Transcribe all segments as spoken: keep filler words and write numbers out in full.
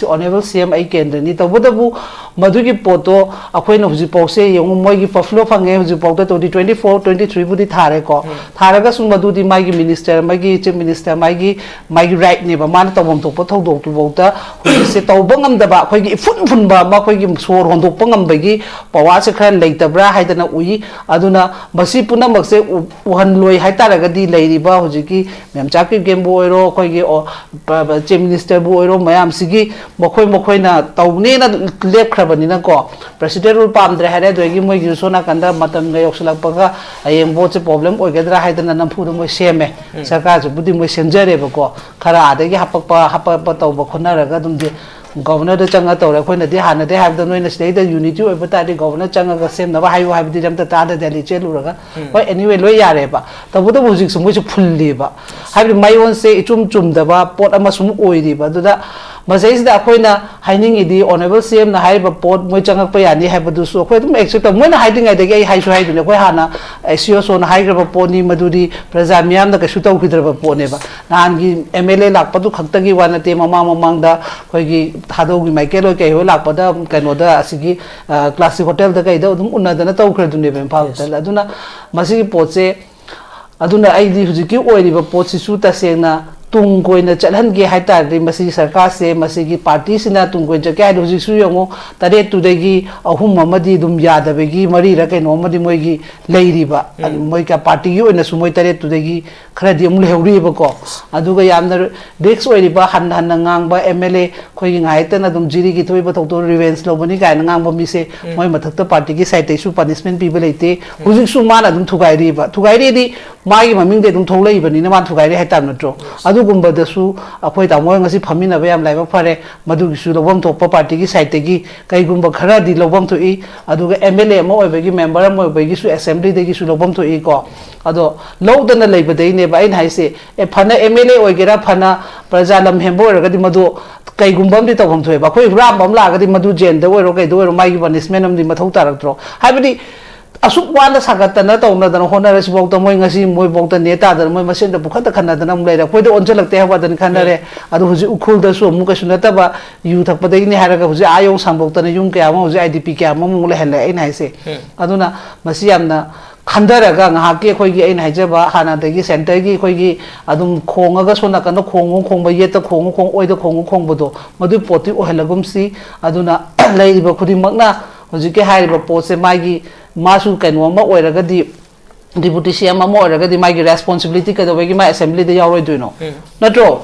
Honourable C M ꯑꯩ ꯀꯦꯟꯗ꯭ꯔꯅꯤ꯫ ꯇꯧꯕꯇꯕꯨ ꯃꯗꯨꯒꯤ ꯄꯣꯠꯇꯣ ꯑꯩꯈꯣꯏꯅ ꯍꯧꯖꯤꯛꯐꯥꯎꯁꯦ ꯌꯦꯡꯉꯨ, ꯃꯣꯏꯒꯤ ꯄꯐ꯭ꯂꯣ ꯐꯪꯉꯦ, ꯍꯧꯖꯤꯛꯐꯥꯎꯗ twenty twenty-four, twenty-three ꯕꯨꯗꯤ ꯊꯥꯔꯦꯀꯣ꯫ ꯊꯥꯔꯒꯁꯨ ꯃꯗꯨꯗꯤ ꯃꯥꯒꯤ minister, ꯃꯥꯒꯤ chief minister, ꯃꯥꯒꯤ, ꯃꯥꯒꯤ rightꯅꯦꯕ꯫ ꯃꯥꯅ ꯇꯧꯐꯝ ꯊꯣꯛꯄ ꯊꯧꯗꯣꯛꯇꯨꯐꯥꯎꯗ ꯍꯧꯖꯤꯛꯁꯦ ꯇꯧꯕ ꯉꯝꯗꯕ, ꯑꯩꯈꯣꯏꯒꯤ ꯏꯐꯨꯟ ꯐꯨꯟꯕ ꯑꯃ, ꯑꯩꯈꯣꯏꯒꯤ ꯁꯣꯔ ꯍꯣꯟꯗꯣꯛꯄ ꯉꯝꯕꯒꯤ powerꯁꯦ ꯈꯔ ꯂꯩꯇꯕ꯭ꯔꯥ ꯍꯥꯏꯗꯅ ꯎꯏ꯫ ꯑꯗꯨꯅ ꯃꯁꯤ ꯄꯨꯝꯅꯃꯛꯁꯦ ꯎ-, ꯎꯍꯜꯂꯣꯏ ꯍꯥꯏꯇꯥꯔꯒꯗꯤ ꯂꯩꯔꯤꯕ ꯍꯧꯖꯤꯛꯀꯤ ꯃꯦꯝꯆꯥ ꯀꯤꯞꯒꯦꯟꯕꯨ ꯑꯣꯏꯔꯣ, ꯑꯩꯈꯣꯏꯒꯤ ꯑꯣ-, ꯄ-, ꯄ-, chief ministerꯕꯨ ꯑꯣꯏꯔꯣ, ꯃꯌꯥꯝꯁꯤꯒꯤ ꯃꯈꯣꯏ ꯃꯈꯣꯏꯅ ꯇꯧꯅꯦꯅ ꯂꯦꯞꯈ꯭ꯔꯕꯅꯤꯅꯀꯣ, president rule ꯄꯥꯝꯗ꯭ꯔꯦ ꯍꯥꯏꯔꯦ, ꯑꯗꯨꯗꯒꯤ ꯃꯣꯏꯒꯤꯁꯨ ꯁꯣꯝ ꯅꯥꯀꯟꯗ ꯃꯇꯝꯒ ꯌꯧꯁꯤꯜꯂꯛꯄꯒ ꯍꯌꯦꯡ voteꯁꯦ problem ꯑꯣꯏꯒꯗ꯭ꯔꯥ ꯍꯥꯏꯗꯅ ꯅꯝꯐꯨꯗ ꯃꯣꯏ ꯁꯦꯝꯃꯦ꯫ ꯁꯔꯀꯥꯔꯁꯤꯕꯨꯗꯤ ꯃꯣꯏ ꯁꯦꯝꯖꯔꯦꯕꯀꯣ, ꯈꯔ ꯑꯥꯗꯒꯤ ꯍꯥꯄꯛꯄ ꯍꯥꯄꯛꯄ ꯇꯧꯕ ꯈꯣꯠꯅꯔꯒ ꯑꯗꯨꯝꯗꯤ governorꯗ ꯆꯪꯉ ꯇꯧꯔꯦ꯫ ꯑꯩꯈꯣꯏꯅꯗꯤ ꯍꯥꯟꯅꯗꯩ ꯍꯥꯏꯕꯗ ꯅꯣꯏꯅ ꯁꯤꯗꯩꯗ unity ꯑꯣꯏꯕ ꯇꯥꯔꯗꯤ governor ꯆꯪꯉꯒ ꯁꯦꯝꯅꯕ ꯍꯥꯏꯌꯨ ꯍꯥꯏꯕꯗꯤ ꯑꯝꯇ ꯇꯥꯗꯦ, ꯗꯦꯜꯂꯤ ꯆꯦꯜꯂꯨꯔꯒ꯫ ꯍꯣꯏ, anyway, ꯂꯣꯏ ꯌꯥꯔꯦꯕ꯫ ꯇꯧꯕꯇꯕꯨ ꯍꯧꯖꯤꯛꯁꯨ ꯃꯣꯏꯁꯨ ꯐꯨꯜꯂꯤꯕ, ꯍꯥꯏꯕꯗꯤ ꯃꯌꯣꯟꯁꯦ ꯏꯆꯨꯝ ꯆꯨꯝꯗꯕ ꯄꯣꯠ ꯑꯃ ꯁꯨꯝ ꯑꯣꯏꯔꯤꯕ꯫ ꯑꯗꯨꯗ ꯃꯁꯤꯗꯩꯁꯤꯗ ꯑꯩꯈꯣꯏꯅ ꯍꯥꯏꯅꯤꯡꯉꯤꯗꯤ, Honourable C Mꯅ ꯍꯥꯏꯔꯤꯕ ꯄꯣꯠ ꯃꯣꯏ ꯆꯪꯉꯛꯄ ꯌꯥꯅꯤ ꯍꯥꯏꯕꯗꯨꯁꯨ ꯑꯩꯈꯣꯏ ꯑꯗꯨꯝ accept ꯇꯧ꯫ ꯃꯣꯏꯅ ꯍꯥꯏꯗ꯭ꯔꯤꯉꯩꯗꯒꯤ ꯑꯩ ꯍꯥꯏꯁꯨ ꯍꯥꯏꯗꯨꯅꯤ, ꯑꯩꯈꯣꯏ ꯍꯥꯟꯅ C S Oꯅ ꯍꯥꯏꯈ꯭ꯔꯕ ꯄꯣꯠꯅꯤ, ꯃꯗꯨꯗꯤ ꯄ꯭ꯔꯖꯥ ꯃꯤꯌꯥꯝꯅ ꯀꯩꯁꯨ ꯇꯧꯈꯤꯗ꯭ꯔꯕ ꯄꯣꯠꯅꯦꯕ꯫ ꯅꯍꯥꯟꯒꯤ M L A ꯂꯥꯛꯄꯗꯨ ꯈꯛꯇꯒꯤ ꯋꯥ ꯅꯠꯇꯦ, ꯃꯃꯥꯡ ꯃꯃꯥꯡꯗ ꯑꯩꯈꯣꯏꯒꯤ ꯊꯥꯗꯧꯒꯤ ꯃꯥꯏꯀꯦꯜ ꯍꯣꯏ ꯀꯩ ꯍꯣꯏ ꯂꯥꯛꯄꯗ ꯀꯩꯅꯣꯗ, ꯑꯁꯤꯒꯤ, ꯑ, Classic Hotelꯗ ꯀꯩꯗ ꯑꯗꯨꯝ ꯎꯅꯗꯅ ꯇꯧꯈ꯭ꯔꯗꯨꯅꯦꯕ ꯏꯝꯐꯥꯜ Hotelꯗ꯫ ꯑꯗꯨꯅ ꯃꯁꯤꯒꯤ ꯄꯣꯠꯁꯦ, ꯑꯗꯨꯅ ꯑꯩꯗꯤ ꯍꯧꯖꯤꯛꯀꯤ ꯑꯣꯏꯔꯤꯕ ꯄꯣꯠꯁꯤꯁꯨ ꯇꯁꯦꯡꯅ ꯇꯨꯡ ꯀꯣꯏꯅ ꯆꯠꯍꯟꯒꯦ ꯍꯥꯏ ꯇꯥꯔꯗꯤ, ꯃꯁꯤꯒꯤ ꯁꯔꯀꯥꯔꯁꯦ, ꯃꯁꯤꯒꯤ partyꯁꯤꯅ ꯇꯨꯡ ꯀꯣꯏꯅ ꯆꯠꯀꯦ ꯍꯥꯏꯗꯤ, ꯍꯧꯖꯤꯛꯁꯨ ꯌꯦꯡꯉꯨ, ꯇꯔꯦꯠꯇꯨꯗꯒꯤ ꯑꯍꯨꯝ ꯑꯃꯗꯤ ꯑꯗꯨꯝ ꯌꯥꯗꯕꯒꯤ, ꯃꯔꯤꯔ ꯀꯩꯅꯣ ꯑꯃꯗꯤ ꯃꯣꯏꯒꯤ ꯂꯩꯔꯤꯕ꯫ ꯎꯝ꯫ ꯃꯣꯏ ꯀ-, partyꯒꯤ ꯑꯣꯏꯅꯁꯨ ꯃꯣꯏ ꯇꯔꯦꯠꯇꯨꯗꯒꯤ ꯈꯔꯗꯤ ꯑꯃꯨꯛ ꯂꯩꯍꯧꯔꯤꯕꯀꯣ꯫ ꯑꯗꯨꯒ ꯌꯥꯝꯅ risk ꯑꯣꯏꯔꯤꯕ, ꯍꯟꯅ ꯍꯟꯅ ꯉꯥꯡꯕ M L A, ꯑꯩꯈꯣꯏꯒꯤ ꯉꯥꯏꯍꯥꯛꯇꯅ ꯑꯗꯨꯝ ꯖꯤꯔꯤꯒꯤ ꯊꯣꯛꯏꯕ ꯊꯧꯗꯣꯛ revenge ꯂꯧꯕꯅꯤ ꯀꯥꯏꯅ ꯉꯥꯡꯕ ꯃꯤꯁꯦ, ꯎꯝ꯫ ꯃꯣꯏ ꯃꯊꯛꯇ partyꯒꯤ sideꯇꯩꯁꯨ punishment ꯄꯤꯕ ꯂꯩꯇꯦ꯫ ꯎꯝ꯫ ꯍꯧꯖꯤꯛꯁꯨ ꯃꯥꯅ ꯑꯗꯨꯝ ꯊꯨꯒꯥꯏꯔꯤꯕ, ꯊꯨꯒꯥꯏꯔꯤꯗꯤ ꯃꯥꯒꯤ ꯃꯃꯤꯡꯗꯤ ꯑꯗꯨꯝ ꯊꯣꯛꯂꯛꯏꯕꯅꯤꯅ ꯃꯥꯅ ꯊꯨꯒꯥꯏꯔꯤ ꯍꯥꯏꯇꯥꯕ ꯅꯠꯇ꯭ꯔꯣ? ꯑꯗꯨꯒꯨꯝꯕꯗꯁꯨ ꯑꯩꯈꯣꯏ ꯇꯥꯃꯣ ꯍꯣꯏ ꯉꯁꯤ ꯐꯝꯃꯤꯟꯅꯕ ꯌꯥꯝ ꯂꯥꯏꯕꯛ ꯐꯔꯦ꯫ ꯃꯗꯨꯒꯤꯁꯨ ꯂꯧꯐꯝ ꯊꯣꯛꯄ partyꯒꯤ sideꯇꯒꯤ ꯀꯩꯒꯨꯝꯕ ꯈꯔꯗꯤ ꯂꯧꯐꯝ ꯊꯣꯛꯏ꯫ ꯑꯗꯨꯒ M L A ꯑꯃ ꯑꯣꯏꯕꯒꯤ, member ꯑꯃ ꯑꯣꯏꯕꯒꯤꯁꯨ assemblyꯗꯒꯤꯁꯨ ꯂꯧꯐꯝ ꯊꯣꯛꯏꯀꯣ꯫ ꯑꯗꯣ ꯂꯧꯗꯅ ꯂꯩꯕꯗꯩꯅꯦꯕ ꯑꯩꯅ ꯍꯥꯏꯁꯦ, ꯑꯦ, ꯐꯅ M L A ꯑꯣꯏꯒꯦꯔꯥ, ꯐꯅ ꯄ꯭ꯔꯖꯥ ꯂꯝ ꯍꯦꯟꯕ ꯑꯣꯏꯔꯒꯗꯤ, ꯃꯗꯨ ꯀꯩꯒꯨꯝꯕ ꯑꯃꯗꯤ ꯇꯧꯐꯝ ꯊꯣꯛꯑꯦꯕ꯫ ꯑꯩꯈꯣꯏ ꯍꯨꯔꯥꯟꯕ ꯑꯃ ꯂꯥꯛꯑꯒꯗꯤ ꯃꯗꯨ jailꯗ ꯑꯣꯏꯔꯣ ꯀꯩꯗ ꯑꯣꯏꯔꯣ ꯃꯥꯒꯤ punishment ꯑꯃꯗꯤ ꯃꯊꯧ ꯇꯥꯔꯛꯇ꯭ꯔꯣ? ꯍꯥꯏꯕꯗꯤ ꯑꯁꯨꯛ ꯋꯥꯅ ꯁꯥꯒꯠꯇꯅ ꯇꯧꯅꯗꯅ ꯍꯣꯠꯅꯔꯁꯤꯐꯥꯎꯗ ꯃꯣꯏ ꯉꯁꯤ ꯃꯣꯏꯐꯥꯎꯗ ꯅꯦ ꯇꯥꯗꯅ ꯃꯣꯏ ꯃꯁꯦꯟꯗ ꯄꯨꯈꯠꯇ ꯈꯟꯅꯗꯅ ꯑꯃꯨꯛ ꯂꯩꯔꯦ꯫ ꯑꯩꯈꯣꯏꯗ ꯑꯣꯟꯁꯤꯜꯂꯛꯇꯦ ꯍꯥꯏꯕ ꯋꯥꯗꯅꯤ ꯈꯟꯅꯔꯦ꯫ ꯑꯗꯨ ꯍꯧꯖꯤꯛ ꯎꯈ꯭ꯔꯨꯜꯗꯁꯨ ꯑꯃꯨꯛ ꯀꯩꯁꯨ ꯅꯠꯇꯕ ꯌꯨ ꯊꯛꯄꯗꯒꯤꯅꯤ ꯍꯥꯏꯔꯒ ꯍꯧꯖꯤꯛ ꯑꯥ ꯌꯧ ꯁꯥꯡꯗꯣꯛꯇꯅ ꯌꯨꯝ ꯀꯌꯥ ꯑꯃ ꯍꯧꯖꯤꯛ ꯑꯥꯏ ꯗꯤ ꯄꯤ ꯀꯌꯥ ꯑꯃꯃꯨꯛ ꯂꯩꯍꯜꯂꯦ꯫ ꯑꯩꯅ ꯍꯥꯏꯁꯦ, ꯑꯗꯨꯅ ꯃꯁꯤ ꯌꯥꯝꯅ ꯈꯟꯊꯔꯒ ꯉꯥꯏꯍꯥꯛꯀꯤ ꯑꯩꯈꯣꯏꯒꯤ, ꯑꯩꯅ ꯍꯥꯏꯖꯕ ꯍꯥꯟꯅꯗꯒꯤ ꯁꯦꯟꯇꯔꯒꯤ ꯑꯩꯈꯣꯏꯒꯤ ꯑꯗꯨꯝ ꯈꯣꯡꯉꯒ ꯁꯣꯝ ꯅꯥꯀꯟꯗ ꯈꯣꯡꯉꯨ ꯈꯣꯡꯕ, ꯌꯦꯠꯇ ꯈꯣꯡꯉꯨ ꯈꯣꯡ, ꯑꯣꯏꯗ ꯈꯣꯡꯉꯨ ꯈꯣꯡꯕꯗꯣ, ꯃꯗꯨꯏ ꯄꯣꯠꯇꯤ ꯑꯣꯏꯍꯜꯂꯒꯨꯝꯁꯤ꯫ ꯑꯗꯨꯅ ꯂꯩꯔꯤꯕ ꯈꯨꯗꯤꯡꯃꯛꯅ ꯍꯧꯖꯤꯛꯀꯤ ꯍꯥꯏꯔꯤꯕ ꯄꯣꯠꯁꯦ ꯃꯥꯒꯤ, ꯃꯥꯁꯨ ꯀꯩꯅꯣ ꯑꯃ ꯑꯣꯏꯔꯒꯗꯤ, ꯗꯤꯄꯨꯇꯤ ꯁꯤ ꯑꯦꯝ ꯑꯃ ꯑꯣꯏꯔꯒꯗꯤ ꯃꯥꯒꯤ ꯔꯦꯁꯄꯣꯟꯁꯤꯕꯤꯂꯤꯇꯤ ꯀꯩꯗꯧꯕꯒꯤ ꯃꯥ ꯑꯦꯁꯦꯝꯕ꯭ꯂꯤꯗ ꯌꯥꯎꯔꯣꯏꯗꯣꯏꯅꯣ? ꯅꯠꯇ꯭ꯔꯣ?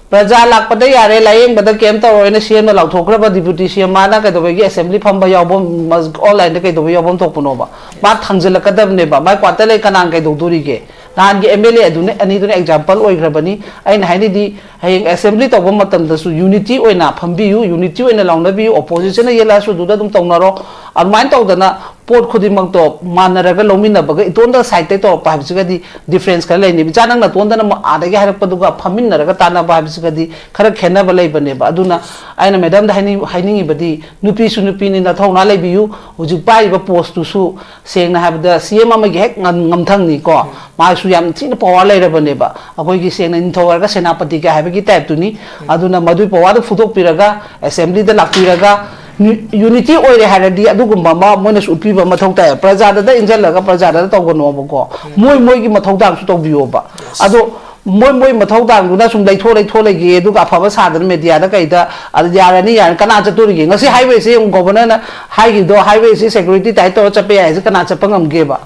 ꯄ꯭ꯔꯖꯥ ꯂꯥꯛꯄꯗ ꯌꯥꯔꯦ, ꯂꯥꯌꯦꯡꯕꯗ ꯀꯩꯝ ꯇꯧꯔꯣꯏꯅ ꯁꯤ ꯑꯦꯝꯅ ꯂꯥꯎꯊꯣꯛꯈ꯭ꯔꯕ ꯗꯤꯄꯨꯇꯤ ꯁꯤ ꯑꯦꯝ ꯃꯥꯅ ꯀꯩꯗꯧꯕꯒꯤ ꯑꯦꯁꯦꯝꯕ꯭ꯂꯤ ꯐꯝꯕ ꯌꯥꯎꯐꯝ, ꯑꯣꯟꯂꯥꯏꯟꯗ ꯀꯩꯗꯧꯕ ꯌꯥꯎꯐꯝ ꯊꯣꯛꯄꯅꯣꯕ? ꯃꯥ ꯊꯥꯡꯖꯤꯜꯂꯛꯀꯗꯕꯅꯦꯕ꯫ ꯃꯥꯏ ꯀ꯭ꯋꯥꯇꯔ ꯂꯩ ꯀꯅꯥꯅ ꯀꯩꯗꯧꯗꯣꯔꯤꯒꯦ? ꯅꯍꯥꯟꯒꯤ ꯑꯦꯝ ꯑꯦꯜ ꯑꯦ ꯑꯗꯨꯅ, ꯑꯅꯤꯗꯨꯅ ꯑꯦꯛꯖꯥꯝꯄꯜ ꯑꯣꯏꯈ꯭ꯔꯕꯅꯤ꯫ ꯑꯩꯅ ꯍꯥꯏꯔꯤꯗꯤ, ꯍꯌꯦꯡ ꯑꯦꯁꯦꯝꯕ꯭ꯂꯤ ꯇꯧꯕ ꯃꯇꯝꯗꯁꯨ ꯌꯨꯅꯤꯇꯤ ꯑꯣꯏꯅ ꯐꯝꯕꯤꯌꯨ, ꯌꯨꯅꯤꯇꯤ ꯑꯣꯏꯅ ꯂꯥꯎꯅꯕꯤꯌꯨ, ꯑꯣꯄꯣꯖꯤꯁꯟꯅ ꯌꯦꯜꯂꯛꯑꯁꯨ ꯑꯗꯨꯗ ꯑꯗꯨꯝ ꯇꯧꯅꯔꯣ꯫ ꯑꯗꯨꯃꯥꯏꯅ ꯇꯧꯗꯅ ꯄꯣꯠ ꯈꯨꯗꯤꯡꯃꯛꯇꯣ ꯃꯥꯟꯅꯔꯒ ꯂꯧꯃꯤꯟꯅꯕꯒ ꯏꯇꯣꯟꯗ ꯁꯥꯏꯠꯇꯩ ꯇꯧꯔꯛꯄ ꯍꯥꯏꯕꯁꯤꯒꯗꯤ ꯗꯤꯐ꯭ꯔꯦꯟꯁ ꯈꯔ ꯂꯩꯅꯦꯕ꯫ ꯏꯆꯥ ꯅꯪ ꯅꯇꯣꯟꯗꯅ ꯑꯃꯨꯛ ꯑꯥꯗꯒꯤ ꯍꯥꯏꯔꯛꯄꯗꯨꯒ ꯐꯝꯃꯤꯟꯅꯔꯒ ꯇꯥꯟꯅꯕ ꯍꯥꯏꯕꯁꯤꯒꯗꯤ ꯈꯔ ꯈꯦꯠꯅꯕ ꯂꯩꯕꯅꯦꯕ꯫ ꯑꯗꯨꯅ ꯑꯩꯅ ꯃꯦꯗꯥꯝꯗ ꯍꯥꯏꯅꯤꯡ-, ꯍꯥꯏꯅꯤꯡꯉꯤꯕꯗꯤ, ꯅꯨꯄꯤꯁꯨ ꯅꯨꯄꯤꯅꯤ, ꯅꯊꯧꯅꯥ ꯂꯩꯕꯤꯌꯨ꯫ ꯍꯧꯖꯤꯛ ꯄꯥꯏꯔꯤꯕ ꯄꯣꯁꯇꯨꯁꯨ ꯁꯦꯡꯅ ꯍꯥꯏꯕꯗ ꯁꯤ ꯑꯦꯝ ꯑꯃꯒꯤ ꯍꯦꯛ ꯉꯝ-, ꯉꯝꯊꯪꯅꯤꯀꯣ꯫ ꯃꯥꯁꯨ ꯌꯥꯝ ꯊꯤꯅ ꯄꯋꯥꯔ ꯂꯩꯔꯕꯅꯦꯕ꯫ ꯑꯩꯈꯣꯏꯒꯤ ꯁꯦꯡꯅ ꯅꯤꯡꯊꯧ ꯍꯥꯏꯔꯒ ꯁꯦꯅꯥꯄꯇꯤꯒ ꯍꯥꯏꯕꯒꯤ ꯇꯥꯏꯞꯇꯨꯅꯤ꯫ ꯑꯗꯨꯅ ꯃꯗꯨꯏ ꯄꯋꯥꯔꯗꯨ ꯐꯨꯗꯣꯛꯄꯤꯔꯒ ꯑꯦꯁꯦꯝꯕ꯭ꯂꯤꯗ ꯂꯥꯛꯄꯤꯔꯒ ꯌꯨ-, ꯌꯨꯅꯤꯇꯤ ꯑꯣꯏꯔꯦ ꯍꯥꯏꯔꯗꯤ ꯑꯗꯨꯒꯨꯝꯕ ꯑꯃ ꯃꯣꯏꯅꯁꯨ ꯎꯠꯄꯤꯕ ꯃꯊꯧ ꯇꯥꯏ꯫ ꯄ꯭ꯔꯖꯥꯗꯇ ꯏꯟꯁꯤꯜꯂꯒ ꯄ꯭ꯔꯖꯥꯗꯇ ꯇꯧꯒꯅꯣꯕꯀꯣ꯫ ꯃꯣꯏ ꯃꯣꯏꯒꯤ ꯃꯊꯧꯗꯥꯡꯁꯨ ꯇꯧꯕꯤꯌꯣꯕ꯫ ꯑꯗꯣ ꯃꯣꯏ ꯃꯣꯏ ꯃꯊꯧꯗꯥꯡꯗꯨꯅ ꯁꯨꯝ ꯂꯩꯊꯣꯛ ꯂꯩꯊꯣꯛ ꯂꯩꯒꯦ, ꯑꯗꯨꯒ ꯑꯐꯕ ꯁꯥꯗꯅ ꯃꯦꯗꯤꯌꯥꯗ ꯀꯩꯗ, ꯑꯗꯨ ꯌꯥꯔꯅꯤ ꯌꯥꯔꯅꯤ, ꯀꯅꯥ ꯆꯠꯇꯣꯔꯤꯒꯦ? ꯉꯁꯤ ꯍꯥꯏꯋꯦꯁꯦ ꯌꯦꯡꯉꯨ, ꯒꯣꯚꯔꯅꯔꯅ ꯍꯥꯏꯈꯤꯕꯗꯣ, ꯍꯥꯏꯋꯦꯁꯦ ꯁꯦꯀ꯭ꯌꯨꯔꯤꯇꯤ ꯇꯥꯏꯠ ꯇꯧꯔ ꯆꯠꯄ ꯌꯥꯏ ꯍꯥꯏꯁꯦ ꯀꯅꯥ ꯆꯠꯄ ꯉꯝꯒꯦꯕ?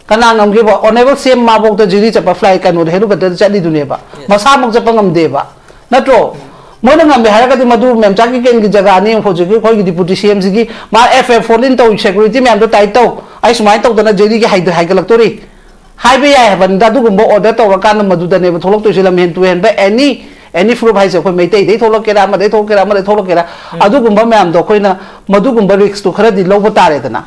ꯀꯅꯥ ꯉꯝꯒꯦꯕ? ꯑꯣꯅꯦꯕꯜ ꯁꯤ ꯑꯦꯝ ꯃꯥꯕꯣꯛꯇ ꯖꯤꯔꯤ ꯆꯠꯄ ꯐ꯭ꯂꯥꯏꯠ ꯀꯩꯅꯣꯗ, ꯍꯦꯂꯤꯀꯣꯞꯇꯔꯗ ꯆꯠꯂꯤꯗꯨꯅꯦꯕ꯫ ꯃꯁꯥꯃꯛ ꯆꯠꯄ ꯉꯝꯗꯦꯕ꯫ ꯅꯠꯇ꯭ꯔꯣ? ꯃꯣꯏꯅ ꯉꯝꯃꯦ ꯍꯥꯏꯔꯒꯗꯤ ꯃꯗꯨ ꯃꯦꯝꯆꯥ ꯀꯤꯀꯦꯟꯒꯤ ꯖꯒꯥꯅꯤ, ꯍꯧꯖꯤꯛꯀꯤ ꯑꯩꯈꯣꯏꯒꯤ ꯗꯤꯄꯨꯇꯤ ꯁꯤ ꯑꯦꯝꯁꯤꯒꯤ ꯃꯥ ꯑꯦꯐ ꯑꯦꯐ ꯐꯣꯔꯇꯤꯟ ꯇꯧ, ꯁꯦꯀ꯭ꯌꯨꯔꯤꯇꯤ ꯃꯌꯥꯝꯗꯣ ꯇꯥꯏꯠ ꯇꯧ, ꯑꯩ ꯁꯨꯃꯥꯏꯅ ꯇꯧꯗꯅ ꯖꯤꯔꯤꯒꯤ ꯍꯥꯏꯗ-, ꯍꯥꯏꯒꯠꯂꯛꯇꯣꯔꯤ ꯍꯥꯏꯕ ꯌꯥꯏ ꯍꯥꯏꯕꯅꯤꯗ꯫ ꯑꯗꯨꯒꯨꯝꯕ ꯑꯣꯔꯗꯔ ꯇꯧꯔꯀꯥꯟꯗ ꯃꯗꯨꯗꯅꯦꯕ ꯊꯣꯛꯂꯛꯇꯣꯏꯁꯦ, ꯂꯝꯍꯦꯟ ꯇꯨꯍꯦꯟꯕ ꯑꯦꯅꯤ, ꯑꯦꯅꯤ ꯐꯨꯔꯨꯞ ꯍꯥꯏꯁꯦ꯫ ꯑꯩꯈꯣꯏ ꯃꯩꯇꯩꯗꯩ ꯊꯣꯛꯂꯛꯀꯦꯔꯥ, ꯑꯃꯗꯩ ꯊꯣꯛꯂꯛꯀꯦꯔꯥ, ꯑꯃꯗꯩ ꯊꯣꯛꯂꯛꯀꯦꯔꯥ, ꯑꯗꯨꯒꯨꯝꯕ ꯃꯌꯥꯝꯗꯣ ꯑꯩꯈꯣꯏꯅ ꯃꯗꯨꯒꯨꯝꯕ ꯔꯤꯛꯁꯇꯨ ꯈꯔꯗꯤ ꯂꯧꯕ ꯇꯥꯔꯦꯗꯅ꯫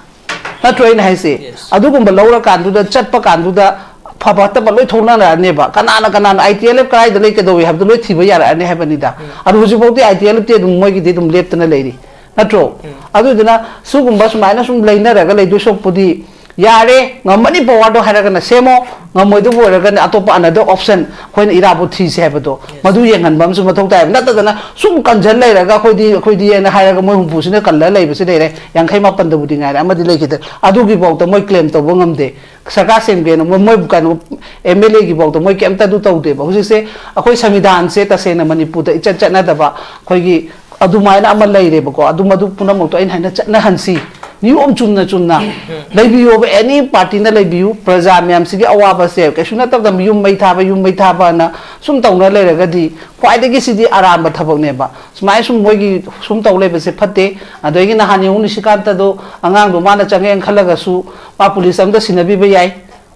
ꯅꯠꯇ꯭ꯔꯣ ꯑꯩꯅ ꯍꯥꯏꯁꯦ? ꯑꯗꯨꯒꯨꯝꯕ ꯂꯧꯔꯀꯥꯟꯗꯨꯗ, ꯆꯠꯄ ꯀꯥꯟꯗꯨꯗ ꯐꯕ ꯐꯠꯇꯕ ꯂꯣꯏ ꯊꯣꯛꯅꯔꯛꯑꯅꯦꯕ꯫ ꯀꯅꯥꯅ ꯀꯅꯥꯅ ꯑꯥꯏ ꯇꯤ ꯑꯦꯜ ꯑꯦꯐ ꯀꯗꯥꯏꯗ ꯂꯩ, ꯀꯩꯗꯧꯏ ꯍꯥꯏꯕꯗꯣ ꯂꯣꯏ ꯊꯤꯕ ꯌꯥꯔꯛꯑꯅꯤ ꯍꯥꯏꯕꯅꯤꯗ꯫ ꯑꯗꯨ ꯍꯧꯖꯤꯛꯐꯥꯎꯗꯤ ꯑꯥꯏ ꯇꯤ ꯑꯦꯜ ꯑꯦꯐꯇꯤ ꯑꯗꯨꯝ ꯃꯣꯏꯒꯤꯗꯤ ꯑꯗꯨꯝ ꯂꯦꯞꯇꯅ ꯂꯩꯔꯤ꯫ ꯅꯠꯇ꯭ꯔꯣ? ꯑꯗꯨꯗꯨꯅ ꯁꯤꯒꯨꯝꯕ ꯁꯨꯃꯥꯏꯅ ꯁꯨꯝ ꯂꯩꯅꯔꯒ ꯂꯩꯗꯣꯏ ꯁꯔꯨꯛꯄꯨꯗꯤ ꯌꯥꯔꯦ, ꯉꯝꯃꯅꯤ powerꯗꯣ ꯍꯥꯏꯔꯒꯅ ꯁꯦꯝꯃꯣ, ꯉꯝꯃꯣꯏꯗꯕ ꯑꯣꯏꯔꯒꯅ ꯑꯇꯣꯞꯄ another option ꯑꯩꯈꯣꯏꯅ ꯏꯔꯥꯕꯣꯠ ꯊꯤꯁꯦ ꯍꯥꯏꯕꯗꯣ, ꯃꯗꯨ ꯌꯦꯡꯍꯟꯕ ꯑꯃꯁꯨ ꯃꯊꯧ ꯇꯥꯏꯕ꯫ ꯅꯠꯇꯗꯅ ꯁꯨꯝ ꯀꯟꯖꯟ ꯂꯩꯔꯒ ꯑꯩꯈꯣꯏꯗꯤ, ꯑꯩꯈꯣꯏꯗꯤ ꯍꯥꯏꯅ ꯍꯥꯏꯔꯒ ꯃꯣꯏ ꯍꯨꯝꯐꯨꯁꯤꯅ ꯀꯜꯂ ꯂꯩꯕꯁꯤ ꯂꯩꯔꯦ, ꯌꯥꯡꯈꯩ ꯃꯥꯄꯟꯗꯕꯨꯗꯤ ꯉꯥꯏꯔꯦ, ꯑꯃꯗꯤ ꯂꯩꯈꯤꯗ꯭ꯔꯦ꯫ ꯑꯗꯨꯒꯤꯐꯥꯎꯗ ꯃꯣꯏ claim ꯇꯧꯕ ꯉꯝꯗꯦ꯫ ꯁꯔꯀꯥꯔ ꯁꯦꯝꯒꯦꯅ ꯃꯣꯏ, ꯃꯣꯏ ꯀꯩꯅꯣ, MLAꯒꯤꯐꯥꯎꯗ ꯃꯣꯏ ꯀꯩꯝꯇ ꯑꯗꯨ ꯇꯧꯗꯦꯕ꯫ ꯍꯧꯖꯤꯛꯁꯦ ꯑꯩꯈꯣꯏ ꯁꯪꯕꯤꯙꯥꯟꯁꯦ ꯇꯁꯦꯡꯅ ꯃꯅꯤꯄꯨꯔꯗ ꯏꯆꯠ ꯆꯠꯅꯗꯕ, ꯑꯩꯈꯣꯏꯒꯤ ꯑꯗꯨꯃꯥꯏꯅ ꯑꯃ ꯂꯩꯔꯦꯕꯀꯣ꯫ ꯑꯗꯨ ꯃꯗꯨ ꯄꯨꯝꯅꯃꯛꯇꯣ ꯑꯩꯅ ꯍꯥꯏꯅ ꯆꯠꯅꯍꯟꯁꯤ, ꯅꯤꯌꯣꯝ ꯆꯨꯝꯅ ꯆꯨꯝꯅ ꯂꯩꯕꯤꯌꯣꯕ꯫ Any partyꯅ ꯂꯩꯕꯤꯌꯨ, ꯄ꯭ꯔꯖꯥ ꯃꯌꯥꯝꯁꯤꯒꯤ ꯑꯋꯥꯕꯁꯦ ꯀꯩꯁꯨ ꯅꯠꯇꯕꯗ ꯌꯨꯝ ꯃꯩ ꯊꯥꯕ, ꯌꯨꯝ ꯃꯩ ꯊꯥꯕꯅ ꯁꯨꯝ ꯇꯧꯅ ꯂꯩꯔꯒꯗꯤ ꯈ꯭ꯋꯥꯏꯗꯒꯤ ꯁꯤꯗꯤ ꯑꯔꯥꯟꯕ ꯊꯕꯛꯅꯦꯕ꯫ ꯁꯨꯃꯥꯏꯅ ꯁꯨꯝ ꯃꯣꯏꯒꯤ ꯁꯨꯝ ꯇꯧ ꯂꯩꯕꯁꯦ ꯐꯠꯇꯦ꯫ ꯑꯗꯒꯤ ꯅꯍꯥꯟ ꯌꯦꯡꯉꯨ, ꯅꯤꯁꯤꯀꯥꯟꯇꯗꯣ ꯑꯉꯥꯡꯗꯣ ꯃꯥꯅ ꯆꯪꯉꯦꯅ ꯈꯜꯂꯒꯁꯨ ꯃꯥ ꯄꯨꯂꯤꯁ ꯑꯃꯗ ꯁꯤꯟꯅꯕꯤꯕ ꯌꯥꯏ꯫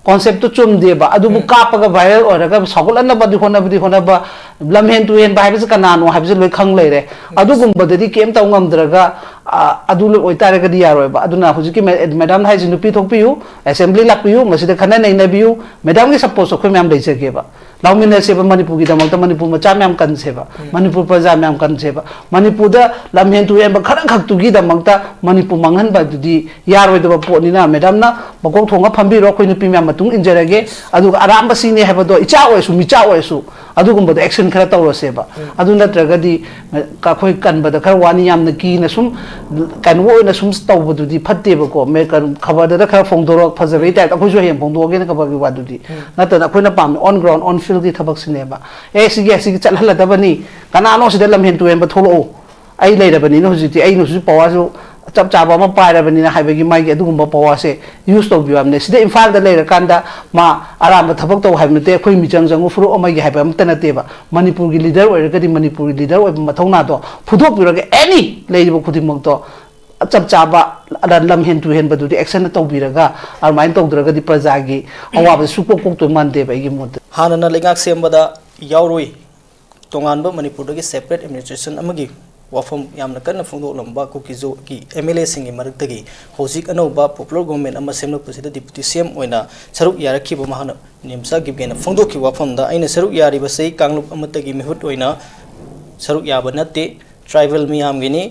Conceptꯇꯨ ꯆꯨꯝꯗꯦꯕ꯫ ꯑꯗꯨꯕꯨ ꯎꯝ꯫ ꯀꯥꯞꯄꯒ viral ꯑꯣꯏꯔꯒ ꯁꯧꯒꯠꯂꯛꯅꯕꯗꯤ ꯍꯣꯠꯅꯕꯗꯤ ꯍꯣꯠꯅꯕ, ꯂꯝꯍꯦꯟ ꯇꯨꯍꯦꯟꯕ ꯍꯥꯏꯕꯁꯤ ꯀꯅꯥꯅꯣ ꯍꯥꯏꯕꯁꯤ ꯂꯣꯏ ꯈꯪ ꯂꯩꯔꯦ꯫ ꯑꯗꯨꯒꯨꯝꯕꯗꯗꯤ ꯀꯩꯝ ꯇꯧ ꯉꯝꯗ꯭ꯔꯒ, ꯑ, ꯑꯗꯨ ꯂꯣꯏ ꯑꯣꯏꯇꯥꯔꯒꯗꯤ ꯌꯥꯔꯣꯏꯕ꯫ ꯑꯗꯨꯅ ꯍꯧꯖꯤꯛꯀꯤ ꯃꯦ-, ꯃꯦꯗꯥꯝꯅ ꯍꯥꯏꯁꯤ ꯅꯨꯄꯤ ꯊꯣꯛꯄꯤꯌꯨ, assembly ꯂꯥꯛꯄꯤꯌꯨ, ꯃꯁꯤꯗ ꯈꯟꯅ ꯅꯩꯅꯕꯤꯌꯨ, ꯃꯦꯗꯥꯝꯒꯤ supportꯁꯨ ꯑꯩꯈꯣꯏ ꯃꯌꯥꯝ ꯂꯩꯖꯒꯦꯕ꯫ ꯂꯥꯎꯃꯤꯟꯅꯁꯦꯕ, ꯃꯅꯤꯄꯨꯔꯒꯤꯗꯃꯛꯇ ꯃꯅꯤꯄꯨꯔ ꯃꯆꯥ ꯃꯌꯥꯝ ꯀꯟꯁꯦꯕ, ꯎꯝ꯫ ꯃꯅꯤꯄꯨꯔ ꯄ꯭ꯔꯖꯥ ꯃꯌꯥꯝ ꯀꯟꯁꯦꯕ꯫ ꯃꯅꯤꯄꯨꯔꯗ ꯂꯝꯍꯦꯟ ꯇꯨꯍꯦꯟꯕ ꯈꯔꯈꯛꯇꯨꯒꯤꯗꯃꯛꯇ ꯃꯅꯤꯄꯨꯔ ꯃꯥꯡꯍꯟꯕ ꯑꯗꯨꯗꯤ ꯌꯥꯔꯣꯏꯗꯕ ꯄꯣꯠꯅꯤꯅ, ꯃꯦꯗꯥꯝꯅ ꯃꯀꯣꯛ ꯊꯣꯡꯉ ꯐꯝꯕꯤꯔꯣ, ꯑꯩꯈꯣꯏ ꯅꯨꯄꯤ ꯃꯌꯥꯝ ꯃꯇꯨꯡ ꯏꯟꯖꯔꯒꯦ꯫ ꯑꯗꯨꯒ ꯑꯔꯥꯟꯕ ꯁꯤꯅꯤ ꯍꯥꯏꯕꯗꯣ ꯏꯆꯥ ꯑꯣꯏꯔꯁꯨ ꯃꯤꯆꯥ ꯑꯣꯏꯔꯁꯨ ꯑꯗꯨꯒꯨꯝꯕꯗꯣ action ꯈꯔ ꯇꯧꯔꯁꯦꯕ꯫ ꯎꯝ꯫ ꯑꯗꯨ ꯅꯠꯇ꯭ꯔꯒꯗꯤ ꯑꯩꯈꯣꯏ ꯀꯟꯕꯗ ꯈꯔ ꯋꯥꯅꯤ, ꯌꯥꯝꯅ ꯀꯤꯅ ꯁꯨꯝ ꯀꯩꯅꯣ ꯑꯣꯏꯅ ꯁꯨꯝ ꯇꯧꯕꯗꯨꯗꯤ ꯐꯠꯇꯦꯕꯀꯣ꯫ ꯃꯦ-, ꯀꯩꯅꯣ, ꯈꯕꯔꯗ ꯈꯔ ꯐꯣꯡꯗꯣꯔꯛ ꯐꯖꯕꯩ typeꯇ ꯑꯩꯈꯣꯏꯁꯨ ꯍꯌꯦꯡ ꯐꯣꯡꯗꯣꯛꯑꯒꯦꯅ ꯈꯕꯔꯒꯤ ꯋꯥꯗꯨꯗꯤ ꯎꯝ꯫ ꯅꯠꯇꯅ ꯑꯩꯈꯣꯏꯅ ꯄꯥꯝꯃꯤ on ground, on fieldꯀꯤ ꯊꯕꯛꯁꯤꯅꯦꯕ꯫ ꯑꯦ, ꯁꯤꯒꯤ, ꯁꯤꯒꯤ ꯆꯠꯍꯜꯂꯗꯕꯅꯤ, ꯀꯅꯥꯅꯣ ꯁꯤꯗ ꯂꯝꯍꯦꯟ ꯇꯨꯍꯦꯟꯕ ꯊꯣꯛꯂꯛꯎ, ꯑꯩ ꯂꯩꯔꯕꯅꯤꯅ ꯍꯧꯖꯤꯛꯇꯤ, ꯑꯩꯅ ꯍꯧꯖꯤꯛ powerꯁꯨ ꯆꯞ ꯆꯥꯕ ꯑꯃ ꯄꯥꯏꯔꯕꯅꯤꯅ ꯍꯥꯏꯕꯒꯤ ꯃꯥꯒꯤ ꯑꯗꯨꯒꯨꯝꯕ powerꯁꯦ use ꯇꯧꯕꯤꯌꯨ ꯍꯥꯏꯕꯅꯦ꯫ ꯁꯤꯗ ꯏꯝꯐꯥꯜꯗ ꯂꯩꯔꯀꯥꯟꯗ ꯃꯥ ꯑꯔꯥꯟꯕ ꯊꯕꯛ ꯇꯧ ꯍꯥꯏꯕ ꯅꯠꯇꯦ, ꯑꯩꯈꯣꯏ ꯃꯤꯆꯪ ꯆꯪꯉꯨ, ꯐꯨꯔꯨꯞ ꯑꯃꯒꯤ ꯍꯥꯏꯕ ꯑꯃꯠꯇ ꯅꯠꯇꯦꯕ꯫ ꯃꯅꯤꯄꯨꯔꯒꯤ leader ꯑꯣꯏꯔꯒꯗꯤ ꯃꯅꯤꯄꯨꯔꯒꯤ leader ꯑꯣꯏꯕ ꯃꯊꯧꯅꯥꯗꯣ ꯐꯨꯗꯣꯛꯄꯤꯔꯒ any ꯂꯩꯔꯤꯕ ꯈꯨꯗꯤꯡꯃꯛꯇꯣ ꯆꯞ ꯆꯥꯕ ꯂꯝ ꯍꯦꯟ ꯇꯨ ꯍꯦꯟꯕꯗꯨꯗꯤ action ꯇꯧꯕꯤꯔꯒ ꯑꯗꯨꯃꯥꯏꯅ ꯇꯧꯗ꯭ꯔꯒꯗꯤ ꯄ꯭ꯔꯖꯥꯒꯤ ꯑꯋꯥꯕꯁꯤ ꯁꯨꯛꯀꯣꯛ ꯀꯣꯛꯇꯣꯏ ꯃꯥꯟꯗꯦꯕ ꯑꯩꯒꯤ ꯃꯣꯠꯇ꯫ ꯍꯥꯟꯅꯅ ꯂꯩꯉꯥꯛ ꯁꯦꯝꯕꯗ ꯌꯥꯎꯔꯨꯏ꯫ ꯇꯣꯉꯥꯟꯕ ꯃꯅꯤꯄꯨꯔꯗꯒꯤ separate administration ꯑꯃꯒꯤ ꯋꯥꯐꯝ ꯌꯥꯝꯅ ꯀꯟꯅ ꯐꯣꯡꯗꯣꯛꯂꯝꯕ ꯀꯨꯀꯤꯖꯨꯒꯤ MLAꯁꯤꯡꯒꯤ ꯃꯔꯛꯇꯒꯤ ꯍꯧꯖꯤꯛ ꯑꯅꯧꯕ popular government ꯑꯃ ꯁꯦꯝꯂꯛꯄꯁꯤꯗ deputy CM ꯑꯣꯏꯅ ꯁꯔꯨꯛ ꯌꯥꯔꯛꯈꯤꯕ ꯃꯍꯥꯛꯅ ꯅꯤꯝꯆꯥ ꯒꯤꯞꯒꯦꯅ ꯐꯣꯡꯗꯣꯛꯈꯤꯕ ꯋꯥꯐꯝꯗ, "ꯑꯩꯅ ꯁꯔꯨꯛ ꯌꯥꯔꯤꯕꯁꯤ ꯀꯥꯡꯂꯨꯞ ꯑꯃꯠꯇꯒꯤ ꯃꯤꯍꯨꯠ ꯑꯣꯏꯅ ꯁꯔꯨꯛ ꯌꯥꯕ ꯅꯠꯇꯦ, tribal ꯃꯤꯌꯥꯝꯒꯤꯅꯤ꯫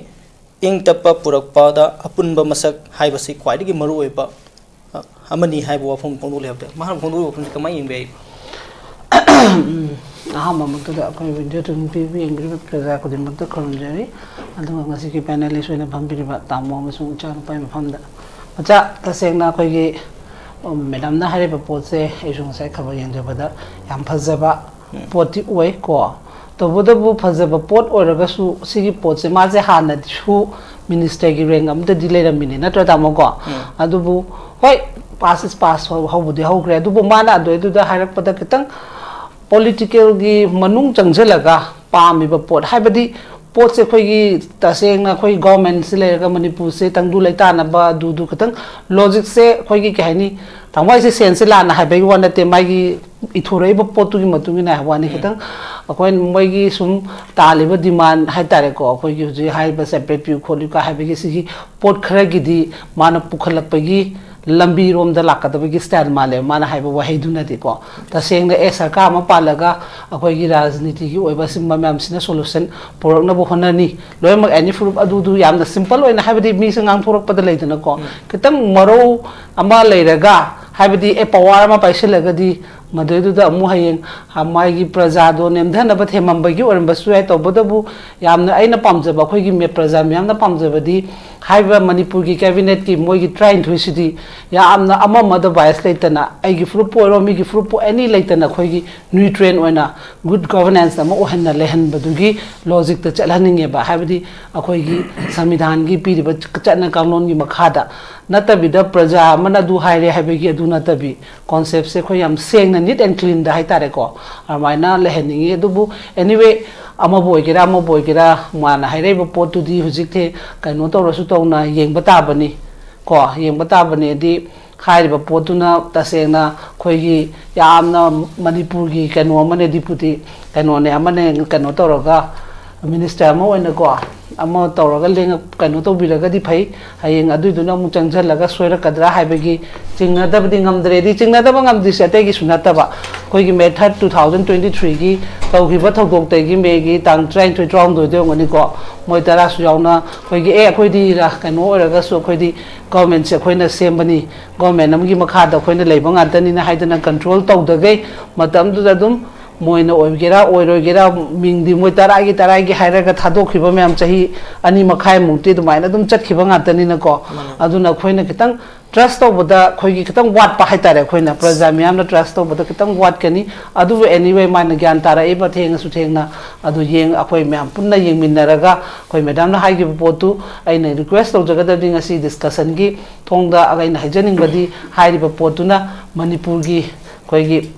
ꯏꯪ ꯇꯞꯄ ꯄꯨꯔꯛꯄꯗ ꯑꯄꯨꯟꯕ ꯃꯁꯛ ꯍꯥꯏꯕꯁꯤ ꯈ꯭ꯋꯥꯏꯗꯒꯤ ꯃꯔꯨꯑꯣꯏꯕ, ꯑ, ꯑꯃꯅꯤ ꯍꯥꯏꯕ ꯋꯥꯐꯝ ꯐꯣꯡꯗꯣꯛꯂꯦ ꯍꯥꯏꯕꯗ, ꯃꯍꯥꯛꯅ ꯐꯣꯡꯗꯣꯛꯂꯤꯕ ꯋꯥꯐꯝꯁꯤ ꯀꯃꯥꯏꯅ ꯌꯦꯡꯕ ꯌꯥꯏ? ꯑꯍꯥꯟꯕ ꯃꯛꯇꯗ ꯑꯩꯈꯣꯏ ꯚꯤꯗꯤꯑꯣ ꯇꯨꯡ ꯄꯤꯕ ꯌꯦꯡꯕꯤꯔꯤꯕ ꯄ꯭ꯔꯖꯥ ꯈꯨꯗꯤꯡꯃꯛꯇ ꯈꯨꯔꯨꯝꯖꯔꯤ꯫ ꯑꯗꯨꯒ ꯉꯁꯤꯒꯤ ꯄꯦꯅꯦꯂꯤꯁ ꯑꯣꯏꯅ ꯐꯝꯕꯤꯔꯤꯕ ꯇꯥꯃꯣ ꯑꯃꯁꯨꯡ ꯏꯆꯥꯅꯨꯄꯥꯒꯤ ꯃꯐꯝꯗ, ꯃꯆꯥ, ꯇꯁꯦꯡꯅ ꯑꯩꯈꯣꯏꯒꯤ ꯃꯦꯗꯥꯝꯅ ꯍꯥꯏꯔꯤꯕ ꯄꯣꯠꯁꯦ ꯑꯩꯁꯨ ꯉꯁꯥꯏ ꯈꯕꯔ ꯌꯦꯡꯖꯕꯗ ꯌꯥꯝ ꯐꯖꯕ ꯄꯣꯠꯇꯤ ꯑꯣꯏ ꯀꯣ꯫ ꯇꯧꯕꯇꯕꯨ ꯐꯖꯕ ꯄꯣꯠ ꯑꯣꯏꯔꯒꯁꯨ ꯁꯤꯒꯤ ꯄꯣꯠꯁꯦ ꯃꯥꯁꯦ ꯍꯥꯟꯅꯁꯨ ꯃꯤꯅꯤꯁꯇꯔꯒꯤ ꯔꯦꯡ ꯑꯃꯗꯗꯤ ꯂꯩꯔꯝꯃꯤꯅꯦ, ꯅꯠꯇ꯭ꯔꯥ ꯇꯥꯃꯣ ꯀꯣ? ꯑꯗꯨꯕꯨ ꯍꯣꯏ, ꯄꯥꯁ ꯏꯁ ꯄꯥꯁ ꯍꯧꯕꯗꯤ ꯍꯧꯈ꯭ꯔꯦ, ꯑꯗꯨꯕꯨ ꯃꯥꯅ ꯑꯗꯨꯏꯗꯨꯗ ꯍꯥꯏꯔꯛꯄꯗ ꯈꯤꯇꯪ ꯄꯣꯂꯤꯇꯤꯀꯦꯜꯒꯤ ꯃꯅꯨꯡ ꯆꯪꯁꯤꯜꯂꯒ ꯄꯥꯝꯃꯤꯕ ꯄꯣꯠ, ꯍꯥꯏꯕꯗꯤ ꯄꯣꯠꯁꯦ ꯑꯩꯈꯣꯏꯒꯤ ꯇꯁꯦꯡꯅ ꯑꯩꯈꯣꯏ ꯒꯣꯔꯃꯦꯟꯁꯤ ꯂꯩꯔꯒ ꯃꯅꯤꯄꯨꯔꯁꯦ ꯇꯪꯗꯨ ꯂꯩꯇꯥꯅꯕ ꯑꯗꯨꯗꯨ ꯈꯤꯇꯪ ꯂꯣꯖꯤꯛꯁꯦ ꯑꯩꯈꯣꯏꯒꯤ ꯀꯩ ꯍꯥꯏꯅꯤ, ꯇꯥꯃꯣ ꯑꯩꯁꯦ ꯁꯦꯟꯁꯁꯦ ꯂꯥꯟꯅ ꯍꯥꯏꯕꯒꯤ ꯋꯥ ꯅꯠꯇꯦ, ꯃꯥꯒꯤ ꯏꯊꯣꯔꯛꯏꯕ ꯄꯣꯠꯇꯨꯒꯤ ꯃꯇꯨꯡ ꯏꯟꯅ ꯍꯥꯏꯕ ꯋꯥꯅꯤ꯫ ꯈꯤꯇꯪ ꯑꯩꯈꯣꯏ ꯃꯣꯏꯒꯤ ꯁꯨꯝ ꯇꯥꯜꯂꯤꯕ ꯗꯤꯃꯥꯟ ꯍꯥꯏꯇꯥꯔꯦꯀꯣ, ꯑꯩꯈꯣꯏꯒꯤ ꯍꯧꯖꯤꯛ ꯍꯥꯏꯔꯤꯕ ꯁꯦꯄꯔꯦꯠ ꯄꯤꯌꯨ ꯈꯣꯠꯂꯤꯌꯨ ꯀ ꯍꯥꯏꯕꯒꯤ ꯁꯤꯒꯤ ꯄꯣꯠ ꯈꯔꯒꯤꯗꯤ ꯃꯥꯅ ꯄꯨꯈꯠꯂꯛꯄꯒꯤ ꯂꯝꯕꯤꯔꯣꯝꯗ ꯂꯥꯛꯀꯗꯕꯒꯤ ꯁ꯭ꯇꯥꯏꯜ ꯃꯥꯜꯂꯦꯕ ꯃꯥꯅ ꯍꯥꯏꯕ ꯋꯥꯍꯩꯗꯨꯅꯗꯤꯀꯣ꯫ ꯇꯁꯦꯡꯅ ꯑꯦ ꯁꯔꯀꯥꯔ ꯑꯃ ꯄꯥꯜꯂꯒ ꯑꯩꯈꯣꯏꯒꯤ ꯔꯥꯖꯅꯤꯇꯤꯒꯤ ꯑꯣꯏꯕ ꯁꯤꯒꯨꯝꯕ ꯃꯌꯥꯝꯁꯤꯅ ꯁꯣꯂꯨꯁꯟ ꯄꯨꯔꯛꯅꯕ ꯍꯣꯠꯅꯅꯤ, ꯂꯣꯏꯅꯃꯛ ꯑꯦꯅꯤ ꯄ꯭ꯔꯨꯐ ꯑꯗꯨꯗꯨ ꯌꯥꯝꯅ ꯁꯤꯝꯄꯜ ꯑꯣꯏꯅ, ꯍꯥꯏꯕꯗꯤ ꯃꯤꯁꯦ ꯉꯥꯡꯊꯣꯔꯛꯄꯗ ꯂꯩꯗꯅꯀꯣ, ꯈꯤꯇꯪ ꯃꯔꯧ ꯑꯃ ꯂꯩꯔꯒ, ꯍꯥꯏꯕꯗꯤ ꯑꯦ ꯄꯋꯥꯔ ꯑꯃ ꯄꯥꯏꯁꯤꯜꯂꯒꯗꯤ ꯃꯗꯨꯏꯗꯨꯗ ꯑꯃꯨꯛ ꯍꯌꯦꯡ ꯃꯥꯒꯤ ꯄ꯭ꯔꯖꯥꯗꯣ ꯅꯦꯝꯊꯅꯕ ꯊꯦꯝꯃꯝꯕꯒꯤ ꯑꯣꯏꯔꯝꯕꯁꯨ ꯌꯥꯏ꯫ ꯇꯧꯕꯇꯕꯨ ꯌꯥꯝꯅ ꯑꯩꯅ ꯄꯥꯝꯖꯕ, ꯑꯩꯈꯣꯏꯒꯤ ꯃꯦ-, ꯄ꯭ꯔꯖꯥ ꯃꯤꯌꯥꯝꯅ ꯄꯥꯝꯖꯕꯗꯤ ꯍꯥꯏꯔꯤꯕ ꯃꯅꯤꯄꯨꯔꯒꯤ ꯀꯦꯕꯤꯅꯦꯠꯀꯤ ꯃꯣꯏꯒꯤ ꯇꯔꯥꯅꯤꯊꯣꯏꯁꯤꯗꯤ ꯌꯥꯝꯅ ꯑꯃ ꯑꯃꯗ ꯕꯥꯏꯁ ꯂꯩꯇꯅ, ꯑꯩꯒꯤ ꯐꯨꯔꯨꯞꯄꯨ ꯑꯣꯏꯔꯣ, ꯃꯤꯒꯤ ꯐꯨꯔꯨꯞꯄꯨ, ꯑꯦꯅꯤ ꯂꯩꯇꯅ, ꯑꯩꯈꯣꯏꯒꯤ ꯅ꯭ꯌꯨꯇ꯭ꯔꯦꯟ ꯑꯣꯏꯅ ꯒꯨꯗ ꯒꯚꯔꯅꯦꯟꯁ ꯑꯃ ꯑꯣꯏꯍꯟꯅ ꯂꯩꯍꯟꯕꯗꯨꯒꯤ ꯂꯣꯖꯤꯛꯇ ꯆꯠꯍꯟꯅꯤꯡꯉꯦꯕ꯫ ꯍꯥꯏꯕꯗꯤ ꯑꯩꯈꯣꯏꯒꯤ ꯁꯪꯕꯤꯙꯥꯟꯒꯤ ꯄꯤꯔꯤꯕ ꯆꯠꯅ ꯀꯥꯡꯂꯣꯟꯒꯤ ꯃꯈꯥꯗ ꯅꯠꯇꯕꯤꯗ, ꯄ꯭ꯔꯖꯥ ꯑꯃꯅ ꯑꯗꯨ ꯍꯥꯏꯔꯦ ꯍꯥꯏꯕꯒꯤ ꯑꯗꯨ ꯅꯠꯇꯕꯤ, ꯀꯣꯟꯁꯦꯞꯁꯦ ꯑꯩꯈꯣꯏ ꯌꯥꯝ ꯁꯦꯡꯅ, ꯅꯤꯠ ꯑꯦꯟ ꯀ꯭ꯂꯤꯟꯗ ꯍꯥꯏꯇꯥꯔꯦꯀꯣ, ꯑꯗꯨꯃꯥꯏꯅ ꯂꯩꯍꯟꯅꯤꯡꯉꯤ꯫ ꯑꯗꯨꯕꯨ ꯑꯦꯅꯤꯋꯦ, ꯑꯃꯕꯨ ꯑꯣꯏꯒꯦꯔꯥ ꯑꯃꯕꯨ ꯑꯣꯏꯒꯦꯔꯥ, ꯃꯥꯅ ꯍꯥꯏꯔꯛꯏꯕ ꯄꯣꯠꯇꯨꯗꯤ ꯍꯧꯖꯤꯛꯇꯤ ꯀꯩꯅꯣ ꯇꯧꯔꯁꯨ ꯇꯧꯅ ꯌꯦꯡꯕ ꯇꯥꯕꯅꯤ ꯀꯣ, ꯌꯦꯡꯕ ꯇꯥꯕꯅꯤ꯫ ꯍꯥꯏꯗꯤ ꯍꯥꯏꯔꯤꯕ ꯄꯣꯠꯇꯨꯅ ꯇꯁꯦꯡꯅ ꯑꯩꯈꯣꯏꯒꯤ ꯌꯥꯝꯅ ꯃꯅꯤꯄꯨꯔꯒꯤ ꯀꯩꯅꯣ ꯑꯃꯅꯦ, ꯗꯤꯄꯨꯇꯤ ꯀꯩꯅꯣꯅꯦ ꯑꯃꯅꯦ, ꯀꯩꯅꯣ ꯇꯧꯔꯒ ꯃꯤꯅꯤꯁꯇꯔ ꯑꯃ ꯑꯣꯏꯅꯀꯣ, ꯑꯃ ꯇꯧꯔꯒ ꯂꯦꯡꯉꯛ-, ꯀꯩꯅꯣ ꯇꯧꯕꯤꯔꯒꯗꯤ ꯐꯩ꯫ ꯍꯌꯦꯡ ꯑꯗꯨꯏꯗꯨꯅ ꯑꯃꯨꯛ ꯆꯪꯁꯤꯜꯂꯒ ꯁꯣꯏꯔꯛꯀꯗ꯭ꯔꯥ ꯍꯥꯏꯕꯒꯤ ꯆꯤꯡꯅꯗꯕꯗꯤ ꯉꯝꯗ꯭ꯔꯦꯗꯤ, ꯆꯤꯡꯅꯗꯕ ꯉꯝꯗ꯭ꯔꯤꯁꯦ ꯑꯇꯩꯒꯤꯁꯨ ꯅꯠꯇꯕ, ꯑꯩꯈꯣꯏꯒꯤ May third, two thousand twenty-threeꯒꯤ ꯇꯧꯈꯤꯕ ꯊꯧꯗꯣꯛꯇꯒꯤ, Mayꯒꯤ ꯇꯥꯡ ꯇꯔꯥꯅꯤꯊꯣꯏ, ꯇꯔꯥꯍꯨꯝꯗꯣꯏꯗ ꯑꯣꯏꯔꯝꯒꯅꯤꯀꯣ, ꯃꯣꯏ ꯇꯔꯥꯁꯨ ꯌꯥꯎꯅ ꯑꯩꯈꯣꯏꯒꯤ, "ꯑꯦ, ꯑꯩꯈꯣꯏꯗꯤ ꯔ-, ꯀꯩꯅꯣ ꯑꯣꯏꯔꯒꯁꯨ ꯑꯩꯈꯣꯏꯗꯤ governmentꯁꯦ ꯑꯩꯈꯣꯏꯅ ꯁꯦꯝꯕꯅꯤ, government ꯑꯃꯒꯤ ꯃꯈꯥꯗ ꯑꯩꯈꯣꯏꯅ ꯂꯩꯕ ꯉꯥꯛꯇꯅꯤꯅ" ꯍꯥꯏꯗꯅ control ꯇꯧꯗꯈꯩ, ꯃꯇꯝꯗꯨꯗ ꯑꯗꯨꯝ ꯃꯣꯏꯅ ꯑꯣꯏꯒꯦꯔꯥ ꯑꯣꯏꯔꯣꯏꯒꯦꯔꯥ, ꯃꯤꯡꯗꯤ ꯃꯣꯏ ꯇꯔꯥꯒꯤ ꯇꯔꯥꯒꯤ ꯍꯥꯏꯔꯒ ꯊꯥꯗꯣꯛꯈꯤꯕ ꯃꯌꯥꯝ ꯆꯍꯤ ꯑꯅꯤ ꯃꯈꯥꯏꯃꯨꯛꯇꯤ ꯑꯗꯨꯃꯥꯏꯅ ꯑꯗꯨꯝ ꯆꯠꯈꯤꯕ ꯉꯥꯛꯇꯅꯤꯅꯀꯣ꯫ ꯃꯥꯅꯦ꯫ ꯑꯗꯨꯅ ꯑꯩꯈꯣꯏꯅ ꯈꯤꯇꯪ trust ꯇꯧꯕꯗ ꯑꯩꯈꯣꯏꯒꯤ ꯈꯤꯇꯪ ꯋꯥꯠꯄ ꯍꯥꯏꯇꯥꯔꯦ, ꯑꯩꯈꯣꯏꯅ ꯄ꯭ꯔꯖꯥ ꯃꯤꯌꯥꯝꯅ trust ꯇꯧꯕꯗ ꯈꯤꯇꯪ ꯋꯥꯠꯀꯅꯤ꯫ ꯑꯗꯨꯕꯨ anyway, ꯃꯥꯅ ꯒ꯭ꯌꯥꯟ ꯇꯥꯔꯛꯏꯕ ꯊꯦꯡꯉꯁꯨ ꯊꯦꯡꯅ, ꯑꯗꯨ ꯌꯦꯡ-, ꯑꯩꯈꯣꯏ ꯃꯌꯥꯝ ꯄꯨꯟꯅ ꯌꯦꯡꯃꯤꯟꯅꯔꯒ, ꯑꯩꯈꯣꯏ madamꯅ ꯍꯥꯏꯈꯤꯕ ꯄꯣꯠꯇꯨ ꯑꯩꯅ request ꯇꯧꯖꯒꯗꯕꯗꯤ, ꯉꯁꯤ discussionꯒꯤ ꯊꯣꯡꯗ ꯑꯩꯅ ꯍꯥꯏꯖꯅꯤꯡꯕꯗꯤ, ꯍꯥꯏꯔꯤꯕ ꯄꯣꯠꯇꯨꯅ ꯃꯅꯤꯄꯨꯔꯒꯤ ꯑꯩꯈꯣꯏꯒꯤ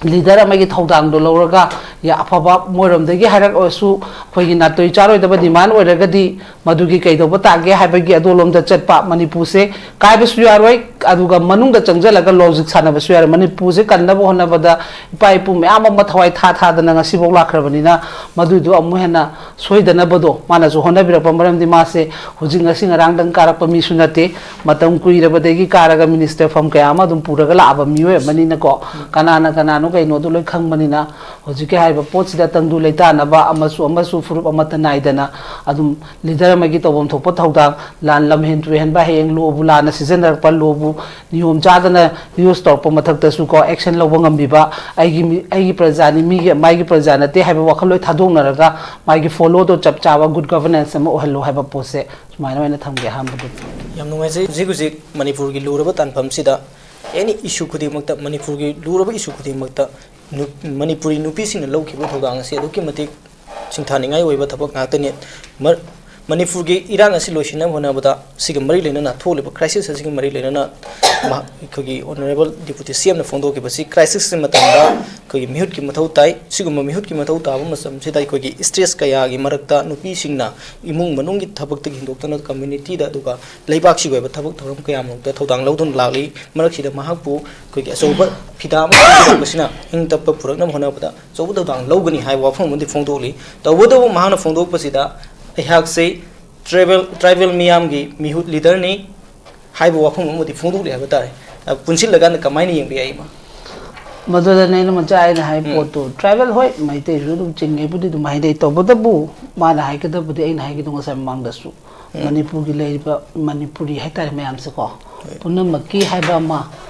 leader ꯑꯃꯒꯤ ꯊꯧꯗꯥꯡꯗꯣ ꯂꯧꯔꯒ, ꯌꯥ-, ꯑꯐꯕ ꯃꯣꯏꯔꯣꯝꯗꯒꯤ ꯍꯥꯏꯔꯛꯑꯁꯨ, ꯑꯩꯈꯣꯏꯒꯤ ꯅꯥꯇꯩ ꯆꯥꯔꯣꯏꯗꯕ demand ꯑꯣꯏꯔꯒꯗꯤ, ꯃꯗꯨꯒꯤ ꯀꯩꯗꯧꯕ ꯇꯥꯒꯦ ꯍꯥꯏꯕꯒꯤ ꯑꯗꯣꯂꯣꯝꯗ ꯆꯠꯄ, ꯃꯅꯤꯄꯨꯔꯁꯦ ꯀꯥꯏꯕꯁꯨ ꯌꯥꯔꯣꯏ, ꯑꯗꯨꯒ ꯃꯅꯨꯡꯗ ꯆꯪꯁꯤꯜꯂꯒ logic ꯁꯥꯟꯅꯕꯁꯨ ꯌꯥꯔꯣꯏ꯫ ꯃꯅꯤꯄꯨꯔꯁꯦ ꯀꯟꯅꯕ ꯍꯣꯠꯅꯕꯗ ꯏꯄꯥ ꯏꯄꯨ ꯃꯌꯥꯝ ꯑꯃ ꯊꯋꯥꯏ ꯊꯥ ꯊꯥꯗꯅ ꯉꯁꯤꯐꯥꯎ ꯂꯥꯛꯈ꯭ꯔꯕꯅꯤꯅ, ꯃꯗꯨꯏꯗꯣ ꯑꯃꯨꯛ ꯍꯦꯟꯅ ꯁꯣꯏꯗꯅꯕꯗꯣ ꯃꯥꯅꯁꯨ ꯍꯣꯠꯅꯕꯤꯔꯛꯄ, ꯃꯔꯝꯗꯤ ꯃꯥꯁꯦ ꯍꯧꯖꯤꯛ ꯉꯁꯤ ꯉꯔꯥꯡꯗꯪ ꯀꯥꯔꯛꯄ ꯃꯤꯁꯨ ꯅꯠꯇꯦ꯫ ꯃꯇꯝ ꯀꯨꯏꯔꯕꯗꯒꯤ ꯀꯥꯔꯒ minister ꯐꯝ ꯀꯌꯥ ꯑꯃ ꯑꯗꯨꯝ ꯄꯨꯔꯒ ꯂꯥꯛꯑꯕ ꯃꯤꯑꯣꯏ ꯑꯃꯅꯤꯅꯀꯣ, ꯀꯅꯥꯅ ꯀꯅꯥꯅꯣ ꯀꯩꯅꯣꯗꯣ ꯂꯣꯏ ꯈꯪꯕꯅꯤꯅ, ꯍꯧꯖꯤꯛꯀꯤ ꯍꯥꯏꯔꯤꯕ ꯄꯣꯠꯁꯤꯗ ꯇꯪꯗꯨ ꯂꯩꯇꯥꯅꯕ ꯑꯃꯁꯨ ꯑꯃꯁꯨ ꯐꯨꯔꯨꯞ ꯑꯃꯠꯇ ꯅꯥꯏꯗꯅ ꯑꯗꯨꯝ leader ꯑꯃꯒꯤ ꯇꯧꯐꯝ ꯊꯣꯛꯄ ꯊꯧꯗꯥꯡ, ꯂꯥꯟ ꯂꯝꯍꯦꯟ ꯇꯨꯍꯦꯟꯕ, ꯍꯌꯦꯡ lawꯕꯨ ꯂꯥꯟꯅ ꯁꯤꯖꯤꯟꯅꯔꯛꯄ, lawꯕꯨ ꯅꯤꯌꯣꯝ ꯆꯥꯗꯅ use ꯇꯧꯔꯛꯄ ꯃꯊꯛꯇꯁꯨ ꯀꯣ, action ꯂꯧꯕ ꯉꯝꯕꯤꯕ, ꯑꯩꯒꯤ ꯃꯤ-, ꯑꯩꯒꯤ ꯄ꯭ꯔꯖꯥꯅꯤ, ꯃꯤꯒꯤ, ꯃꯥꯒꯤ ꯄ꯭ꯔꯖꯥ ꯅꯠꯇꯦ ꯍꯥꯏꯕ ꯋꯥꯈꯜ ꯂꯣꯏ ꯊꯥꯗꯣꯛꯅꯔꯒ, ꯃꯥꯒꯤ followꯗꯣ ꯆꯞ ꯆꯥꯕ good governance ꯑꯃ ꯑꯣꯏꯍꯜꯂꯣ ꯍꯥꯏꯕ ꯄꯣꯠꯁꯦ ꯁꯨꯃꯥꯏꯅ ꯑꯣꯏꯅ ꯊꯝꯒꯦ ꯑꯍꯥꯟꯕꯗꯗꯤ꯫ ꯌꯥꯝ ꯅꯨꯡꯉꯥꯏꯖꯩ꯫ ꯍꯧꯖꯤꯛ ꯍꯧꯖꯤꯛ ꯃꯅꯤꯄꯨꯔꯒꯤ ꯂꯨꯔꯕ ꯇꯥꯟꯐꯝꯁꯤꯗ any issue ꯈꯨꯗꯤꯡꯃꯛꯇ, ꯃꯅꯤꯄꯨꯔꯒꯤ ꯂꯨꯔꯕ issue ꯈꯨꯗꯤꯡꯃꯛꯇ ꯅꯨ-, ꯃꯅꯤꯄꯨꯔꯤ ꯅꯨꯄꯤꯁꯤꯡꯅ ꯂꯧꯈꯤꯕ ꯊꯧꯗꯥꯡ ꯑꯁꯤ ꯑꯗꯨꯛꯀꯤ ꯃꯇꯤꯛ ꯁꯤꯡꯊꯥꯅꯤꯡꯉꯥꯏ ꯑꯣꯏꯕ ꯊꯕꯛ ꯉꯥꯛꯇꯅꯤ꯫ ꯃ-, ꯃꯅꯤꯄꯨꯔꯒꯤ ꯏꯔꯥꯡ ꯑꯁꯤ ꯂꯣꯏꯁꯤꯟꯅꯕ ꯍꯣꯠꯅꯕꯗ, ꯁꯤꯒ ꯃꯔꯤ ꯂꯩꯅꯅ ꯊꯣꯛꯂꯤꯕ crisis ꯑꯁꯤꯒ ꯃꯔꯤ ꯂꯩꯅꯅ ꯃꯍꯥꯛ, ꯑꯩꯈꯣꯏꯒꯤ Honourable Deputy CMꯅ ꯐꯣꯡꯗꯣꯛꯈꯤꯕꯁꯤ, crisisꯀꯤ ꯃꯇꯝꯗ ꯑꯩꯈꯣꯏꯒꯤ ꯃꯤꯍꯨꯠꯀꯤ ꯃꯊꯧ ꯇꯥꯏ꯫ ꯁꯤꯒꯨꯝꯕ ꯃꯤꯍꯨꯠꯀꯤ ꯃꯊꯧ ꯇꯥꯕ ꯃꯇꯝꯁꯤꯗ ꯑꯩꯈꯣꯏꯒꯤ stress ꯀꯌꯥꯒꯤ ꯃꯔꯛꯇ ꯅꯨꯄꯤꯁꯤꯡꯅ ꯏꯃꯨꯡ ꯃꯅꯨꯡꯒꯤ ꯊꯕꯛꯇꯒꯤ ꯍꯦꯟꯗꯣꯛꯇꯅ communityꯗ, ꯑꯗꯨꯒ ꯂꯩꯕꯥꯛꯁꯤꯒꯤ ꯑꯣꯏꯕ ꯊꯕꯛ ꯊꯧꯔꯝ ꯀꯌꯥꯃꯔꯨꯝꯗ ꯊꯧꯗꯥꯡ ꯂꯧꯗꯨꯅ ꯂꯥꯛꯂꯤ꯫ ꯃꯔꯛꯁꯤꯗ ꯃꯍꯥꯛꯄꯨ ꯑꯩꯈꯣꯏꯒꯤ ꯑꯆꯧꯕ ꯐꯤꯗꯥ ꯑꯃ ꯄꯨꯔꯛꯄꯁꯤꯅ ꯏꯪ ꯇꯞꯄ ꯄꯨꯔꯛꯅꯕ ꯍꯣꯠꯅꯕꯗ ꯑꯆꯧꯕ ꯊꯧꯗꯥꯡ ꯂꯧꯒꯅꯤ ꯍꯥꯏꯕ ꯋꯥꯐꯝ ꯑꯃꯗꯤ ꯐꯣꯡꯗꯣꯛꯂꯤ꯫ ꯇꯧꯕꯇꯕꯨ ꯃꯍꯥꯛꯅ ꯐꯣꯡꯗꯣꯛꯄꯁꯤꯗ ꯑꯩꯍꯥꯛꯁꯤ ꯇ꯭ꯔꯥꯏꯕꯦꯜ ꯇ꯭ꯔꯥꯏꯕꯦꯜ ꯃꯤꯌꯥꯝꯒꯤ ꯃꯤꯍꯨꯠ ꯂꯤꯗꯔꯅꯤ ꯍꯥꯏꯕ ꯋꯥꯐꯝ ꯑꯃꯗꯤ ꯐꯣꯡꯗꯣꯛꯂꯤ ꯍꯥꯏꯕ ꯇꯥꯔꯦ꯫ ꯑ, ꯄꯨꯟꯁꯤꯜꯂꯒ ꯀꯃꯥꯏꯅ ꯌꯦꯡꯕ ꯌꯥꯏ, ꯏꯃꯥ? ꯃꯗꯨꯗꯅꯦ ꯑꯩꯅ ꯃꯆꯥ ꯑꯩꯅ ꯍꯥꯏ ꯎꯝ꯫ ꯄꯣꯠꯇꯨ, ꯇ꯭ꯔꯥꯏꯕꯦꯜ, ꯍꯣꯏ, ꯃꯩꯇꯩꯁꯨ ꯑꯗꯨꯝ ꯆꯤꯡꯉꯦꯕꯨꯗꯤ ꯑꯗꯨꯝ ꯍꯥꯏꯅꯩ, ꯇꯧꯕꯇꯕꯨ ꯃꯥꯅ ꯍꯥꯏꯒꯗꯕꯗꯤ, ꯑꯩꯅ ꯍꯥꯏꯒꯗꯧ ꯉꯁꯥꯏ ꯃꯃꯥꯡꯗꯁꯨ, ꯎꯝ꯫ ꯃꯅꯤꯄꯨꯔꯒꯤ ꯂꯩꯔꯤꯕ ꯃꯅꯤꯄꯨꯔꯤ ꯍꯥꯏꯇꯥꯔꯦ ꯃꯌꯥꯝꯁꯦꯀꯣ, ꯍꯣꯏ꯫ ꯄꯨꯝꯅꯃꯛꯀꯤ ꯍꯥꯏꯕ ꯑꯃ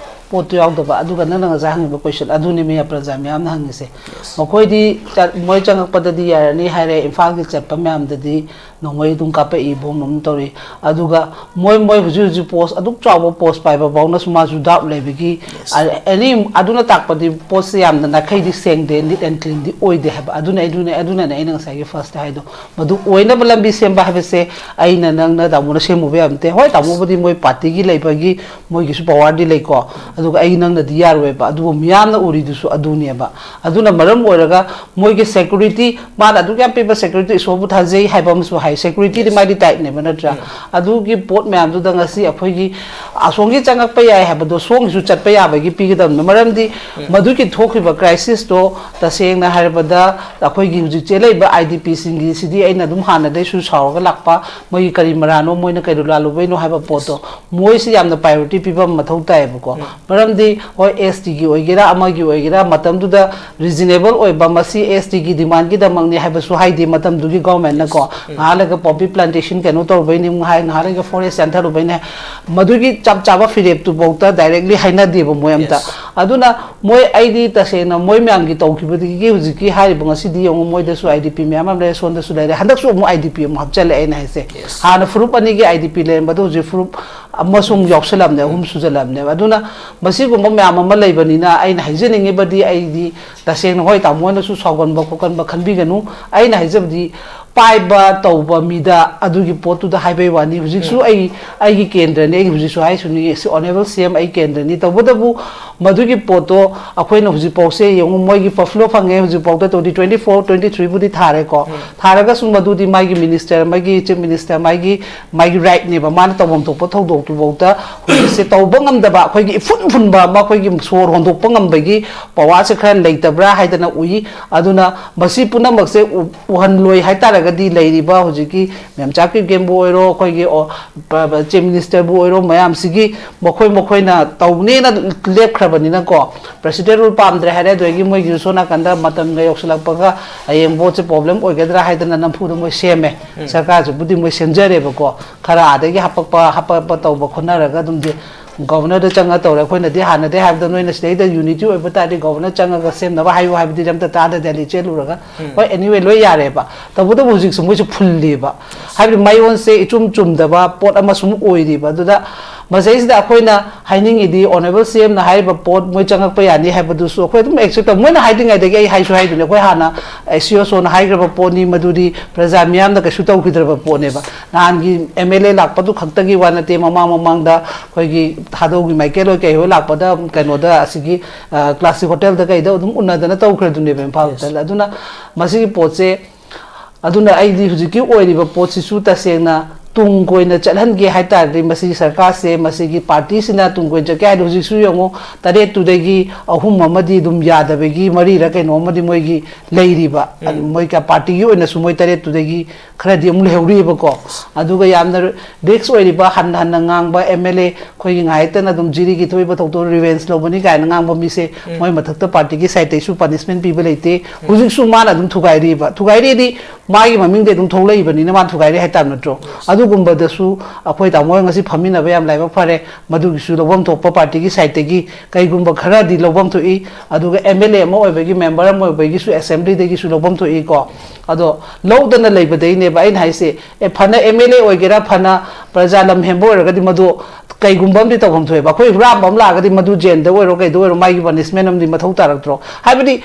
ꯄꯣꯠꯇꯨ ꯌꯥꯎꯗꯕ꯫ ꯑꯗꯨꯒ ꯅꯪꯅ ꯉꯁꯥꯏ ꯍꯪꯉꯤꯕ ꯀꯣꯏꯁꯟ ꯑꯗꯨꯅꯤ ꯃꯌꯥꯝ ꯄ꯭ꯔꯖꯥ ꯃꯌꯥꯝꯅ ꯍꯪꯉꯤꯁꯦ꯫ ꯌꯦꯁ꯫ ꯃꯈꯣꯏꯗꯤ ꯆꯠ-, ꯃꯣꯏ ꯆꯪꯉꯛꯄꯗꯗꯤ ꯌꯥꯔꯅꯤ ꯍꯥꯏꯔꯦ, ꯏꯝꯐꯥꯜꯒꯤ ꯆꯠꯄ ꯃꯌꯥꯝꯗꯗꯤ ꯅꯣꯡꯃꯩ ꯑꯗꯨꯝ ꯀꯥꯞꯄꯛꯏ, ꯕꯣꯝ ꯑꯗꯨꯝ ꯇꯧꯔꯤ꯫ ꯑꯗꯨꯒ ꯃꯣꯏ, ꯃꯣꯏ ꯍꯧꯖꯤꯛ ꯍꯧꯖꯤꯛ ꯄꯣꯁ ꯑꯗꯨꯛ ꯆꯥꯎꯕ ꯄꯣꯁ ꯄꯥꯏꯕ ꯐꯥꯎꯅꯁꯨ ꯃꯥꯁꯨ ꯗꯥꯎꯠ ꯂꯩꯕꯒꯤ, ꯌꯦꯁ꯫ ꯑ-, ꯑꯦꯅꯤ, ꯑꯗꯨꯅ ꯇꯥꯛꯄꯗꯤ ꯄꯣꯠꯁꯦ ꯌꯥꯝꯅ ꯅꯥꯈꯩꯗꯤ ꯁꯦꯡꯗꯦ, ꯅꯤꯠ ꯑꯦꯟ ꯀ꯭ꯂꯤꯟꯗꯤ ꯑꯣꯏꯗꯦ ꯍꯥꯏꯕ꯫ ꯑꯗꯨꯅ, ꯑꯗꯨꯅ, ꯑꯗꯨꯅꯅꯦ ꯑꯩꯅ ꯉꯁꯥꯏꯒꯤ ꯐꯥꯔꯁꯇ ꯍꯥꯏꯗꯣ, ꯃꯗꯨ ꯑꯣꯏꯅꯕ ꯂꯝꯕꯤ ꯁꯦꯝꯕ ꯍꯥꯏꯕꯁꯦ ꯑꯩꯅ, ꯅꯪꯅ, ꯇꯥꯃꯣꯅ ꯁꯦꯝꯃꯨꯕ ꯌꯥꯕ ꯅꯠꯇꯦ꯫ ꯍꯣꯏ, ꯇꯥꯃꯣꯕꯨꯗꯤ ꯃꯣꯏ ꯄꯥꯔꯇꯤꯒꯤ ꯂꯩꯕꯒꯤ ꯃꯣꯏꯒꯤꯁꯨ ꯄꯋꯥꯔꯗꯤ ꯂꯩꯀꯣ, ꯑꯗꯨꯒ ꯑꯩ ꯅꯪꯅꯗꯤ ꯌꯥꯔꯣꯏꯕ꯫ ꯑꯗꯨꯕꯨ ꯃꯤꯌꯥꯝꯅ ꯎꯔꯤꯗꯨꯁꯨ ꯑꯗꯨꯅꯦꯕ꯫ ꯑꯗꯨꯅ ꯃꯔꯝ ꯑꯣꯏꯔꯒ ꯃꯣꯏꯒꯤ ꯁꯦꯀ꯭ꯌꯨꯔꯤꯇꯤ, ꯃꯥꯅ ꯑꯗꯨꯛ ꯌꯥꯝ ꯄꯤꯕ ꯁꯦꯀ꯭ꯌꯨꯔꯤꯇꯤ ꯏꯁꯣꯔꯕꯨ ꯊꯥꯖꯩ ꯍꯥꯏꯕ ꯑꯃꯁꯨ ꯍꯥꯏ, ꯁꯦꯀ꯭ꯌꯨꯔꯤꯇꯤꯗꯤ ꯌꯦꯁ꯫ ꯃꯥꯗꯤ ꯇꯥꯏꯠꯅꯦꯕ, ꯅꯠꯇ꯭ꯔꯥ? ꯎꯝ꯫ ꯑꯗꯨꯒꯤ ꯄꯣꯠ ꯃꯌꯥꯝꯗꯨꯗ ꯉꯁꯤ ꯑꯩꯈꯣꯏꯒꯤ ꯑꯁꯣꯝꯒꯤ ꯆꯪꯉꯛꯄ ꯌꯥꯏ ꯍꯥꯏꯕꯗꯣ ꯁꯣꯝꯒꯤꯁꯨ ꯆꯠꯄ ꯌꯥꯕꯒꯤ ꯄꯤꯒꯗꯕꯅꯤ꯫ ꯃꯔꯝꯗꯤ ꯎꯝ꯫ ꯃꯗꯨꯒꯤ ꯊꯣꯛꯈꯤꯕ ꯀ꯭ꯔꯥꯏꯁꯤꯁꯇꯣ, ꯇꯁꯦꯡꯅ ꯍꯥꯏꯔꯕꯗ, ꯑꯩꯈꯣꯏꯒꯤ ꯍꯧꯖꯤꯛ ꯆꯦꯜꯂꯛꯏꯕ ꯑꯥꯏ ꯗꯤ ꯄꯤꯁꯤꯡꯒꯤꯁꯤꯗꯤ ꯑꯩꯅ ꯑꯗꯨꯝ ꯍꯥꯟꯅꯗꯩꯁꯨ ꯁꯥꯎꯔꯒ ꯂꯥꯛꯄ, ꯃꯣꯏꯒꯤ ꯀꯔꯤ ꯃꯔꯥꯅꯣ, ꯃꯣꯏꯅ ꯀꯩ ꯂꯥꯜꯂꯨꯕꯩꯅꯣ ꯍꯥꯏꯕ ꯄꯣꯠꯇꯣ, ꯃꯣꯏꯁꯤ ꯌꯥꯝꯅ ꯄ꯭ꯔꯥꯏꯌꯣꯔꯤꯇꯤ ꯄꯤꯕ ꯑꯃ ꯃꯊꯧ ꯇꯥꯏꯌꯦꯕꯀꯣ꯫ ꯎꯝ꯫ ꯃꯔꯝꯗꯤ, ꯍꯣꯏ, ꯑꯦꯁ ꯇꯤꯒꯤ ꯑꯣꯏꯒꯦꯔꯥ, ꯑꯃꯒꯤ ꯑꯣꯏꯒꯦꯔꯥ, ꯃꯇꯝꯗꯨꯗ ꯔꯤꯖꯅꯦꯕꯜ ꯑꯣꯏꯕ, ꯃꯁꯤ ꯑꯦꯁ ꯇꯤꯒꯤ ꯗꯤꯃꯥꯟꯒꯤꯗꯃꯛꯅꯤ ꯍꯥꯏꯕꯁꯨ ꯍꯥꯏꯗꯦ ꯃꯇꯝꯗꯨꯒꯤ ꯒꯣꯔꯃꯦꯟꯅꯀꯣ꯫ ꯎꯝ꯫ ꯉꯥꯏꯍꯥꯛ ꯂꯩꯔꯒ ꯄꯣꯄꯤ ꯄ꯭ꯂꯥꯟꯇꯦꯁꯟ ꯀꯩꯅꯣ ꯇꯧꯔꯨꯕꯩꯅꯤ ꯑꯃꯨꯛ ꯍꯥꯏ, ꯉꯥꯏꯍꯥꯛ ꯂꯩꯔꯒ ꯐꯣꯔꯦꯁ ꯌꯥꯟꯊꯔꯨꯕꯩꯅꯦ꯫ ꯃꯗꯨꯒꯤ ꯆꯞ ꯆꯥꯕ ꯐꯤꯔꯦꯞꯇꯨꯐꯥꯎꯗ ꯗꯥꯏꯔꯦꯛꯂꯤ ꯍꯥꯏꯅꯗꯦꯕ ꯃꯣꯏ ꯑꯝꯇ꯫ ꯌꯦꯁ꯫ ꯑꯗꯨꯅ ꯃꯣꯏ, ꯑꯩꯗꯤ ꯇꯁꯦꯡꯅ ꯃꯣꯏ ꯃꯌꯥꯝꯒꯤ ꯇꯧꯈꯤꯕꯗꯒꯤ ꯍꯧꯖꯤꯛꯀꯤ ꯍꯥꯏꯔꯤꯕ, ꯉꯁꯤꯗꯤ ꯌꯦꯡꯉꯨ, ꯃꯣꯏꯗꯁꯨ ꯑꯥꯏ ꯗꯤ ꯄꯤ ꯃꯌꯥꯝ ꯑꯃ ꯂꯩꯔꯦ, ꯁꯣꯝꯗꯁꯨ ꯂꯩꯔꯦ, ꯍꯟꯗꯛꯁꯨ ꯑꯃꯨꯛ ꯑꯥꯏ ꯗꯤ ꯄꯤ ꯑꯃꯨꯛ ꯍꯥꯞꯆꯜꯂꯦ꯫ ꯑꯩꯅ ꯍꯥꯏꯁꯦ, ꯌꯦꯁ꯫ ꯍꯥꯟꯅ ꯐꯨꯔꯨꯞ ꯑꯅꯤꯒꯤ ꯑꯥꯏ ꯗꯤ ꯄꯤ ꯂꯩꯔꯝꯕꯗꯣ ꯍꯧꯖꯤꯛ ꯐꯨꯔꯨꯞ ꯑꯃꯁꯨ ꯑꯃꯨꯛ ꯌꯥꯎꯁꯜꯂꯝꯅꯦ, ꯑꯍꯨꯝ ꯁꯨꯖꯜꯂꯝꯅꯦꯕ꯫ ꯑꯗꯨꯅ ꯃꯁꯤꯒꯨꯝꯕ ꯃꯌꯥꯝ ꯑꯃ ꯂꯩꯕꯅꯤꯅ ꯑꯩꯅ ꯍꯥꯏꯖꯅꯤꯡꯉꯤꯕꯗꯤ, ꯑꯩꯗꯤ ꯇꯁꯦꯡꯅ, ꯍꯣꯏ, ꯇꯥꯃꯣ ꯍꯣꯏꯅꯁꯨ ꯁꯥꯎꯒꯟꯕ ꯈꯣꯠꯀꯟꯕ ꯈꯟꯕꯤꯒꯅꯨ꯫ ꯑꯩꯅ ꯍꯥꯏꯖꯕꯗꯤ, ꯄꯥꯏꯕ ꯇꯧꯕ ꯃꯤꯗ ꯑꯗꯨꯒꯤ ꯄꯣꯠꯇꯨꯗ ꯍꯥꯏꯕꯩ ꯋꯥꯅꯤ꯫ ꯍꯧꯖꯤꯛꯁꯨ ꯎꯝ꯫ ꯑꯩ, ꯑꯩꯒꯤ ꯀꯦꯟꯗ꯭ꯔꯅꯤ, ꯑꯩ ꯍꯧꯖꯤꯛꯁꯨ ꯍꯥꯏꯁꯤꯅꯤ, ꯁꯤ ꯑꯣꯅꯔꯦꯕꯜ ꯁꯤ ꯑꯦꯝ ꯑꯩ ꯀꯦꯟꯗ꯭ꯔꯅꯤ꯫ ꯇꯧꯕꯇꯕꯨ ꯃꯗꯨꯒꯤ ꯄꯣꯠꯇꯣ ꯑꯩꯈꯣꯏꯅ ꯍꯧꯖꯤꯛꯐꯥꯎꯁꯦ ꯌꯦꯡꯉꯨ, ꯃꯣꯏꯒꯤ ꯐꯣꯔ ꯐ꯭ꯂꯣ ꯐꯪꯉꯦ, ꯍꯧꯖꯤꯛꯐꯥꯎꯗ ꯇ꯭ꯋꯦꯟꯇꯤ ꯇ꯭ꯋꯦꯟꯇꯤ ꯐꯣꯔ, ꯇ꯭ꯋꯦꯟꯇꯤ ꯊ꯭ꯔꯤꯕꯨꯗꯤ ꯊꯥꯔꯦꯀꯣ꯫ ꯎꯝ꯫ ꯊꯥꯔꯒꯁꯨ ꯃꯗꯨꯗꯤ ꯃꯥꯒꯤ ꯃꯤꯅꯤꯁꯇꯔ, ꯃꯥꯒꯤ ꯆꯤꯐ ꯃꯤꯅꯤꯁꯇꯔ, ꯃꯥꯒꯤ, ꯃꯥꯒꯤ ꯔꯥꯏꯠꯅꯦꯕ, ꯃꯥꯅ ꯇꯧꯐꯝ ꯊꯣꯛꯄ ꯊꯧꯗꯣꯛꯇꯨꯐꯥꯎꯗ ꯍꯧꯖꯤꯛꯁꯦ ꯇꯧꯕ ꯉꯝꯗꯕ, ꯑꯩꯈꯣꯏꯒꯤ ꯏꯐꯨꯟ ꯐꯨꯟꯕ ꯑꯃ, ꯑꯩꯈꯣꯏꯒꯤ ꯁꯣꯔ ꯍꯣꯟꯗꯣꯛꯄ ꯉꯝꯕꯒꯤ ꯄꯋꯥꯔꯁꯦ ꯈꯔ ꯂꯩꯇꯕ꯭ꯔꯥ ꯍꯥꯏꯗꯅ ꯎꯏ꯫ ꯑꯗꯨꯅ ꯃꯁꯤ ꯄꯨꯝꯅꯃꯛꯁꯦ ꯎ-, ꯎꯍꯜꯂꯣꯏ ꯍꯥꯏꯇꯥꯔꯒꯗꯤ, ꯗꯤ ꯂꯩꯔꯤꯕ ꯍꯧꯖꯤꯛꯀꯤ ꯃꯦꯝꯆꯥ ꯀꯤꯞꯒꯦꯟꯕꯨ ꯑꯣꯏꯔꯣ, ꯑꯩꯈꯣꯏꯒꯤ ꯑꯣ, ꯄ-, ꯄ-, ꯆꯤꯐ ꯃꯤꯅꯤꯁꯇꯔꯕꯨ ꯑꯣꯏꯔꯣ, ꯃꯌꯥꯝꯁꯤꯒꯤ ꯃꯈꯣꯏ ꯃꯈꯣꯏꯅ ꯇꯧꯅꯦꯅ ꯂꯦꯞꯈ꯭ꯔꯕꯅꯤꯅꯀꯣ, ꯄ꯭ꯔꯦꯁꯤꯗꯦꯟ ꯔꯨꯜ ꯄꯥꯝꯗ꯭ꯔꯦ ꯍꯥꯏꯔꯦ, ꯑꯗꯨꯗꯒꯤ ꯃꯣꯏꯒꯤꯁꯨ ꯁꯣꯝ ꯅꯥꯀꯟꯗ ꯃꯇꯝꯒ ꯌꯧꯁꯤꯜꯂꯛꯄꯒ ꯍꯌꯦꯡ ꯚꯣꯠꯁꯦ ꯄ꯭ꯔꯣꯕ꯭ꯂꯦꯝ ꯑꯣꯏꯒꯗ꯭ꯔꯥ ꯍꯥꯏꯗꯅ ꯅꯝꯐꯨꯗ ꯃꯣꯏ ꯁꯦꯝꯃꯦ꯫ ꯁꯔꯀꯥꯔꯁꯤꯕꯨꯗꯤ ꯃꯣꯏ ꯁꯦꯝꯖꯔꯦꯕꯀꯣ, ꯈꯔ ꯑꯥꯗꯒꯤ ꯍꯥꯄꯛꯄ ꯍꯥꯄꯛꯄ ꯇꯧꯕ ꯈꯣꯠꯅꯔꯒ ꯑꯗꯨꯝꯗꯤ ꯒꯣꯕꯔꯅꯔꯗ ꯆꯪꯉ ꯇꯧꯔꯦ꯫ ꯑꯩꯈꯣꯏꯅꯗꯤ ꯍꯥꯟꯅꯗꯤ ꯍꯥꯏꯕꯗ ꯅꯣꯏꯅ ꯁꯤꯗꯩꯗ ꯌꯨꯅꯤꯇꯤ ꯑꯣꯏꯕ ꯇꯥꯔꯗꯤ ꯒꯣꯕꯔꯅꯔ ꯆꯪꯉꯒ ꯁꯦꯝꯅꯕ ꯍꯥꯏꯌꯨ ꯍꯥꯏꯕꯗꯤ ꯑꯝꯇ ꯇꯥꯗꯦ, ꯗꯦꯜꯂꯤ ꯆꯦꯜꯂꯨꯔꯒ꯫ ꯍꯣꯏ, ꯑꯦꯅꯤꯋꯦ, ꯂꯣꯏ ꯌꯥꯔꯦꯕ꯫ ꯇꯧꯕꯇꯕꯨ ꯍꯧꯖꯤꯛꯁꯨ ꯃꯣꯏꯁꯨ ꯐꯨꯜꯂꯤꯕ, ꯍꯥꯏꯕꯗꯤ ꯃꯌꯣꯟꯁꯦ ꯏꯆꯨꯝ ꯆꯨꯝꯗꯕ ꯄꯣꯠ ꯑꯃ ꯁꯨꯝ ꯑꯣꯏꯔꯤꯕ꯫ ꯑꯗꯨꯗ ꯃꯁꯤꯗꯩꯁꯤꯗ ꯑꯩꯈꯣꯏꯅ ꯍꯥꯏꯅꯤꯡꯉꯤꯗꯤ, ꯑꯣꯅꯔꯦꯕꯜ ꯁꯤ ꯑꯦꯝꯅ ꯍꯥꯏꯔꯤꯕ ꯄꯣꯠ ꯃꯣꯏ ꯆꯪꯉꯛꯄ ꯌꯥꯅꯤ ꯍꯥꯏꯕꯗꯨꯁꯨ ꯑꯩꯈꯣꯏ ꯑꯗꯨꯝ ꯑꯦꯛꯁꯦꯞ ꯇꯧ꯫ ꯃꯣꯏꯅ ꯍꯥꯏꯗ꯭ꯔꯤꯉꯩꯗꯒꯤ ꯑꯩ ꯍꯥꯏꯁꯨ ꯍꯥꯏꯗꯨꯅꯦ, ꯑꯩꯈꯣꯏ ꯍꯥꯟꯅ ꯁꯤ ꯑꯣ ꯁꯣꯅ ꯍꯥꯏꯈ꯭ꯔꯕ ꯄꯣꯠꯅꯤ, ꯃꯗꯨꯗꯤ ꯄ꯭ꯔꯖꯥ ꯃꯤꯌꯥꯝꯅ ꯀꯩꯁꯨ ꯇꯧꯈꯤꯗ꯭ꯔꯕ ꯄꯣꯠꯅꯦꯕ꯫ ꯅꯍꯥꯟꯒꯤ ꯑꯦꯝ ꯑꯦꯜ ꯑꯦ ꯂꯥꯛꯄꯗꯨ ꯈꯛꯇꯒꯤ ꯋꯥ ꯅꯠꯇꯦ, ꯃꯃꯥꯡ ꯃꯃꯥꯡꯗ ꯑꯩꯈꯣꯏꯒꯤ ꯊꯥꯗꯧꯒꯤ ꯃꯥꯏꯀꯦꯜ ꯍꯣꯏ ꯀꯩ ꯍꯣꯏ ꯂꯥꯛꯄꯗ ꯀꯩꯅꯣꯗ, ꯑꯁꯤꯒꯤ, ꯑ, ꯀ꯭ꯂꯥꯁꯤꯛ ꯍꯣꯇꯦꯜꯗ ꯀꯩꯗ ꯑꯗꯨꯝ ꯎꯅꯗꯅ ꯇꯧꯈ꯭ꯔꯦꯗꯨꯅꯦꯕ, ꯏꯝꯐꯥꯜ ꯍꯣꯇꯦꯜꯗ꯫ ꯑꯗꯨꯅ ꯃꯁꯤꯒꯤ ꯄꯣꯠꯁꯦ, ꯑꯗꯨꯅ ꯑꯩꯗꯤ ꯍꯧꯖꯤꯛꯀꯤ ꯑꯣꯏꯔꯤꯕ ꯄꯣꯠꯁꯤꯁꯨ ꯇꯁꯦꯡꯅ ꯇꯨꯡ ꯀꯣꯏꯅ ꯆꯠꯍꯟꯒꯦ ꯍꯥꯏ ꯇꯥꯔꯗꯤ, ꯃꯁꯤꯒꯤ ꯁꯔꯀꯥꯔꯁꯦ, ꯃꯁꯤꯒꯤ ꯄꯥꯔꯇꯤꯁꯤꯅ ꯇꯨꯡ ꯀꯣꯏꯅ ꯆꯠꯀꯦ ꯍꯥꯏꯔꯗꯤ, ꯍꯧꯖꯤꯛꯁꯨ ꯌꯦꯡꯉꯨ, ꯇꯔꯦꯠꯇꯨꯗꯒꯤ ꯑꯍꯨꯝ ꯑꯃꯗꯤ ꯑꯗꯨꯝ ꯌꯥꯗꯕꯒꯤ, ꯃꯔꯤꯔ ꯀꯩꯅꯣ ꯑꯃꯗꯤ ꯃꯣꯏꯒꯤ ꯂꯩꯔꯤꯕ꯫ ꯎꯝ꯫ ꯃꯣꯏ ꯀ-, ꯄꯥꯔꯇꯤꯒꯤ ꯑꯣꯏꯅꯁꯨ ꯃꯣꯏ ꯇꯔꯦꯠꯇꯨꯗꯒꯤ ꯈꯔꯗꯤ ꯑꯃꯨꯛ ꯂꯩꯍꯧꯔꯤꯕꯀꯣ꯫ ꯑꯗꯨꯒ ꯌꯥꯝꯅ ꯔꯤꯛꯁ ꯑꯣꯏꯔꯤꯕ, ꯍꯟꯅ ꯍꯟꯅ ꯉꯥꯡꯕ ꯑꯦꯝ ꯑꯦꯜ ꯑꯦ, ꯑꯩꯈꯣꯏꯒꯤ ꯉꯥꯏꯍꯥꯛꯇꯅ ꯑꯗꯨꯝ ꯖꯤꯔꯤꯒꯤ ꯊꯣꯛꯏꯕ ꯊꯧꯗꯣꯛ ꯔꯤꯚꯦꯟꯖ ꯂꯧꯕꯅꯤ ꯀꯥꯏꯅ ꯉꯥꯡꯕ ꯃꯤꯁꯦ, ꯎꯝ꯫ ꯃꯣꯏ ꯃꯊꯛꯇ ꯄꯥꯔꯇꯤꯒꯤ ꯁꯥꯏꯠꯇꯩꯁꯨ ꯄꯅꯤꯁꯃꯦꯟ ꯄꯤꯕ ꯂꯩꯇꯦ꯫ ꯎꯝ꯫ ꯍꯧꯖꯤꯛꯁꯨ ꯃꯥꯅ ꯑꯗꯨꯝ ꯊꯨꯒꯥꯏꯔꯤꯕ, ꯊꯨꯒꯥꯏꯔꯤꯗꯤ ꯃꯥꯒꯤ ꯃꯃꯤꯡꯗꯤ ꯑꯗꯨꯝ ꯊꯣꯛꯂꯛꯏꯕꯅꯤꯅ ꯃꯥꯅ ꯊꯨꯒꯥꯏꯔꯤ ꯍꯥꯏꯇꯥꯕ ꯅꯠꯇ꯭ꯔꯣ? ꯑꯗꯨꯒꯨꯝꯕꯗꯁꯨ ꯑꯩꯈꯣꯏ ꯇꯥꯃꯣ ꯍꯣꯏ ꯉꯁꯤ ꯐꯝꯃꯤꯟꯅꯕ ꯌꯥꯝ ꯂꯥꯏꯕꯛ ꯐꯔꯦ꯫ ꯃꯗꯨꯒꯤꯁꯨ ꯂꯧꯐꯝ ꯊꯣꯛꯄ ꯄꯥꯔꯇꯤꯒꯤ ꯁꯥꯏꯠꯇꯒꯤ ꯀꯩꯒꯨꯝꯕ ꯈꯔꯗꯤ ꯂꯧꯐꯝ ꯊꯣꯛꯏ꯫ ꯑꯗꯨꯒ ꯑꯦꯝ ꯑꯦꯜ ꯑꯦ ꯑꯃ ꯑꯣꯏꯕꯒꯤ, ꯃꯦꯝꯕꯔ ꯑꯃ ꯑꯣꯏꯕꯒꯤꯁꯨ, ꯑꯦꯁꯦꯝꯕ꯭ꯂꯤꯗꯒꯤꯁꯨ ꯂꯧꯐꯝ ꯊꯣꯛꯏꯀꯣ꯫ ꯑꯗꯣ ꯂꯧꯗꯅ ꯂꯩꯕꯗꯩꯅꯦꯕ ꯑꯩꯅ ꯍꯥꯏꯁꯦ, ꯑꯦ, ꯐꯅ ꯑꯦꯝ ꯑꯦꯜ ꯑꯦ ꯑꯣꯏꯒꯦꯔꯥ, ꯐꯅ ꯄ꯭ꯔꯖꯥ ꯂꯝ ꯍꯦꯟꯕ ꯑꯣꯏꯔꯒꯗꯤ ꯃꯗꯨ ꯀꯩꯒꯨꯝꯕ ꯑꯃꯗꯤ ꯇꯧꯐꯝ ꯊꯣꯛꯑꯦꯕ꯫ ꯑꯩꯈꯣꯏ ꯍꯨꯔꯥꯟꯕ ꯑꯃ ꯂꯥꯛꯑꯒꯗꯤ ꯃꯗꯨ ꯖꯦꯜꯗ ꯑꯣꯏꯔꯣ ꯀꯩꯗ ꯑꯣꯏꯔꯣ ꯃꯥꯒꯤ ꯄꯅꯤꯁꯃꯦꯟ ꯑꯃꯗꯤ ꯃꯊꯧ ꯇꯥꯔꯛꯇ꯭ꯔꯣ? ꯍꯥꯏꯕꯗꯤ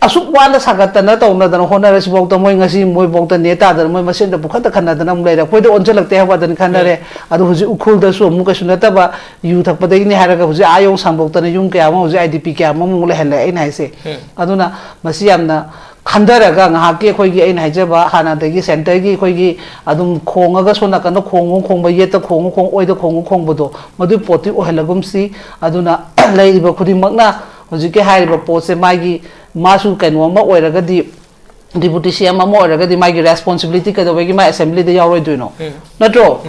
ꯑꯁꯨꯛ ꯋꯥꯅ ꯁꯥꯒꯠꯇꯅ ꯇꯧꯅꯗꯅ ꯍꯣꯠꯅꯔꯁꯤꯐꯥꯎꯗ ꯃꯣꯏ ꯉꯁꯤ ꯃꯣꯏꯐꯥꯎꯗ ꯅꯦ ꯇꯥꯗꯅ ꯃꯣꯏ ꯃꯁꯦꯟꯗ ꯄꯨꯈꯠꯇ ꯈꯠꯅꯗꯅ ꯑꯃꯨꯛ ꯂꯩꯔꯦ꯫ ꯑꯩꯈꯣꯏꯗ ꯑꯣꯟꯁꯤꯜꯂꯛꯇꯦ ꯍꯥꯏꯕ ꯋꯥꯗꯅꯤ ꯈꯟꯅꯔꯦ꯫ ꯎꯝ꯫ ꯑꯗꯣ ꯍꯧꯖꯤꯛ ꯎꯈ꯭ꯔꯨꯜꯗꯁꯨ ꯑꯃꯨꯛ ꯀꯩꯁꯨ ꯅꯠꯇꯕ ꯌꯨ ꯊꯛꯄꯗꯒꯤꯅꯤ ꯍꯥꯏꯔꯒ ꯍꯧꯖꯤꯛ ꯑꯥ ꯌꯧ ꯁꯥꯡꯗꯣꯛꯇꯅ ꯌꯨꯝ ꯀꯌꯥ ꯑꯃ, ꯍꯧꯖꯤꯛ ꯑꯥꯏ ꯗꯤ ꯄꯤ ꯀꯌꯥ ꯑꯃ ꯑꯃꯨꯛ ꯂꯩꯍꯜꯂꯦ꯫ ꯑꯩꯅ ꯍꯥꯏꯁꯦ, ꯎꯝ꯫ ꯑꯗꯨꯅ ꯃꯁꯤ ꯌꯥꯝꯅ ꯈꯟꯊꯔꯒ ꯉꯥꯏꯍꯥꯛꯀꯤ ꯑꯩꯈꯣꯏꯒꯤ, ꯑꯩꯅ ꯍꯥꯏꯖꯕ ꯍꯥꯟꯅꯗꯒꯤ ꯁꯦꯟꯇꯔꯒꯤ ꯑꯩꯈꯣꯏꯒꯤ ꯑꯗꯨꯝ ꯈꯣꯡꯉꯒ ꯁꯣꯝ ꯅꯥꯀꯟꯗ ꯈꯣꯡꯉꯨ ꯈꯣꯡꯕ, ꯌꯦꯠꯇ ꯈꯣꯡꯉꯨ ꯈꯣꯡ, ꯑꯣꯏꯗ ꯈꯣꯡꯉꯨ ꯈꯣꯡꯕꯗꯣ, ꯃꯗꯨꯒꯤ ꯄꯣꯠꯇꯤ ꯑꯣꯏꯍꯜꯂꯒꯨꯝꯁꯤ꯫ ꯑꯗꯨꯅ ꯂꯩꯔꯤꯕ ꯈꯨꯗꯤꯡꯃꯛꯅ ꯍꯧꯖꯤꯛꯀꯤ ꯍꯥꯏꯔꯤꯕ ꯄꯣꯠꯁꯦ ꯃꯥꯒꯤ, ꯃꯥꯁꯨ ꯀꯩꯅꯣ ꯑꯃ ꯑꯣꯏꯔꯒꯗꯤ, ꯗꯤꯄꯨꯇꯤ ꯁꯤ ꯑꯦꯝ ꯑꯃ ꯑꯣꯏꯔꯒꯗꯤ ꯃꯥꯒꯤ ꯔꯦꯁꯄꯣꯟꯁꯤꯕꯤꯂꯤꯇꯤ ꯀꯩꯗꯧꯕꯒꯤ ꯃꯥ ꯑꯦꯁꯦꯝꯕ꯭ꯂꯤꯗ ꯌꯥꯎꯔꯣꯏꯗꯣꯏꯅꯣ? ꯅꯠꯇ꯭ꯔꯣ?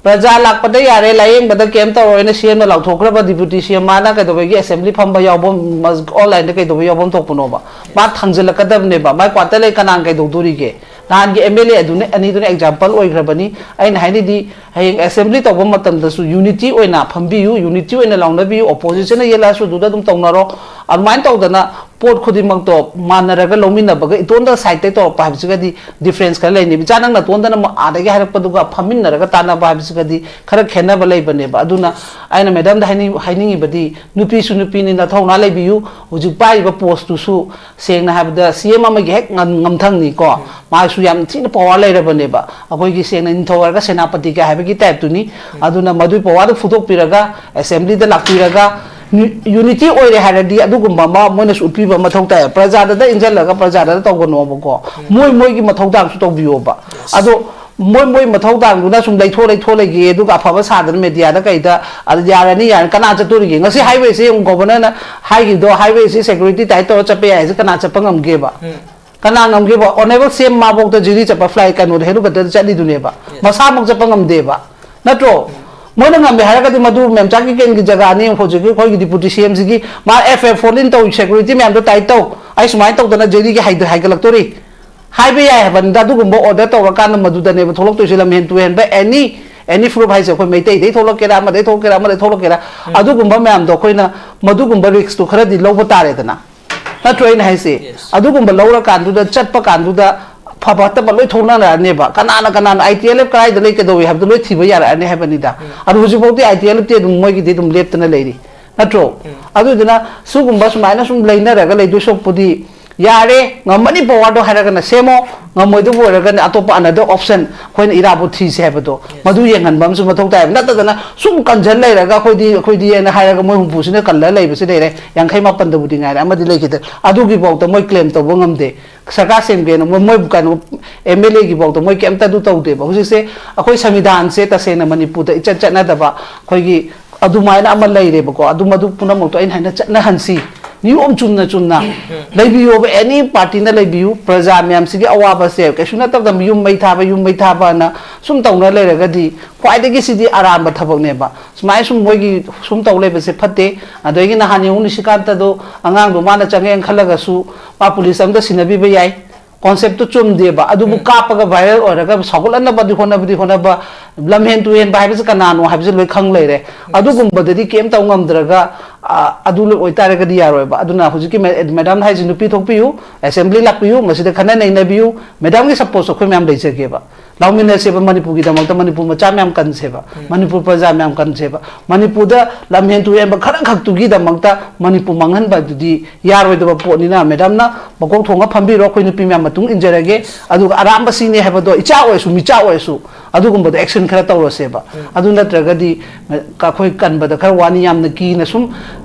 ꯄ꯭ꯔꯖꯥ ꯂꯥꯛꯄꯗ ꯌꯥꯔꯦ, ꯂꯥꯌꯦꯡꯕꯗ ꯀꯩꯝ ꯇꯧꯔꯣꯏꯅ ꯁꯤ ꯑꯦꯝꯅ ꯂꯥꯎꯊꯣꯛꯈ꯭ꯔꯕ ꯗꯤꯄꯨꯇꯤ ꯁꯤ ꯑꯦꯝ ꯃꯥꯅ ꯀꯩꯗꯧꯕꯒꯤ ꯑꯦꯁꯦꯝꯕ꯭ꯂꯤ ꯐꯝꯕ ꯌꯥꯎꯐꯝ, ꯑꯣꯟꯂꯥꯏꯟꯗ ꯀꯩꯗꯧꯕ ꯌꯥꯎꯐꯝ ꯊꯣꯛꯄꯅꯣꯕ? ꯃꯥ ꯊꯥꯡꯖꯤꯜꯂꯛꯀꯗꯕꯅꯦꯕ꯫ ꯃꯥꯏ ꯀ꯭ꯋꯥꯇꯔ ꯂꯩ ꯀꯅꯥꯅ ꯀꯩꯗꯧꯗꯣꯔꯤꯒꯦ? ꯅꯍꯥꯟꯒꯤ ꯑꯦꯝ ꯑꯦꯜ ꯑꯦ ꯑꯗꯨꯅ, ꯑꯅꯤꯗꯨꯅ ꯑꯦꯛꯖꯥꯝꯄꯜ ꯑꯣꯏꯈ꯭ꯔꯕꯅꯤ꯫ ꯑꯩꯅ ꯍꯥꯏꯅꯤꯡꯗꯤ, ꯍꯌꯦꯡ ꯑꯦꯁꯦꯝꯕ꯭ꯂꯤ ꯇꯧꯕ ꯃꯇꯝꯗꯁꯨ ꯌꯨꯅꯤꯇꯤ ꯑꯣꯏꯅ ꯐꯝꯕꯤꯌꯨ, ꯌꯨꯅꯤꯇꯤ ꯑꯣꯏꯅ ꯂꯥꯎꯅꯕꯤꯌꯨ, ꯑꯣꯄꯣꯖꯤꯁꯟꯅ ꯌꯦꯜꯂꯛꯑꯁꯨ ꯑꯗꯨꯗ ꯑꯗꯨꯝ ꯇꯧꯅꯔꯣ꯫ ꯑꯗꯨꯃꯥꯏꯅ ꯇꯧꯗꯅ ꯄꯣꯠ ꯈꯨꯗꯤꯡꯃꯛꯇꯣ ꯃꯥꯟꯅꯔꯒ ꯂꯧꯃꯤꯟꯅꯕꯒ, ꯏꯇꯣꯟꯗ ꯁꯥꯏꯠꯇꯩ ꯇꯧꯔꯛꯄ ꯍꯥꯏꯕꯁꯤꯒꯗꯤ ꯗꯤꯐ꯭ꯔꯦꯟꯁ ꯈꯔ ꯂꯩꯅꯦꯕ꯫ ꯏꯆꯥ, ꯅꯪ ꯅꯇꯣꯟꯗꯅ ꯑꯃꯨꯛ ꯑꯥꯗꯒꯤ ꯍꯥꯏꯔꯛꯄꯗꯨꯒ ꯐꯝꯃꯤꯟꯅꯔꯒ ꯇꯥꯟꯅꯕ ꯍꯥꯏꯕꯁꯤꯒꯗꯤ ꯈꯔ ꯈꯦꯠꯅꯕ ꯂꯩꯕꯅꯦꯕ꯫ ꯑꯗꯨꯅ ꯑꯩꯅ ꯃꯦꯗꯥꯝꯗ ꯍꯥꯏꯅꯤꯡ-, ꯍꯥꯏꯅꯤꯡꯉꯤꯕꯗꯤ, ꯅꯨꯄꯤꯁꯨ ꯅꯨꯄꯤꯅꯤ, ꯅꯊꯧꯅꯥ ꯂꯩꯕꯤꯌꯨ꯫ ꯍꯧꯖꯤꯛ ꯄꯥꯏꯔꯤꯕ ꯄꯣꯁꯇꯨꯁꯨ, ꯁꯦꯡꯅ ꯍꯥꯏꯕꯗ, ꯁꯤ ꯑꯦꯝ ꯑꯃꯒꯤ ꯍꯦꯛ ꯉꯝ-, ꯉꯝꯊꯪꯅꯤꯀꯣ꯫ ꯃꯥꯁꯨ ꯌꯥꯝ ꯊꯤꯅ ꯄꯋꯥꯔ ꯂꯩꯔꯕꯅꯦꯕ꯫ ꯑꯩꯈꯣꯏꯒꯤ ꯁꯦꯡꯅ ꯅꯤꯡꯊꯧ ꯍꯥꯏꯔꯒ ꯁꯦꯅꯥꯄꯇꯤꯒ ꯍꯥꯏꯕꯒꯤ ꯇꯥꯏꯞꯇꯨꯅꯤ꯫ ꯑꯗꯨꯅ ꯃꯗꯨꯒꯤ ꯄꯋꯥꯔꯗꯨ ꯐꯨꯗꯣꯛꯄꯤꯔꯒ, ꯑꯦꯁꯦꯝꯕ꯭ꯂꯤꯗ ꯂꯥꯛꯄꯤꯔꯒ, ꯌꯨ-, ꯌꯨꯅꯤꯇꯤ ꯑꯣꯏꯔꯦ ꯍꯥꯏꯔꯗꯤ ꯑꯗꯨꯒꯨꯝꯕ ꯑꯃ ꯃꯣꯏꯅꯁꯨ ꯎꯠꯄꯤꯕ ꯃꯊꯧ ꯇꯥꯏ꯫ ꯄ꯭ꯔꯖꯥꯗꯗ ꯏꯟꯁꯤꯜꯂꯒ ꯄ꯭ꯔꯖꯥꯗꯗ ꯇꯧꯒꯅꯣꯕꯀꯣ꯫ ꯃꯣꯏ ꯃꯣꯏꯒꯤ ꯃꯊꯧꯗꯥꯡꯁꯨ ꯇꯧꯕꯤꯌꯣꯕ꯫ ꯑꯗꯣ ꯃꯣꯏ ꯃꯣꯏ ꯃꯊꯧꯗꯥꯡꯗꯨꯅ ꯁꯨꯝ ꯂꯩꯊꯣꯛ ꯂꯩꯊꯣꯛ ꯂꯩꯒꯦ, ꯑꯗꯨꯒ ꯑꯐꯕ ꯁꯥꯗꯅ ꯃꯦꯗꯤꯌꯥꯗ ꯀꯩꯗ, ꯑꯗ ꯌꯥꯔꯅꯤ ꯌꯥꯔꯅꯤ, ꯀꯅꯥ ꯆꯠꯇꯣꯔꯤꯒꯦ? ꯉꯁꯤ ꯍꯥꯏꯋꯦꯁꯦ ꯌꯦꯡꯉꯨ, ꯒꯣꯕꯔꯅꯔꯅ ꯍꯥꯏꯈꯤꯕꯗꯣ, ꯍꯥꯏꯋꯦꯁꯦ ꯁꯦꯀ꯭ꯌꯨꯔꯤꯇꯤ ꯇꯥꯏꯠ ꯇꯧꯔ ꯆꯠꯄ ꯌꯥꯏ ꯍꯥꯏꯁꯦ ꯀꯅꯥ ꯆꯠꯄ ꯉꯝꯒꯦꯕ? ꯀꯅꯥ ꯉꯝꯒꯦꯕ? ꯑꯣꯅꯦꯕꯜ ꯁꯤ ꯑꯦꯝ ꯃꯥꯕꯣꯛꯇ ꯖꯤꯔꯤ ꯆꯠꯄ ꯐ꯭ꯂꯥꯏꯠ, ꯀꯩꯅꯣꯗ, ꯍꯦꯂꯤꯀꯣꯞꯇꯔꯗ ꯆꯠꯂꯤꯗꯨꯅꯦꯕ꯫ ꯃꯁꯥꯃꯛ ꯆꯠꯄ ꯉꯝꯗꯦꯕ꯫ ꯅꯠꯇ꯭ꯔꯣ? ꯃꯣꯏꯅ ꯉꯝꯃꯦ ꯍꯥꯏꯔꯒꯗꯤ ꯃꯗꯨ ꯃꯦꯝꯆꯥ ꯀꯤꯀꯦꯟꯒꯤ ꯖꯒꯥꯅꯤ, ꯍꯧꯖꯤꯛꯀꯤ ꯑꯩꯈꯣꯏꯒꯤ ꯗꯤꯄꯨꯇꯤ ꯁꯤ ꯑꯦꯝꯁꯤꯒꯤ ꯃꯥ ꯑꯦꯐ ꯑꯦꯐ ꯐꯣꯜ ꯏꯟ ꯇꯧ, ꯁꯦꯀ꯭ꯌꯨꯔꯤꯇꯤ ꯃꯌꯥꯝꯗꯣ ꯇꯥꯏꯠ ꯇꯧ, ꯑꯩ ꯁꯨꯃꯥꯏꯅ ꯇꯧꯗꯅ ꯖꯦꯂꯤꯒꯤ ꯍꯥꯏꯗ-, ꯍꯥꯏꯒꯠꯂꯛꯇꯣꯔꯤ ꯍꯥꯏꯕ ꯌꯥꯏ ꯍꯥꯏꯕꯅꯤꯗ꯫ ꯑꯗꯨꯒꯨꯝꯕ ꯑꯣꯔꯗꯔ ꯇꯧꯔꯀꯥꯟꯗ ꯃꯗꯨꯗꯅꯦꯕ ꯊꯣꯛꯂꯛꯇꯣꯏꯁꯦ, ꯂꯝꯍꯦꯟ ꯇꯨꯍꯦꯟꯕ, ꯑꯦꯅꯤ, ꯑꯦꯅꯤ ꯐꯨꯔꯨꯞ ꯍꯥꯏꯁꯦ, ꯑꯩꯈꯣꯏ ꯃꯩꯇꯩꯗꯩ ꯊꯣꯛꯂꯛꯀꯦꯔꯥ, ꯑꯃꯗꯩ ꯊꯣꯛꯂꯛꯀꯦꯔꯥ, ꯑꯃꯗꯩ ꯊꯣꯛꯂꯛꯀꯦꯔꯥ, ꯑꯗꯨꯒꯨꯝꯕ ꯃꯌꯥꯝꯗꯣ ꯑꯩꯈꯣꯏꯅ ꯃꯗꯨꯒꯨꯝꯕ ꯔꯤꯛꯁꯇꯨ ꯈꯔꯗꯤ ꯂꯧꯕ ꯇꯥꯔꯦꯗꯅ꯫ ꯅꯠꯇ꯭ꯔꯣ ꯑꯩꯅ ꯍꯥꯏꯁꯦ? ꯑꯗꯨꯒꯨꯝꯕ ꯂꯧꯔꯀꯥꯟꯗꯨꯗ, ꯆꯠꯄ ꯀꯥꯟꯗꯨꯗ ꯐꯕ ꯐꯠꯇꯕ ꯂꯣꯏ ꯊꯣꯛꯅꯔꯛꯑꯅꯦꯕ꯫ ꯀꯅꯥꯅ ꯀꯅꯥꯅ ꯑꯥꯏ ꯇꯤ ꯑꯦꯜ ꯑꯦꯐ ꯀꯗꯥꯏꯗ ꯂꯩ, ꯀꯩꯗꯧꯏ ꯍꯥꯏꯕꯗꯣ ꯂꯣꯏ ꯊꯤꯕ ꯌꯥꯔꯛꯑꯅꯤ ꯍꯥꯏꯕꯅꯤꯗ꯫ ꯑꯗꯨ ꯍꯧꯖꯤꯛꯐꯥꯎꯗꯤ ꯑꯥꯏ ꯇꯤ ꯑꯦꯜ ꯑꯦꯐ ꯇꯤ ꯑꯗꯨꯝ ꯃꯣꯏꯒꯤꯗꯤ ꯑꯗꯨꯝ ꯂꯦꯞꯇꯅ ꯂꯩꯔꯤ, ꯅꯠꯇ꯭ꯔꯣ? ꯑꯗꯨꯗꯨꯅ ꯁꯤꯒꯨꯝꯕ ꯁꯨꯃꯥꯏꯅ ꯁꯨꯝ ꯂꯩꯅꯔꯒ ꯂꯩꯗꯣꯏ ꯁꯔꯨꯛꯄꯨꯗꯤ, ꯌꯥꯔꯦ, ꯉꯝꯃꯅꯤ ꯄꯋꯥꯔꯗꯣ ꯍꯥꯏꯔꯒꯅ ꯁꯦꯝꯃꯣ, ꯉꯝꯃꯣꯏꯗꯕ ꯑꯣꯏꯔꯒꯅ ꯑꯇꯣꯞꯄ another option ꯑꯩꯈꯣꯏꯅ ꯏꯔꯥꯕꯣꯠ ꯊꯤꯁꯦ ꯍꯥꯏꯕꯗꯣ, ꯃꯗꯨ ꯌꯦꯡꯍꯟꯕ ꯑꯃꯁꯨ ꯃꯊꯧ ꯇꯥꯏꯌꯦꯕ꯫ ꯅꯠꯇꯗꯅ ꯁꯨꯝ ꯀꯟꯖꯟ ꯂꯩꯔꯒ ꯑꯩꯈꯣꯏꯗꯤ, ꯑꯩꯈꯣꯏꯗꯤ ꯍꯥꯏꯅ ꯍꯥꯏꯔꯒ ꯃꯣꯏ ꯍꯨꯝꯐꯨꯁꯤꯅ ꯀꯜꯂ ꯂꯩꯕꯁꯤ ꯂꯩꯔꯦ, ꯌꯥꯡꯈꯩ ꯃꯥꯄꯟꯗꯕꯨꯗꯤ ꯉꯥꯏꯔꯦ, ꯑꯃꯗꯤ ꯂꯩꯈꯤꯗ꯭ꯔꯦ꯫ ꯑꯗꯨꯒꯤꯐꯥꯎꯗ ꯃꯣꯏ ꯀ꯭ꯂꯦꯝ ꯇꯧꯕ ꯉꯝꯗꯦ꯫ ꯁꯔꯀꯥꯔ ꯁꯦꯝꯒꯦꯅ ꯃꯣꯏ, ꯃꯣꯏ ꯀꯩꯅꯣ, ꯑꯦꯝ ꯑꯦꯜ ꯑꯦꯒꯤꯐꯥꯎꯗ ꯃꯣꯏ ꯀꯩꯝꯇ ꯑꯗꯨ ꯇꯧꯗꯦꯕ꯫ ꯍꯧꯖꯤꯛꯁꯦ ꯑꯩꯈꯣꯏ ꯁꯪꯕꯤꯙꯥꯟꯁꯦ ꯇꯁꯦꯡꯅ ꯃꯅꯤꯄꯨꯔꯗ ꯏꯆꯠ ꯆꯠꯅꯗꯕ, ꯑꯩꯈꯣꯏꯒꯤ ꯑꯗꯨꯃꯥꯏꯅ ꯑꯃ ꯂꯩꯔꯦꯕꯀꯣ꯫ ꯑꯗꯨ, ꯃꯗꯨ ꯄꯨꯝꯅꯃꯛꯇꯣ ꯑꯩꯅ ꯍꯥꯏꯅ ꯆꯠꯅꯍꯟꯁꯤ꯫ ꯅꯤꯌꯣꯝ ꯆꯨꯝꯅ ꯆꯨꯝꯅ ꯂꯩꯕꯤꯌꯣꯕ, ꯑꯦꯅꯤ ꯄꯥꯔꯇꯤꯅ ꯂꯩꯕꯤꯌꯨ꯫ ꯄ꯭ꯔꯖꯥ ꯃꯌꯥꯝꯁꯤꯒꯤ ꯑꯋꯥꯕꯁꯦ ꯀꯩꯁꯨ ꯅꯠꯇꯕꯗ ꯌꯨꯝ ꯃꯩ ꯊꯥꯕ, ꯌꯨꯝ ꯃꯩ ꯊꯥꯕꯅ ꯁꯨꯝ ꯇꯧꯅ ꯂꯩꯔꯒꯗꯤ ꯈ꯭ꯋꯥꯏꯗꯒꯤ ꯁꯤꯗꯤ ꯑꯔꯥꯟꯕ ꯊꯕꯛꯅꯦꯕ꯫ ꯁꯨꯃꯥꯏꯅ ꯁꯨꯝ ꯃꯣꯏꯒꯤ ꯁꯨꯝ ꯇꯧ ꯂꯩꯕꯁꯦ ꯐꯠꯇꯦ꯫ ꯑꯗꯒꯤ ꯅꯍꯥꯟ ꯌꯦꯡꯉꯨ, ꯅꯤꯁꯤꯀꯥꯟꯇꯗꯣ ꯑꯉꯥꯡꯗꯣ ꯃꯥꯅ ꯆꯪꯉꯦꯅ ꯈꯜꯂꯒꯁꯨ ꯃꯥ ꯄꯨꯂꯤꯁ ꯑꯝꯗ ꯁꯤꯟꯅꯕꯤꯕ ꯌꯥꯏ꯫ ꯀꯣꯟꯁꯦꯞꯇꯨ ꯆꯨꯝꯗꯦꯕ, ꯑꯗꯨꯕꯨ ꯎꯝ꯫ ꯀꯥꯞꯄꯒ ꯚꯥꯏꯔꯦꯜ ꯑꯣꯏꯔꯒ ꯁꯥꯎꯒꯠꯍꯟꯅꯕꯗꯤ ꯍꯣꯠꯅꯕꯗꯤ ꯍꯣꯠꯅꯕ, ꯂꯝꯍꯦꯟ ꯇꯨꯍꯦꯟꯕ ꯍꯥꯏꯕꯁꯤ ꯀꯅꯥꯅꯣ ꯍꯥꯏꯕꯁꯤ ꯂꯣꯏ ꯈꯪ ꯂꯩꯔꯦ꯫ ꯑꯗꯨꯒꯨꯝꯕꯗꯗꯤ ꯀꯩꯝ ꯇꯧ ꯉꯝꯗ꯭ꯔꯒ, ꯑ, ꯑꯗꯨ ꯂꯣꯏ ꯑꯣꯏꯇꯥꯔꯒꯗꯤ ꯌꯥꯔꯣꯏꯕ꯫ ꯑꯗꯨꯅ ꯍꯧꯖꯤꯛꯀꯤ ꯃꯦ-, ꯃꯦꯗꯥꯝꯅ ꯍꯥꯏꯁꯤ, ꯅꯨꯄꯤ ꯊꯣꯛꯄꯤꯌꯨ, ꯑꯦꯁꯦꯝꯕ꯭ꯂꯤ ꯂꯥꯛꯄꯤꯌꯨ, ꯃꯁꯤꯗ ꯈꯟꯅ ꯅꯩꯅꯕꯤꯌꯨ, ꯃꯦꯗꯥꯝꯒꯤ ꯁꯄꯣꯔꯠꯁꯨ ꯑꯩꯈꯣꯏ ꯃꯌꯥꯝ ꯂꯩꯖꯒꯦꯕ꯫ ꯂꯥꯎꯃꯤꯟꯅꯁꯦꯕ, ꯃꯅꯤꯄꯨꯔꯒꯤꯗꯃꯛꯇ ꯃꯅꯤꯄꯨꯔ ꯃꯆꯥ ꯃꯌꯥꯝ ꯀꯟꯁꯦꯕ, ꯎꯝ꯫ ꯃꯅꯤꯄꯨꯔ ꯄ꯭ꯔꯖꯥ ꯃꯌꯥꯝ ꯀꯟꯁꯦꯕ꯫ ꯃꯅꯤꯄꯨꯔꯗ ꯂꯝꯍꯦꯟ ꯇꯨꯍꯦꯟꯕ ꯈꯔ ꯈꯛꯇꯨꯒꯤꯗꯃꯛꯇ ꯃꯅꯤꯄꯨꯔ ꯃꯥꯡꯍꯟꯕ ꯑꯗꯨꯗꯤ ꯌꯥꯔꯣꯏꯗꯕ ꯄꯣꯠꯅꯤꯅ, ꯃꯦꯗꯥꯝꯅ ꯃꯀꯣꯛ ꯊꯣꯡꯉ ꯐꯝꯕꯤꯔꯣ, ꯑꯩꯈꯣꯏ ꯅꯨꯄꯤ ꯃꯌꯥꯝ ꯃꯇꯨꯡ ꯏꯟꯖꯔꯒꯦ꯫ ꯑꯗꯨꯒ ꯑꯔꯥꯟꯕ ꯁꯤꯅꯦ ꯍꯥꯏꯕꯗꯣ, ꯏꯆꯥ ꯑꯣꯏꯔꯁꯨ ꯃꯤꯆꯥ ꯑꯣꯏꯔꯁꯨ, ꯑꯗꯨꯒꯨꯝꯕꯗꯣ ꯑꯦꯛꯁꯟ ꯈꯔ ꯇꯧꯔꯁꯦꯕ꯫ ꯎꯝ꯫ ꯑꯗꯨ ꯅꯠꯇ꯭ꯔꯒꯗꯤ ꯑꯩꯈꯣꯏ ꯀꯟꯕꯗ ꯈꯔ ꯋꯥꯅꯤ, ꯌꯥꯝꯅ ꯀꯤꯅ ꯁꯨꯝ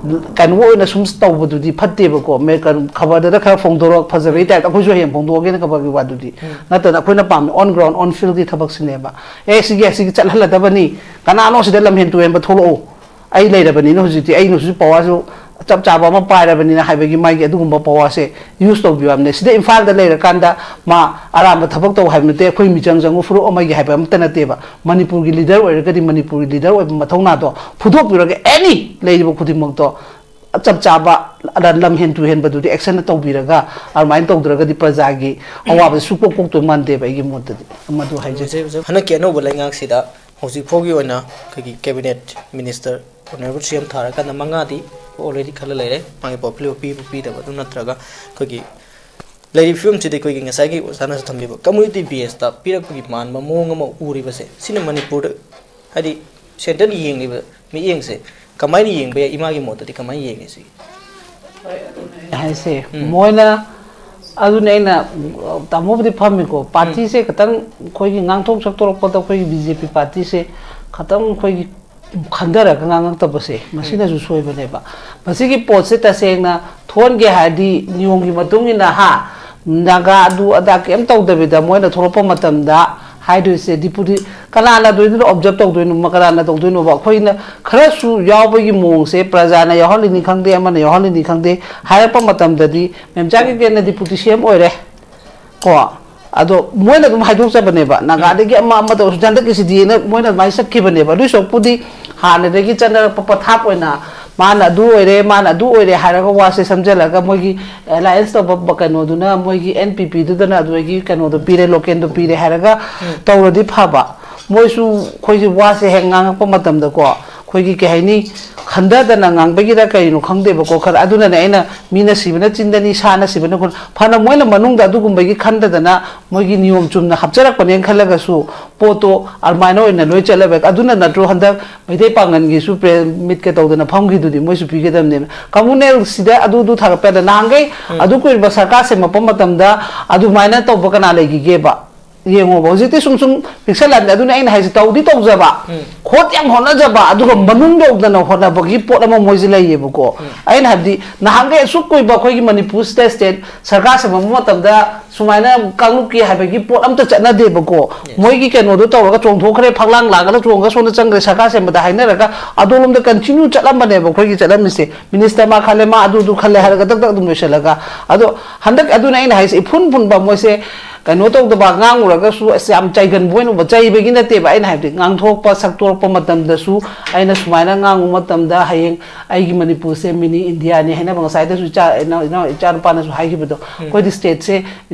ꯀꯩꯅꯣ ꯑꯣꯏꯅ ꯁꯨꯝ ꯇꯧꯕꯗꯨꯗꯤ ꯐꯠꯇꯦꯕꯀꯣ꯫ ꯃꯦ-, ꯀꯩꯅꯣ, ꯈꯕꯔꯗꯗ ꯈꯔ ꯐꯣꯡꯗꯣꯔꯛ ꯐꯖꯕꯩ ꯇꯥꯏꯞꯇ ꯑꯩꯈꯣꯏꯁꯨ ꯍꯌꯦꯡ ꯐꯣꯡꯗꯣꯛꯑꯒꯦꯅ ꯈꯕꯔꯒꯤ ꯋꯥꯗꯨꯗꯤ ꯎꯝ꯫ ꯅꯠꯇꯅ, ꯑꯩꯈꯣꯏꯅ ꯄꯥꯝꯃꯤ on ground, on field ꯀꯤ ꯊꯕꯛꯁꯤꯅꯦꯕ꯫ ꯑꯦ, ꯁꯤꯒꯤ, ꯁꯤꯒꯤ ꯆꯠꯍꯜꯂꯗꯕꯅꯤ, ꯀꯅꯥꯅꯣ ꯁꯤꯗ ꯂꯝꯍꯦꯟ ꯇꯨꯍꯦꯟꯕ ꯊꯣꯛꯂꯛꯎ, ꯑꯩ ꯂꯩꯔꯕꯅꯤꯅ ꯍꯧꯖꯤꯛꯇꯤ, ꯑꯩꯅꯁꯨ ꯄꯋꯥꯔꯁꯨ ꯆꯞ ꯆꯥꯕ ꯑꯃ ꯄꯥꯏꯔꯕꯅꯤꯅ ꯍꯥꯏꯕꯒꯤ ꯃꯥꯒꯤ ꯑꯗꯨꯒꯨꯝꯕ ꯄꯋꯥꯔꯁꯦ ꯌꯨꯁ ꯇꯧꯕꯤꯌꯨ ꯍꯥꯏꯕꯅꯦ꯫ ꯁꯤꯗ ꯏꯝꯐꯥꯜꯗ ꯂꯩꯔꯀꯥꯟꯗ ꯃꯥ ꯑꯔꯥꯟꯕ ꯊꯕꯛ ꯇꯧ ꯍꯥꯏꯕ ꯅꯠꯇꯦ, ꯑꯩꯈꯣꯏ ꯃꯤꯆꯪ ꯆꯪꯉꯨ ꯐꯨꯔꯨꯞ ꯑꯃꯒꯤ ꯍꯥꯏꯕ ꯑꯃꯠꯇ ꯅꯠꯇꯦꯕ꯫ ꯃꯅꯤꯄꯨꯔꯒꯤ ꯂꯤꯗꯔ ꯑꯣꯏꯔꯒꯗꯤ ꯃꯅꯤꯄꯨꯔꯒꯤ ꯂꯤꯗꯔ ꯑꯣꯏꯕ ꯃꯊꯧꯅꯥꯗꯣ ꯐꯨꯗꯣꯛꯄꯤꯔꯒ ꯑꯦꯅꯤ ꯂꯩꯔꯤꯕ ꯈꯨꯗꯤꯡꯃꯛꯇꯣ ꯆꯞ ꯆꯥꯕ ꯂꯝꯍꯦꯟ ꯇꯨꯍꯦꯟꯕꯗꯨꯗꯤ ꯑꯦꯛꯁꯟ ꯇꯧꯕꯤꯔꯒ, ꯑꯗꯨꯃꯥꯏꯅ ꯇꯧꯗ꯭ꯔꯒꯗꯤ ꯄ꯭ꯔꯖꯥꯒꯤ ꯑꯋꯥꯕꯁꯦ ꯁꯨꯛꯀꯣꯛ ꯀꯣꯛꯇꯣꯏ ꯃꯥꯟꯗꯦꯕ, ꯑꯩꯒꯤ ꯃꯣꯠꯇꯗꯤ꯫ ꯃꯗꯨ ꯍꯥꯏꯖꯒꯦ꯫ ꯍꯟꯗꯛꯀꯤ ꯑꯅꯧꯕ ꯂꯩꯉꯥꯛꯁꯤꯗ ꯍꯧꯖꯤꯛ ꯐꯥꯎꯒꯤ ꯑꯣꯏꯅ ꯑꯩꯈꯣꯏꯒꯤ ꯀꯦꯕꯤꯅꯦꯠ ꯃꯤꯅꯤꯁꯇꯔ ꯑꯣꯅꯔꯦꯕꯜ ꯁꯤ ꯑꯦꯝ ꯊꯥꯔꯀꯥꯟꯗ ꯃꯉꯥꯗꯤ ꯑꯣꯜꯔꯦꯗꯤ ꯈꯜꯂ ꯂꯩꯔꯦ꯫ ꯃꯥꯒꯤ ꯄꯣꯄꯨꯂꯔ ꯄꯤꯕ ꯄꯤꯗꯕ ꯑꯗꯨ ꯅꯠꯇ꯭ꯔꯒ ꯑꯩꯈꯣꯏꯒꯤ ꯂꯩꯔꯤꯕ ꯐꯤꯕꯝꯁꯤꯗꯤ ꯑꯩꯈꯣꯏꯒꯤ ꯉꯁꯥꯏꯒꯤ ꯑꯣꯖꯥꯅꯁꯨ ꯊꯝꯕꯤꯕ ꯀꯝꯃ꯭ꯌꯨꯅꯤꯇꯤ ꯕꯦꯁꯇ ꯄꯤꯔꯛꯄꯒꯤ ꯃꯥꯟꯕ ꯃꯑꯣꯡ ꯑꯃ ꯎꯔꯤꯕꯁꯦ, ꯁꯤꯅ ꯃꯅꯤꯄꯨꯔꯗ, ꯍꯥꯏꯗꯤ, ꯁꯦꯟꯇꯔꯅ ꯌꯦꯡꯂꯤꯕ ꯃꯤꯠꯌꯦꯡꯁꯦ ꯀꯃꯥꯏꯅ ꯌꯦꯡꯕ ꯌꯥꯏ? ꯏꯃꯥꯒꯤ ꯃꯣꯠꯇꯗꯤ ꯀꯃꯥꯏꯅ ꯌꯦꯡꯉꯤ ꯁꯤ? ꯍꯥꯏꯁꯦ ꯎꯝ꯫ ꯃꯣꯏꯅ, ꯑꯗꯨꯅꯦ ꯑꯩꯅ, ꯇꯥꯃꯣꯕꯨꯗꯤ ꯐꯝꯃꯤꯀꯣ, ꯎꯝ꯫ ꯄꯥꯔꯇꯤꯁꯦ ꯈꯤꯇꯪ ꯑꯩꯈꯣꯏꯒꯤ ꯉꯥꯡꯊꯣꯛ ꯁꯛꯇꯣꯔꯛꯄꯗ ꯑꯩꯈꯣꯏꯒꯤ ꯕꯤ ꯖꯦ ꯄꯤ ꯄꯥꯔꯇꯤꯁꯦ ꯈꯤꯇꯪ ꯑꯩꯈꯣꯏꯒꯤ ꯈꯟꯊꯔꯒ ꯉꯥꯡꯉꯛꯇꯕꯁꯦ, ꯃꯁꯤꯅꯁꯨ ꯁꯣꯏꯕꯅꯦꯕ꯫ ꯃꯁꯤꯒꯤ ꯄꯣꯠꯁꯦ ꯇꯁꯦꯡꯅ ꯊꯣꯛꯍꯟꯒꯦ ꯍꯥꯏꯔꯗꯤ ꯅꯤꯌꯣꯝꯒꯤ ꯃꯇꯨꯡ ꯏꯟꯅ, ꯍꯥ, ꯅꯥꯒꯥ ꯑꯗꯨ ꯑꯗꯥ ꯀꯩꯝ ꯇꯧꯗꯕꯤꯗ ꯃꯣꯏꯅ ꯊꯣꯛꯂꯛꯄ ꯃꯇꯝꯗ ꯍꯥꯏꯗꯣꯏꯁꯦ ꯗꯤꯄꯨꯇꯤ ꯀꯅꯥꯅ ꯑꯗꯨꯏꯗꯨꯅ ꯑꯣꯕꯖꯔꯕ ꯇꯧꯗꯣꯏꯅꯣ, ꯀꯅꯥꯅ ꯇꯧꯗꯣꯏꯅꯣꯕ? ꯑꯩꯈꯣꯏꯅ ꯈꯔꯁꯨ ꯌꯥꯎꯕꯒꯤ ꯃꯑꯣꯡꯁꯦ, ꯄ꯭ꯔꯖꯥꯅ ꯌꯥꯎꯍꯜꯂꯤꯅꯤ ꯈꯪꯗꯦ, ꯑꯃꯅ ꯌꯥꯎꯍꯜꯂꯤꯅꯤ ꯈꯪꯗꯦ, ꯍꯥꯏꯔꯛꯄ ꯃꯇꯝꯗꯗꯤ ꯃꯦꯝꯆꯥ ꯀꯤꯔꯀꯦꯟꯅ ꯗꯤꯄꯨꯇꯤ ꯁꯤ ꯑꯦꯝ ꯑꯣꯏꯔꯦ ꯀꯣ, ꯑꯗꯣ ꯃꯣꯏꯅ ꯑꯗꯨꯝ ꯍꯥꯏꯗꯣꯛꯆꯕꯅꯦꯕ, ꯅꯥꯒꯥꯗꯒꯤ ꯑꯃ ꯑꯃ ꯇꯧꯔꯁꯨ ꯍꯟꯗꯛꯀꯤꯁꯤꯗꯤꯅ ꯃꯣꯏꯅ ꯑꯗꯨꯃꯥꯏꯅ ꯆꯠꯈꯤꯕꯅꯦꯕ꯫ ꯑꯗꯨꯏ ꯁꯔꯨꯛꯄꯨꯗꯤ ꯍꯥꯟꯅꯗꯒꯤ ꯆꯠꯅꯔꯛꯄ ꯄꯊꯥꯞ ꯑꯣꯏꯅ ꯃꯥꯅ ꯑꯗꯨ ꯑꯣꯏꯔꯦ, ꯃꯥꯅ ꯑꯗꯨ ꯑꯣꯏꯔꯦ ꯍꯥꯏꯔꯒ ꯋꯥꯁꯦ ꯁꯝꯖꯜꯂꯒ ꯃꯣꯏꯒꯤ ꯑꯦꯂꯥꯏꯟꯁ ꯇꯧꯕ ꯀꯩꯅꯣꯗꯨꯅ, ꯃꯣꯏꯒꯤ ꯑꯦꯟ ꯄꯤ ꯄꯤꯗꯨꯗꯅ ꯑꯗꯨꯗꯒꯤ ꯀꯩꯅꯣꯗꯣ ꯄꯤꯔꯦ, ꯂꯣꯀꯦꯟꯗꯣ ꯄꯤꯔꯦ ꯍꯥꯏꯔꯒ ꯇꯧꯔꯗꯤ ꯐꯕ꯫ ꯃꯣꯏꯁꯨ ꯑꯩꯈꯣꯏꯒꯤ ꯋꯥꯁꯦ ꯍꯦꯛ ꯉꯥꯡꯉꯛꯄ ꯃꯇꯝꯗꯀꯣ, ꯑꯩꯈꯣꯏꯒꯤ ꯀꯩ ꯍꯥꯏꯅꯤ, ꯈꯟꯊꯗꯅ ꯉꯥꯡꯕꯒꯤꯔ ꯀꯩꯅꯣ ꯈꯪꯗꯦꯕꯀꯣ, ꯈꯔ ꯑꯗꯨꯅꯅꯦ ꯑꯩꯅ ꯃꯤꯅ ꯁꯤꯕꯅ ꯆꯤꯟꯗꯅꯤ, ꯁꯥꯅ ꯁꯤꯕꯅ ꯈꯨꯟ-, ꯐꯅ ꯃꯣꯏꯅ ꯃꯅꯨꯡꯗ ꯑꯗꯨꯒꯨꯝꯕꯒꯤ ꯈꯟꯗꯗꯅ ꯃꯣꯏꯒꯤ ꯅꯤꯌꯣꯝ ꯆꯨꯝꯅ ꯍꯥꯞꯆꯔꯛꯄꯅꯦꯅ ꯈꯜꯂꯒꯁꯨ ꯄꯣꯠꯇꯣ ꯑꯗꯨꯃꯥꯏꯅ ꯑꯣꯏꯅ ꯂꯣꯏ ꯆꯠꯂꯕ꯫ ꯑꯗꯨꯅ ꯅꯠꯇ꯭ꯔꯣ ꯍꯟꯗꯛ ꯃꯩꯇꯩ ꯄꯥꯡꯒꯜꯒꯤꯁꯨ ꯄ꯭ꯔꯦꯁ ꯃꯤꯠꯀ ꯇꯧꯗꯅ ꯐꯝꯈꯤꯗꯨꯗꯤ? ꯃꯣꯏꯁꯨ ꯄꯤꯒꯗꯕꯅꯦꯕ꯫ ꯀꯝꯃꯨꯅꯦꯜꯁꯤꯗ ꯑꯗꯨꯗꯨ ꯊꯥꯒꯠꯄ ꯌꯥꯗ꯫ ꯅꯍꯥꯟꯈꯩ ꯑꯗꯨ ꯀꯨꯏꯔꯕ ꯁꯔꯀꯥꯔ ꯁꯦꯝꯃꯛꯄ ꯃꯇꯝꯗ ꯑꯗꯨꯃꯥꯏꯅ ꯇꯧꯕ ꯀꯅꯥ ꯂꯩꯈꯤꯒꯦꯕ? ꯌꯦꯡꯉꯣꯕ, ꯍꯧꯖꯤꯛꯇꯤ ꯁꯨꯝ ꯁꯨꯝ ꯄꯤꯛꯁꯜꯂꯛꯑꯕꯅꯤ꯫ ꯑꯗꯨꯅ ꯑꯩꯅ ꯍꯥꯏꯁꯦ, ꯇꯧꯗꯤ ꯇꯧꯖꯕ, ꯍꯣꯠ ꯌꯥꯝ ꯍꯣꯠꯅꯖꯕ, ꯑꯗꯨꯒ ꯃꯅꯨꯡ ꯌꯧꯗꯅ ꯍꯣꯠꯅꯕꯒꯤ ꯄꯣꯠ ꯑꯃ ꯃꯣꯏꯁꯦ ꯂꯩꯌꯦꯕꯀꯣ꯫ ꯑꯩꯅ ꯍꯥꯏꯕꯗꯤ, ꯅꯍꯥꯟꯈꯩ ꯑꯁꯨꯛ ꯀꯨꯏꯕ ꯑꯩꯈꯣꯏꯒꯤ ꯃꯅꯤꯄꯨꯔꯁꯤꯗ ꯁ꯭ꯇꯦꯠ ꯁꯔꯀꯥꯔ ꯁꯦꯝꯃꯛꯄ ꯃꯇꯝꯗ ꯁꯨꯃꯥꯏꯅ ꯀꯥꯡꯂꯨꯞꯀꯤ ꯍꯥꯏꯕꯒꯤ ꯄꯣꯠ ꯑꯝꯇ ꯆꯠꯅꯗꯦꯕꯀꯣ꯫ ꯃꯣꯏꯒꯤ ꯀꯩꯅꯣꯗꯣ ꯇꯧꯔꯒ ꯆꯣꯡꯊꯣꯛꯈ꯭ꯔꯦ, ꯐꯛꯂꯥꯡ ꯂꯥꯛꯑꯒ ꯆꯣꯡꯉꯒ ꯁꯣꯝꯗ ꯆꯪꯈ꯭ꯔꯦ, ꯁꯔꯀꯥꯔ ꯁꯦꯝꯕꯗ ꯍꯥꯏꯅꯔꯒ ꯑꯗꯣꯝꯂꯣꯝꯗ ꯀꯟꯇꯤꯅ꯭ꯌꯨ ꯆꯠꯂꯝꯕꯅꯦꯕ ꯑꯩꯈꯣꯏꯒꯤ ꯆꯠꯂꯝꯃꯤꯁꯦ꯫ ꯃꯤꯅꯤꯁꯇꯔ ꯃꯥ ꯈꯜꯂꯦ, ꯃꯥ ꯑꯗꯨꯗꯨ ꯈꯜꯂꯦ ꯍꯥꯏꯔꯒ ꯗꯛ ꯗꯛ ꯑꯗꯨꯝ ꯂꯣꯏꯁꯤꯜꯂꯒ꯫ ꯑꯗꯣ ꯍꯟꯗꯛ ꯑꯗꯨꯅ ꯑꯩꯅ ꯍꯥꯏꯁꯦ, ꯏꯐꯨꯟ ꯐꯨꯟꯕ ꯃꯣꯏꯁꯦ ꯀꯩꯅꯣ ꯇꯧꯗꯕ, ꯉꯥꯡꯉꯨꯔꯒꯁꯨ ꯑꯁ ꯌꯥꯝ ꯆꯩꯒꯟꯕ ꯑꯣꯏꯅ ꯎꯕ, ꯆꯩꯕꯒꯤ ꯅꯠꯇꯦꯕ ꯑꯩꯅ ꯍꯥꯏꯕꯗꯤ, ꯉꯥꯡꯊꯣꯛꯄ ꯁꯛꯇꯣꯔꯛꯄ ꯃꯇꯝꯗꯁꯨ ꯑꯩꯅ ꯁꯨꯃꯥꯏꯅ ꯉꯥꯡꯉꯨ ꯃꯇꯝꯗ ꯍꯌꯦꯡ ꯑꯩꯒꯤ ꯃꯅꯤꯄꯨꯔꯁꯦ ꯃꯤꯅꯤ ꯏꯟꯗꯤꯌꯥꯅꯤ ꯍꯥꯏꯅꯕ ꯉꯁꯥꯏꯗꯁꯨ ꯏꯆꯥ, ꯏꯅꯥꯎ, ꯏꯆꯥ ꯅꯨꯄꯥꯅꯁꯨ ꯍꯥꯏꯈꯤꯕꯗꯣ, ꯑꯩꯈꯣꯏꯗꯤ ꯁ꯭ꯇꯦꯠꯁꯦ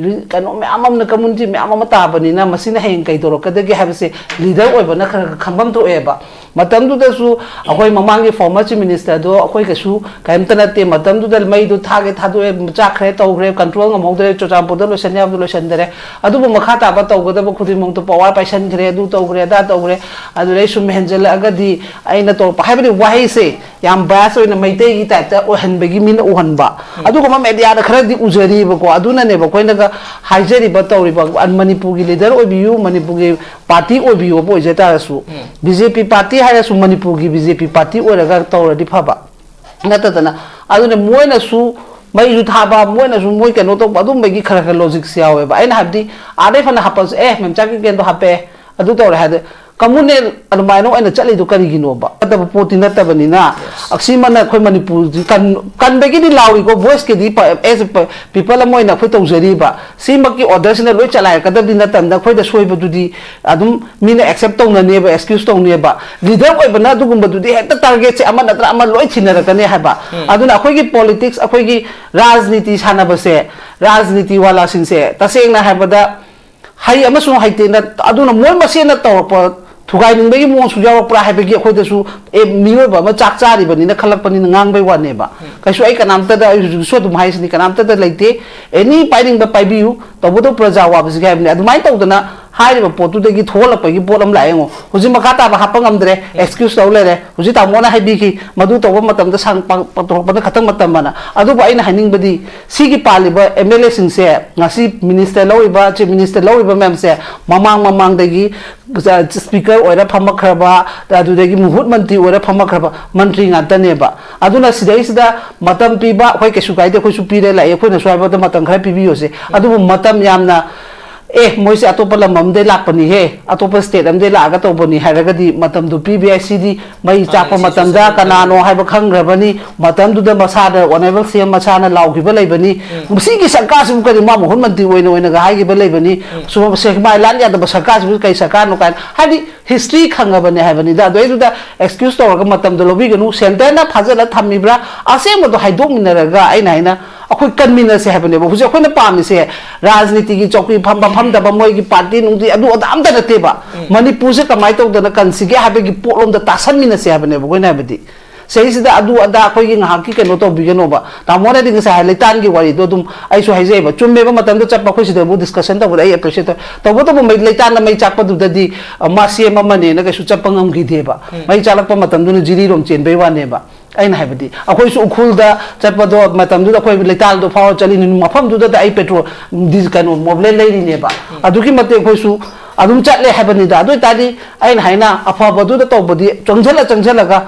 ꯀꯩꯅꯣ ꯃꯌꯥꯝ ꯑꯃꯅ, ꯀꯝꯃꯨꯅꯤꯇꯤ ꯃꯌꯥꯝ ꯑꯃ ꯇꯥꯕꯅꯤꯅ ꯃꯁꯤꯅ ꯍꯌꯦꯡ ꯀꯩ ꯇꯧꯔꯛꯀꯗꯒꯦ ꯍꯥꯏꯕꯁꯦ ꯂꯤꯗꯔ ꯑꯣꯏꯕꯅ ꯈꯔ ꯈꯔ ꯈꯪꯐꯝ ꯊꯣꯛꯑꯦꯕ꯫ ꯃꯇꯝꯗꯨꯗꯁꯨ ꯑꯩꯈꯣꯏ ꯃꯃꯥꯡꯒꯤ ꯐꯣꯔꯃꯔ ꯆꯤꯐ ꯃꯤꯅꯤꯁꯇꯔꯗꯣ ꯑꯩꯈꯣꯏ ꯀꯩꯁꯨ ꯀꯔꯤꯝꯇ ꯅꯠꯇꯦ꯫ ꯃꯇꯝꯗꯨꯗ ꯃꯩꯗꯣ ꯊꯥꯒꯦ ꯊꯥꯗꯣꯛꯑꯦ, ꯆꯥꯛꯈ꯭ꯔꯦ, ꯇꯧꯈ꯭ꯔꯦ, ꯀꯟꯇ꯭ꯔꯣꯜ ꯉꯝꯍꯧꯗ꯭ꯔꯦ, ꯆꯨꯔꯆꯥꯟꯄꯨꯔꯗ ꯂꯣꯏꯁꯟ ꯌꯥꯕꯗꯣ ꯂꯣꯏꯁꯟꯗꯔꯦ꯫ ꯑꯗꯨꯕꯨ ꯃꯈꯥ ꯇꯥꯕ ꯇꯧꯒꯗꯕ ꯈꯨꯗꯤꯡꯃꯛꯇꯣ ꯄꯋꯥꯔ ꯄꯥꯏꯁꯟꯈ꯭ꯔꯦ, ꯑꯗꯨ ꯇꯧꯈ꯭ꯔꯦ, ꯑꯗꯥ ꯇꯧꯈ꯭ꯔꯦ, ꯑꯗꯨꯗꯩ ꯁꯨꯝ ꯍꯦꯟꯖꯜꯂꯛꯑꯒꯗꯤ ꯑꯩꯅ ꯇꯧꯔꯛꯄ ꯍꯥꯏꯕꯗꯤ ꯋꯥꯍꯩꯁꯦ ꯌꯥꯝ ꯕꯥꯏꯁ ꯑꯣꯏꯅ ꯃꯩꯇꯩꯒꯤ ꯇꯥꯏꯞꯇ ꯑꯣꯏꯍꯟꯕꯒꯤ ꯃꯤꯅ ꯎꯍꯟꯕ꯫ ꯑꯗꯨꯒꯨꯝꯕ ꯃꯦꯗꯤꯌꯥꯗ ꯈꯔꯗꯤ ꯎꯖꯔꯤꯕꯀꯣ꯫ ꯑꯗꯨꯅꯅꯦꯕ ꯑꯩꯈꯣꯏꯅꯒ ꯍꯥꯏꯖꯔꯤꯕ, ꯇꯧꯔꯤꯕ, ꯃꯅꯤꯄꯨꯔꯒꯤ ꯂꯤꯗꯔ ꯑꯣꯏꯕꯤꯌꯨ, ꯃꯅꯤꯄꯨꯔꯒꯤ ꯄꯥꯔꯇꯤ ꯑꯣꯏꯕꯤꯌꯨ ꯑꯃ ꯑꯣꯏꯖ ꯇꯥꯔꯁꯨ, ꯕꯤ ꯖꯦ ꯄꯤ ꯄꯥꯔꯇꯤ ꯍꯥꯏꯔꯁꯨ ꯃꯅꯤꯄꯨꯔꯒꯤ ꯕꯤ ꯖꯦ ꯄꯤ ꯄꯥꯔꯇꯤ ꯑꯣꯏꯔꯒ ꯇꯧꯔꯗꯤ ꯐꯕ꯫ ꯅꯠꯇꯗꯅ, ꯑꯗꯨꯅ ꯃꯣꯏꯅꯁꯨ ꯃꯩꯁꯨ ꯊꯥꯕ, ꯃꯣꯏꯅꯁꯨ ꯃꯣꯏ ꯀꯩꯅꯣ ꯇꯧꯕ, ꯑꯗꯨꯝꯕꯒꯤ ꯈꯔ ꯈꯔ ꯂꯣꯖꯤꯛꯁꯦ ꯌꯥꯎꯋꯦꯕ꯫ ꯑꯩꯅ ꯍꯥꯏꯕꯗꯤ, ꯑꯥꯗꯩ ꯐꯅ ꯍꯥꯞꯄꯁꯨ, "ꯑꯦ, ꯃꯦꯝꯆꯥ ꯀꯤꯀꯦꯟꯗꯣ ꯍꯥꯞꯄꯛꯑꯦ, ꯑꯗꯨ ꯇꯧꯔꯦ" ꯍꯥꯏꯗꯤ, ꯀꯃꯨꯅꯦꯜ ꯑꯗꯨꯃꯥꯏꯅ ꯑꯣꯏꯅ ꯆꯠꯂꯤꯗꯣ ꯀꯔꯤꯒꯤꯅꯣꯕ? ꯐꯠꯇꯕ ꯄꯣꯠꯇꯤ ꯅꯠꯇꯕꯅꯤꯅ, ꯑꯁꯤꯃꯅ ꯑꯩꯈꯣꯏ ꯃꯅꯤꯄꯨꯔꯁꯤ ꯀꯟ-, ꯀꯟꯕꯒꯤꯗꯤ ꯂꯥꯎꯔꯤꯀꯣ, ꯚꯣꯏꯁꯀꯤꯗꯤ ꯄ-, as a ꯄ-, people ꯑꯃ ꯑꯣꯏꯅ ꯑꯩꯈꯣꯏ ꯇꯧꯖꯔꯤꯕ꯫ ꯁꯤꯃꯛꯀꯤ ꯑꯣꯔꯗꯔꯁꯤꯅ ꯂꯣꯏ ꯆꯂꯥꯏꯔꯛꯀꯗꯕꯗꯤ ꯅꯠꯇꯕꯅꯤꯅ, ꯑꯩꯈꯣꯏꯗ ꯁꯣꯏꯕꯗꯨꯗꯤ ꯑꯗꯨꯝ ꯃꯤꯅ ꯑꯦꯛꯁꯦꯞ ꯇꯧꯅꯅꯦꯕ, ꯑꯦꯛꯁꯀ꯭ꯌꯨꯁ ꯇꯧꯅꯦꯕ꯫ ꯂꯤꯗꯔ ꯑꯣꯏꯕꯅ ꯑꯗꯨꯒꯨꯝꯕꯗꯨꯗꯤ ꯍꯦꯛꯇ ꯇꯥꯔꯒꯦꯠꯁꯦ ꯑꯃ ꯅꯠꯇ꯭ꯔ ꯑꯃ ꯂꯣꯏ ꯊꯤꯅꯔꯛꯀꯅꯤ ꯍꯥꯏꯕ꯫ ꯑꯗꯨꯅ ꯑꯩꯈꯣꯏꯒꯤ ꯄꯣꯂꯤꯇꯤꯛꯁ, ꯑꯩꯈꯣꯏꯒꯤ ꯔꯥꯖꯅꯤꯇꯤ ꯁꯥꯟꯅꯕꯁꯦ, ꯔꯥꯖꯅꯤꯇꯤ ꯋꯥꯂꯥꯁꯤꯡꯁꯦ ꯇꯁꯦꯡꯅ ꯍꯥꯏꯕꯗ ꯍꯩ ꯑꯃꯁꯨꯡ ꯍꯩꯇꯦꯅ, ꯑꯗꯨꯅ ꯃꯣꯏ ꯃꯁꯦꯟꯅ ꯇꯧꯔꯛꯄ ꯊꯨꯒꯥꯏꯅꯤꯡꯕꯒꯤ ꯃꯑꯣꯡꯁꯨ ꯌꯥꯎꯔꯛꯄ꯭ꯔꯥ ꯍꯥꯏꯕꯒꯤ ꯑꯩꯈꯣꯏꯗꯁꯨ, ꯑꯦ, ꯃꯤꯑꯣꯏꯕ ꯑꯃ ꯆꯥꯛ ꯆꯥꯔꯤꯕꯅꯤꯅ ꯈꯜꯂꯛꯄꯅꯤꯅ ꯉꯥꯡꯕꯩ ꯋꯥꯅꯦꯕ꯫ ꯀꯩꯁꯨ ꯑꯩ ꯀꯅꯥꯝꯇꯗ, ꯑꯩ ꯍꯧꯖꯤꯛꯁꯨ ꯑꯗꯨꯝ ꯍꯥꯏꯁꯤꯅꯤ, ꯀꯅꯥꯝꯇꯗ ꯂꯩꯇꯦ꯫ ꯑꯦꯅꯤ ꯄꯥꯏꯅꯤꯡꯕ ꯄꯥꯏꯕꯤꯌꯨ, ꯇꯧꯕꯇꯕꯨ ꯄ꯭ꯔꯖꯥ ꯋꯥꯕꯁꯤꯒꯤ ꯍꯥꯏꯕꯅꯤ꯫ ꯑꯗꯨꯃꯥꯏꯅ ꯇꯧꯗꯅ ꯍꯥꯏꯔꯤꯕ ꯄꯣꯠꯇꯨꯗꯒꯤ ꯊꯣꯛꯍꯜꯂꯛꯄꯒꯤ ꯄꯣꯠ ꯑꯃ ꯂꯥꯛꯑꯦ꯫ ꯌꯦꯡꯉꯣ, ꯍꯧꯖꯤꯛ ꯃꯈꯥ ꯇꯥꯕ ꯍꯥꯞꯄ ꯉꯝꯗ꯭ꯔꯦ, ꯑꯦꯛꯁꯀ꯭ꯌꯨꯁ ꯇꯧ ꯂꯩꯔꯦ꯫ ꯍꯧꯖꯤꯛ ꯇꯥꯃꯣꯅ ꯍꯥꯏꯕꯤꯈꯤ, ꯃꯗꯨ ꯇꯧꯕ ꯃꯇꯝꯗ ꯁꯥꯡ ꯄꯥꯡ ꯄꯥꯡꯊꯣꯔꯛꯄꯅ ꯈꯇꯪ ꯃꯇꯝ ꯑꯃꯅ꯫ ꯑꯗꯨꯕꯨ ꯑꯩꯅ ꯍꯥꯏꯅꯤꯡꯕꯗꯤ, ꯁꯤꯒꯤ ꯄꯥꯜꯂꯤꯕ ꯑꯦꯝ ꯑꯦꯜ ꯑꯦꯁꯤꯡꯁꯦ, ꯉꯁꯤ ꯃꯤꯅꯤꯁꯇꯔ ꯂꯧꯔꯤꯕ, ꯆꯤꯐ ꯃꯤꯅꯤꯁꯇꯔ ꯂꯧꯔꯤꯕ ꯃꯌꯥꯝꯁꯦ, ꯃꯃꯥꯡ ꯃꯃꯥꯡꯗꯒꯤ ꯁ꯭ꯄꯤꯀꯔ ꯑꯣꯏꯔ ꯐꯝꯃꯛꯈ꯭ꯔꯕ, ꯑꯗꯨꯗꯒꯤ ꯃꯨꯍꯨꯠ ꯃꯟꯇ꯭ꯔꯤ ꯑꯣꯏꯔ ꯐꯝꯃꯛꯈ꯭ꯔꯕ ꯃꯟꯇ꯭ꯔꯤ ꯉꯥꯛꯇꯅꯦꯕ꯫ ꯑꯗꯨꯅ ꯁꯤꯗꯩꯁꯤꯗ ꯃꯇꯝ ꯄꯤꯕ, ꯑꯩꯈꯣꯏ ꯀꯩꯁꯨ ꯀꯥꯏꯗꯦ, ꯑꯩꯈꯣꯏꯁꯨ ꯄꯤꯔꯦ ꯂꯥꯛꯑꯦ, ꯑꯩꯈꯣꯏꯅꯁꯨ ꯍꯥꯏꯕꯗ ꯃꯇꯝ ꯈꯔ ꯄꯤꯕꯤꯌꯣꯁꯦ꯫ ꯑꯗꯨꯕꯨ ꯃꯇꯝ ꯌꯥꯝꯅ, "ꯑꯦ, ꯃꯣꯏꯁꯦ ꯑꯇꯣꯞꯄ ꯂꯝ ꯑꯃꯗꯩ ꯂꯥꯛꯄꯅꯤꯍꯦ, ꯑꯇꯣꯞꯄ ꯁ꯭ꯇꯦꯠ ꯑꯃꯗꯩ ꯂꯥꯛꯑꯒ ꯇꯧꯕꯅꯤ" ꯍꯥꯏꯔꯒꯗꯤ ꯃꯇꯝꯗꯣ ꯄꯤꯕ ꯌꯥꯏ꯫ ꯁꯤꯗꯤ ꯃꯩ ꯆꯥꯛꯄ ꯃꯇꯝꯗ ꯀꯅꯥꯅꯣ ꯍꯥꯏꯕ ꯈꯪꯈ꯭ꯔꯕꯅꯤ꯫ ꯃꯇꯝꯗꯨꯗ ꯃꯁꯥꯗ ꯑꯣꯅꯔꯦꯕꯜ ꯁꯤ ꯑꯦꯝ ꯃꯁꯥꯅ ꯂꯥꯎꯈꯤꯕ ꯂꯩꯕꯅꯤ꯫ ꯃꯁꯤꯒꯤ ꯁꯔꯀꯥꯔꯁꯤꯕꯨ ꯀꯔꯤ, ꯃꯥ ꯃꯨꯍꯨꯠ ꯃꯟꯇ꯭ꯔꯤ ꯑꯣꯏꯅ ꯑꯣꯏꯅꯒ ꯍꯥꯏꯈꯤꯕ ꯂꯩꯕꯅꯤ꯫ ꯁꯨꯃꯥꯏꯅ ꯁꯦꯛꯃꯥꯏ ꯂꯥꯟ ꯌꯥꯗꯕ ꯁꯔꯀꯥꯔꯁꯤꯕꯨ ꯀꯔꯤ ꯁꯔꯀꯥꯔꯅꯣ ꯀꯥꯏꯅ, ꯍꯥꯏꯗꯤ, ꯍꯤꯁꯇ꯭ꯔꯤ ꯈꯪꯉꯕꯅꯦ ꯍꯥꯏꯕꯅꯤꯗ꯫ ꯑꯗꯨꯗꯩꯗꯨꯗ ꯑꯦꯛꯁꯀ꯭ꯌꯨꯁ ꯇꯧꯔꯒ ꯃꯇꯝꯗꯣ ꯂꯧꯕꯤꯒꯅꯨ꯫ ꯁꯦꯟꯇꯔꯅ ꯐꯥꯖꯤꯜꯂ ꯊꯝꯃꯤꯕ꯭ꯔꯥ, ꯑꯁꯦꯡꯕꯗꯣ ꯍꯥꯏꯗꯣꯛꯃꯤꯟꯅꯔꯒ, ꯑꯩꯅ ꯍꯥꯏꯅ, ꯑꯩꯈꯣꯏ ꯀꯟꯃꯤꯟꯅꯁꯦ ꯍꯥꯏꯕꯅꯦꯕ꯫ ꯍꯧꯖꯤꯛ ꯑꯩꯈꯣꯏꯅ ꯄꯥꯝꯃꯤꯁꯦ ꯔꯥꯖꯅꯤꯇꯤꯒꯤ ꯆꯧꯀ꯭ꯔꯤ ꯐꯝꯕ ꯐꯝꯗꯕ, ꯃꯣꯏꯒꯤ ꯄꯥꯔꯇꯤ ꯅꯨꯡꯇꯤ ꯑꯗꯨ ꯑꯗꯥ ꯑꯝꯇ ꯅꯠꯇꯦꯕ꯫ ꯃꯅꯤꯄꯨꯔꯁꯦ ꯀꯃꯥꯏꯅ ꯇꯧꯗꯅ ꯀꯟꯁꯤꯒꯦ ꯍꯥꯏꯕꯒꯤ ꯄꯣꯠꯂꯣꯝꯗ ꯇꯥꯁꯟꯃꯤꯟꯅꯁꯦ ꯍꯥꯏꯕꯅꯦꯕ ꯑꯩꯈꯣꯏꯅ ꯍꯥꯏꯕꯗꯤ꯫ ꯁꯤꯗꯩꯁꯤꯗ ꯑꯗꯨ ꯑꯗꯥ ꯑꯩꯈꯣꯏꯒꯤ ꯉꯥꯏꯍꯥꯛꯀꯤ ꯀꯩꯅꯣ ꯇꯧꯕꯤꯒꯅꯣꯕ꯫ ꯇꯥꯃꯣꯅꯗꯤ ꯉꯁꯥꯏ ꯍꯥꯏ ꯂꯩꯇꯥꯟꯒꯤ ꯋꯥꯔꯤꯗꯣ ꯑꯗꯨꯝ ꯑꯩꯁꯨ ꯍꯥꯏꯖꯩꯕ, ꯆꯨꯝꯃꯦꯕ, ꯃꯇꯝꯗ ꯆꯠꯄ ꯑꯩꯈꯣꯏ ꯁꯤꯗꯕꯨ ꯗꯤꯁꯀꯁꯟ ꯇꯧꯕꯗ ꯑꯩ ꯑꯦꯄ꯭ꯔꯤꯁꯤꯌꯦꯠ ꯇꯧꯋꯦ꯫ ꯇꯧꯕꯇꯕꯨ ꯃꯩ, ꯂꯩꯇꯥꯟꯗ ꯃꯩ ꯆꯥꯛꯄꯗꯨꯗꯗꯤ, ꯑ, ꯃꯥ ꯁꯤ ꯑꯦꯝ ꯑꯃꯅꯦꯅ ꯀꯩꯁꯨ ꯆꯠꯄ ꯉꯝꯈꯤꯗꯦꯕ꯫ ꯃꯩ ꯆꯥꯛꯂꯛꯄ ꯃꯇꯝꯗꯨꯅ ꯖꯤꯔꯤꯔꯣꯝ ꯆꯦꯟꯕꯩ ꯋꯥꯅꯦꯕ꯫ ꯑꯩꯅ ꯍꯥꯏꯕꯗꯤ, ꯑꯩꯈꯣꯏꯁꯨ ꯎꯈ꯭ꯔꯨꯜꯗ ꯆꯠꯄꯗꯣ ꯃꯇꯝꯗꯨꯗ ꯑꯩꯈꯣꯏ ꯂꯩꯇꯥꯟꯗꯣ ꯐꯥꯎꯔ ꯆꯠꯂꯤꯅꯤ, ꯃꯐꯝꯗꯨꯗ ꯑꯩ ꯄꯦꯇ꯭ꯔꯣꯜ, ꯗꯤ-, ꯀꯩꯅꯣ, ꯃꯣꯕꯤꯂꯦ ꯂꯩꯔꯤꯅꯦꯕ꯫ ꯑꯗꯨꯛꯀꯤ ꯃꯇꯤꯛ ꯑꯩꯈꯣꯏꯁꯨ ꯑꯗꯨꯝ ꯆꯠꯂꯦ ꯍꯥꯏꯕꯅꯤꯗ꯫ ꯑꯗꯨ ꯑꯣꯏꯇꯥꯔꯗꯤ ꯑꯩꯅ ꯍꯥꯏꯅ ꯑꯐꯕꯗꯨꯗ ꯇꯧꯕꯗꯤ ꯆꯪꯁꯤꯜꯂ ꯆꯪꯁꯤꯜꯂꯒ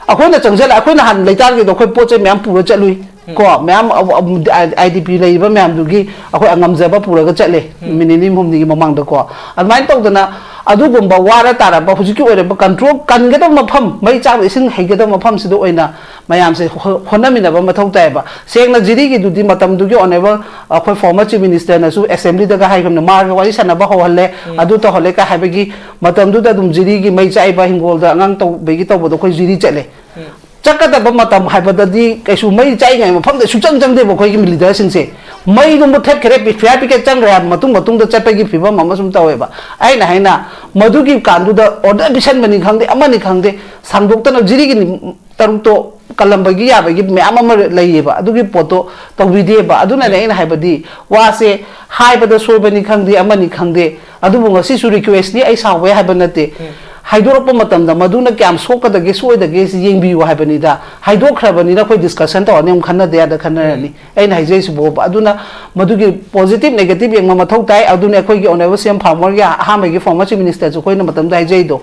ꯑꯩꯈꯣꯏꯅ ꯆꯪꯁꯤꯜꯂ, ꯑꯩꯈꯣꯏ ꯅꯍꯥꯟ ꯂꯩꯇꯥꯟꯒꯤꯗꯣ ꯑꯩꯈꯣꯏ ꯄꯣꯠ ꯆꯩ ꯃꯌꯥꯝ ꯄꯨꯔ ꯆꯠꯂꯨꯏ꯫ ꯀꯣ, ꯃꯌꯥꯝ ꯑ-, ꯑ-, ꯑꯥꯏ ꯗꯤ ꯄꯤ ꯂꯩꯔꯤꯕ ꯃꯌꯥꯝꯗꯨꯒꯤ ꯑꯩꯈꯣꯏ ꯑꯉꯝꯖꯕ ꯄꯨꯔꯒ ꯆꯠꯂꯦ, ꯎꯝ꯫ ꯅꯨꯃꯤꯠ ꯅꯤꯅꯤ ꯍꯨꯝꯅꯤꯒꯤ ꯃꯃꯥꯡꯗꯀꯣ꯫ ꯑꯗꯨꯃꯥꯏꯅ ꯇꯧꯗꯅ ꯑꯗꯨꯒꯨꯝꯕ ꯋꯥꯔ ꯇꯥꯔꯕ ꯍꯧꯖꯤꯛꯀꯤ ꯑꯣꯏꯔꯕ ꯀꯟꯇ꯭ꯔꯣꯜ ꯀꯟꯒꯗꯕ ꯃꯐꯝ, ꯃꯩ ꯆꯥꯛꯅ ꯏꯁꯤꯡ ꯍꯩꯒꯗꯕ ꯃꯐꯝꯁꯤꯗ ꯑꯣꯏꯅ ꯃꯌꯥꯝꯁꯦ ꯍꯣ-, ꯍꯣꯠꯅꯃꯤꯟꯅꯕ ꯃꯊꯧ ꯇꯥꯏꯌꯦꯕ꯫ ꯁꯦꯡꯅ ꯖꯤꯔꯤꯒꯤꯗꯨꯗꯤ ꯃꯇꯝꯗꯨꯒꯤ ꯑꯣꯅꯦꯕꯜ ꯑꯩꯈꯣꯏ ꯐꯣꯔꯃꯔ ꯆꯤꯐ ꯃꯤꯅꯤꯁꯇꯔꯅꯁꯨ ꯑꯦꯁꯦꯝꯕ꯭ꯂꯤꯗꯒ ꯍꯥꯏꯈ꯭ꯔꯕꯅꯤ, ꯃꯥꯒ ꯋꯥꯔꯤ ꯁꯥꯟꯅꯕ ꯍꯧꯍꯜꯂꯦ, ꯎꯝ꯫ ꯑꯗꯨ ꯇꯧꯍꯜꯂꯦ ꯀꯥꯏ ꯍꯥꯏꯕꯒꯤ ꯃꯇꯝꯗꯨꯗ ꯑꯗꯨꯝ ꯖꯤꯔꯤꯒꯤ ꯃꯩ ꯆꯥꯛꯏꯕ ꯍꯤꯡꯒꯣꯜꯗ ꯑꯉꯥꯡ ꯇꯧꯕꯒꯤ ꯇꯧꯕꯗꯣ ꯑꯩꯈꯣꯏ ꯖꯤꯔꯤ ꯆꯠꯂꯦ꯫ ꯎꯝ꯫ ꯆꯠꯀꯗꯕ ꯃꯇꯝ ꯍꯥꯏꯕꯗꯗꯤ ꯀꯩꯁꯨ ꯃꯩ ꯆꯥꯛꯏꯉꯩ ꯃꯐꯝꯗ ꯁꯨꯡꯆꯪ ꯆꯪꯗꯦꯕ ꯑꯩꯈꯣꯏꯒꯤ ꯂꯤꯗꯔꯁꯤꯡꯁꯦ꯫ ꯃꯩꯗꯨ ꯃꯨꯠꯊꯠꯈ꯭ꯔꯦ, ꯐꯤꯌꯥꯔ ꯄꯤꯀꯦꯠ ꯆꯪꯈ꯭ꯔꯦ ꯍꯥꯏꯕ ꯃꯇꯨꯡ, ꯃꯇꯨꯡꯗ ꯆꯠꯄꯒꯤ ꯐꯤꯕꯝ ꯑꯃ ꯁꯨꯝ ꯇꯧꯋꯦꯕ꯫ ꯑꯩꯅ ꯍꯥꯏꯅ ꯃꯗꯨꯒꯤ ꯀꯥꯟꯗꯨꯗ ꯑꯣꯔꯗꯔ ꯄꯤꯁꯟꯕꯅꯤ ꯈꯪꯗꯦ, ꯑꯃꯅꯤ ꯈꯪꯗꯦ, ꯁꯥꯡꯗꯣꯛꯇꯅ ꯖꯤꯔꯤꯒꯤ ꯅꯤ-, ꯇꯔꯨꯛꯇꯣ ꯀꯜꯂꯝꯕꯒꯤ ꯌꯥꯕꯒꯤ ꯃꯌꯥꯝ ꯑꯃ ꯂꯩꯌꯦꯕ, ꯑꯗꯨꯒꯤ ꯄꯣꯠꯇꯣ ꯇꯧꯕꯤꯗꯦꯕ꯫ ꯑꯗꯨꯅꯅꯦ ꯑꯩꯅ ꯍꯥꯏꯕꯗꯤ ꯋꯥꯁꯦ ꯍꯥꯏꯕꯗ ꯁꯣꯏꯕꯅꯤ ꯈꯪꯗꯦ, ꯑꯃꯅꯤ ꯈꯪꯗꯦ, ꯑꯗꯨꯕꯨ ꯉꯁꯤꯁꯨ ꯔꯤꯀ꯭ꯋꯦꯁꯅꯤ, ꯑꯩ ꯁꯥꯎꯕ ꯌꯥꯏ ꯍꯥꯏꯕ ꯅꯠꯇꯦ꯫ ꯎꯝ꯫ ꯍꯥꯏꯗꯣꯔꯛꯄ ꯃꯇꯝꯗ ꯃꯗꯨꯅ ꯀꯌꯥꯝ ꯁꯣꯛꯀꯗꯒꯦ, ꯁꯣꯏꯗꯒꯦ ꯁꯤ ꯌꯦꯡꯕꯤꯌꯨ ꯍꯥꯏꯕꯅꯤꯗ꯫ ꯍꯥꯏꯗꯣꯛꯈ꯭ꯔꯕꯅꯤꯅ ꯑꯩꯈꯣꯏ ꯗꯤꯁꯀꯁꯟ ꯇꯧꯔꯅꯤ, ꯑꯃꯨꯛ ꯈꯟꯅꯗ ꯌꯥꯗ ꯈꯟꯅꯔꯅꯤ꯫ ꯎꯝ꯫ ꯑꯩꯅ ꯍꯥꯏꯖꯔꯤꯁꯤꯕꯨꯕ꯫ ꯑꯗꯨꯅ ꯃꯗꯨꯒꯤ ꯄꯣꯖꯤꯇꯤꯚ ꯅꯦꯒꯦꯇꯤꯚ ꯌꯦꯡꯕ ꯃꯊꯧ ꯇꯥꯏ꯫ ꯑꯗꯨꯅ ꯑꯩꯈꯣꯏꯒꯤ ꯑꯣꯅꯦꯕꯜ ꯁꯤ ꯑꯦꯝ ꯐꯥꯔꯃꯔꯒꯤ ꯑꯍꯥꯟꯕꯒꯤ ꯐꯣꯔꯃꯔ ꯆꯤꯐ ꯃꯤꯅꯤꯁꯇꯔꯁꯨ ꯑꯩꯈꯣꯏꯅ ꯃꯇꯝꯗ ꯍꯥꯏꯖꯩꯗꯣ,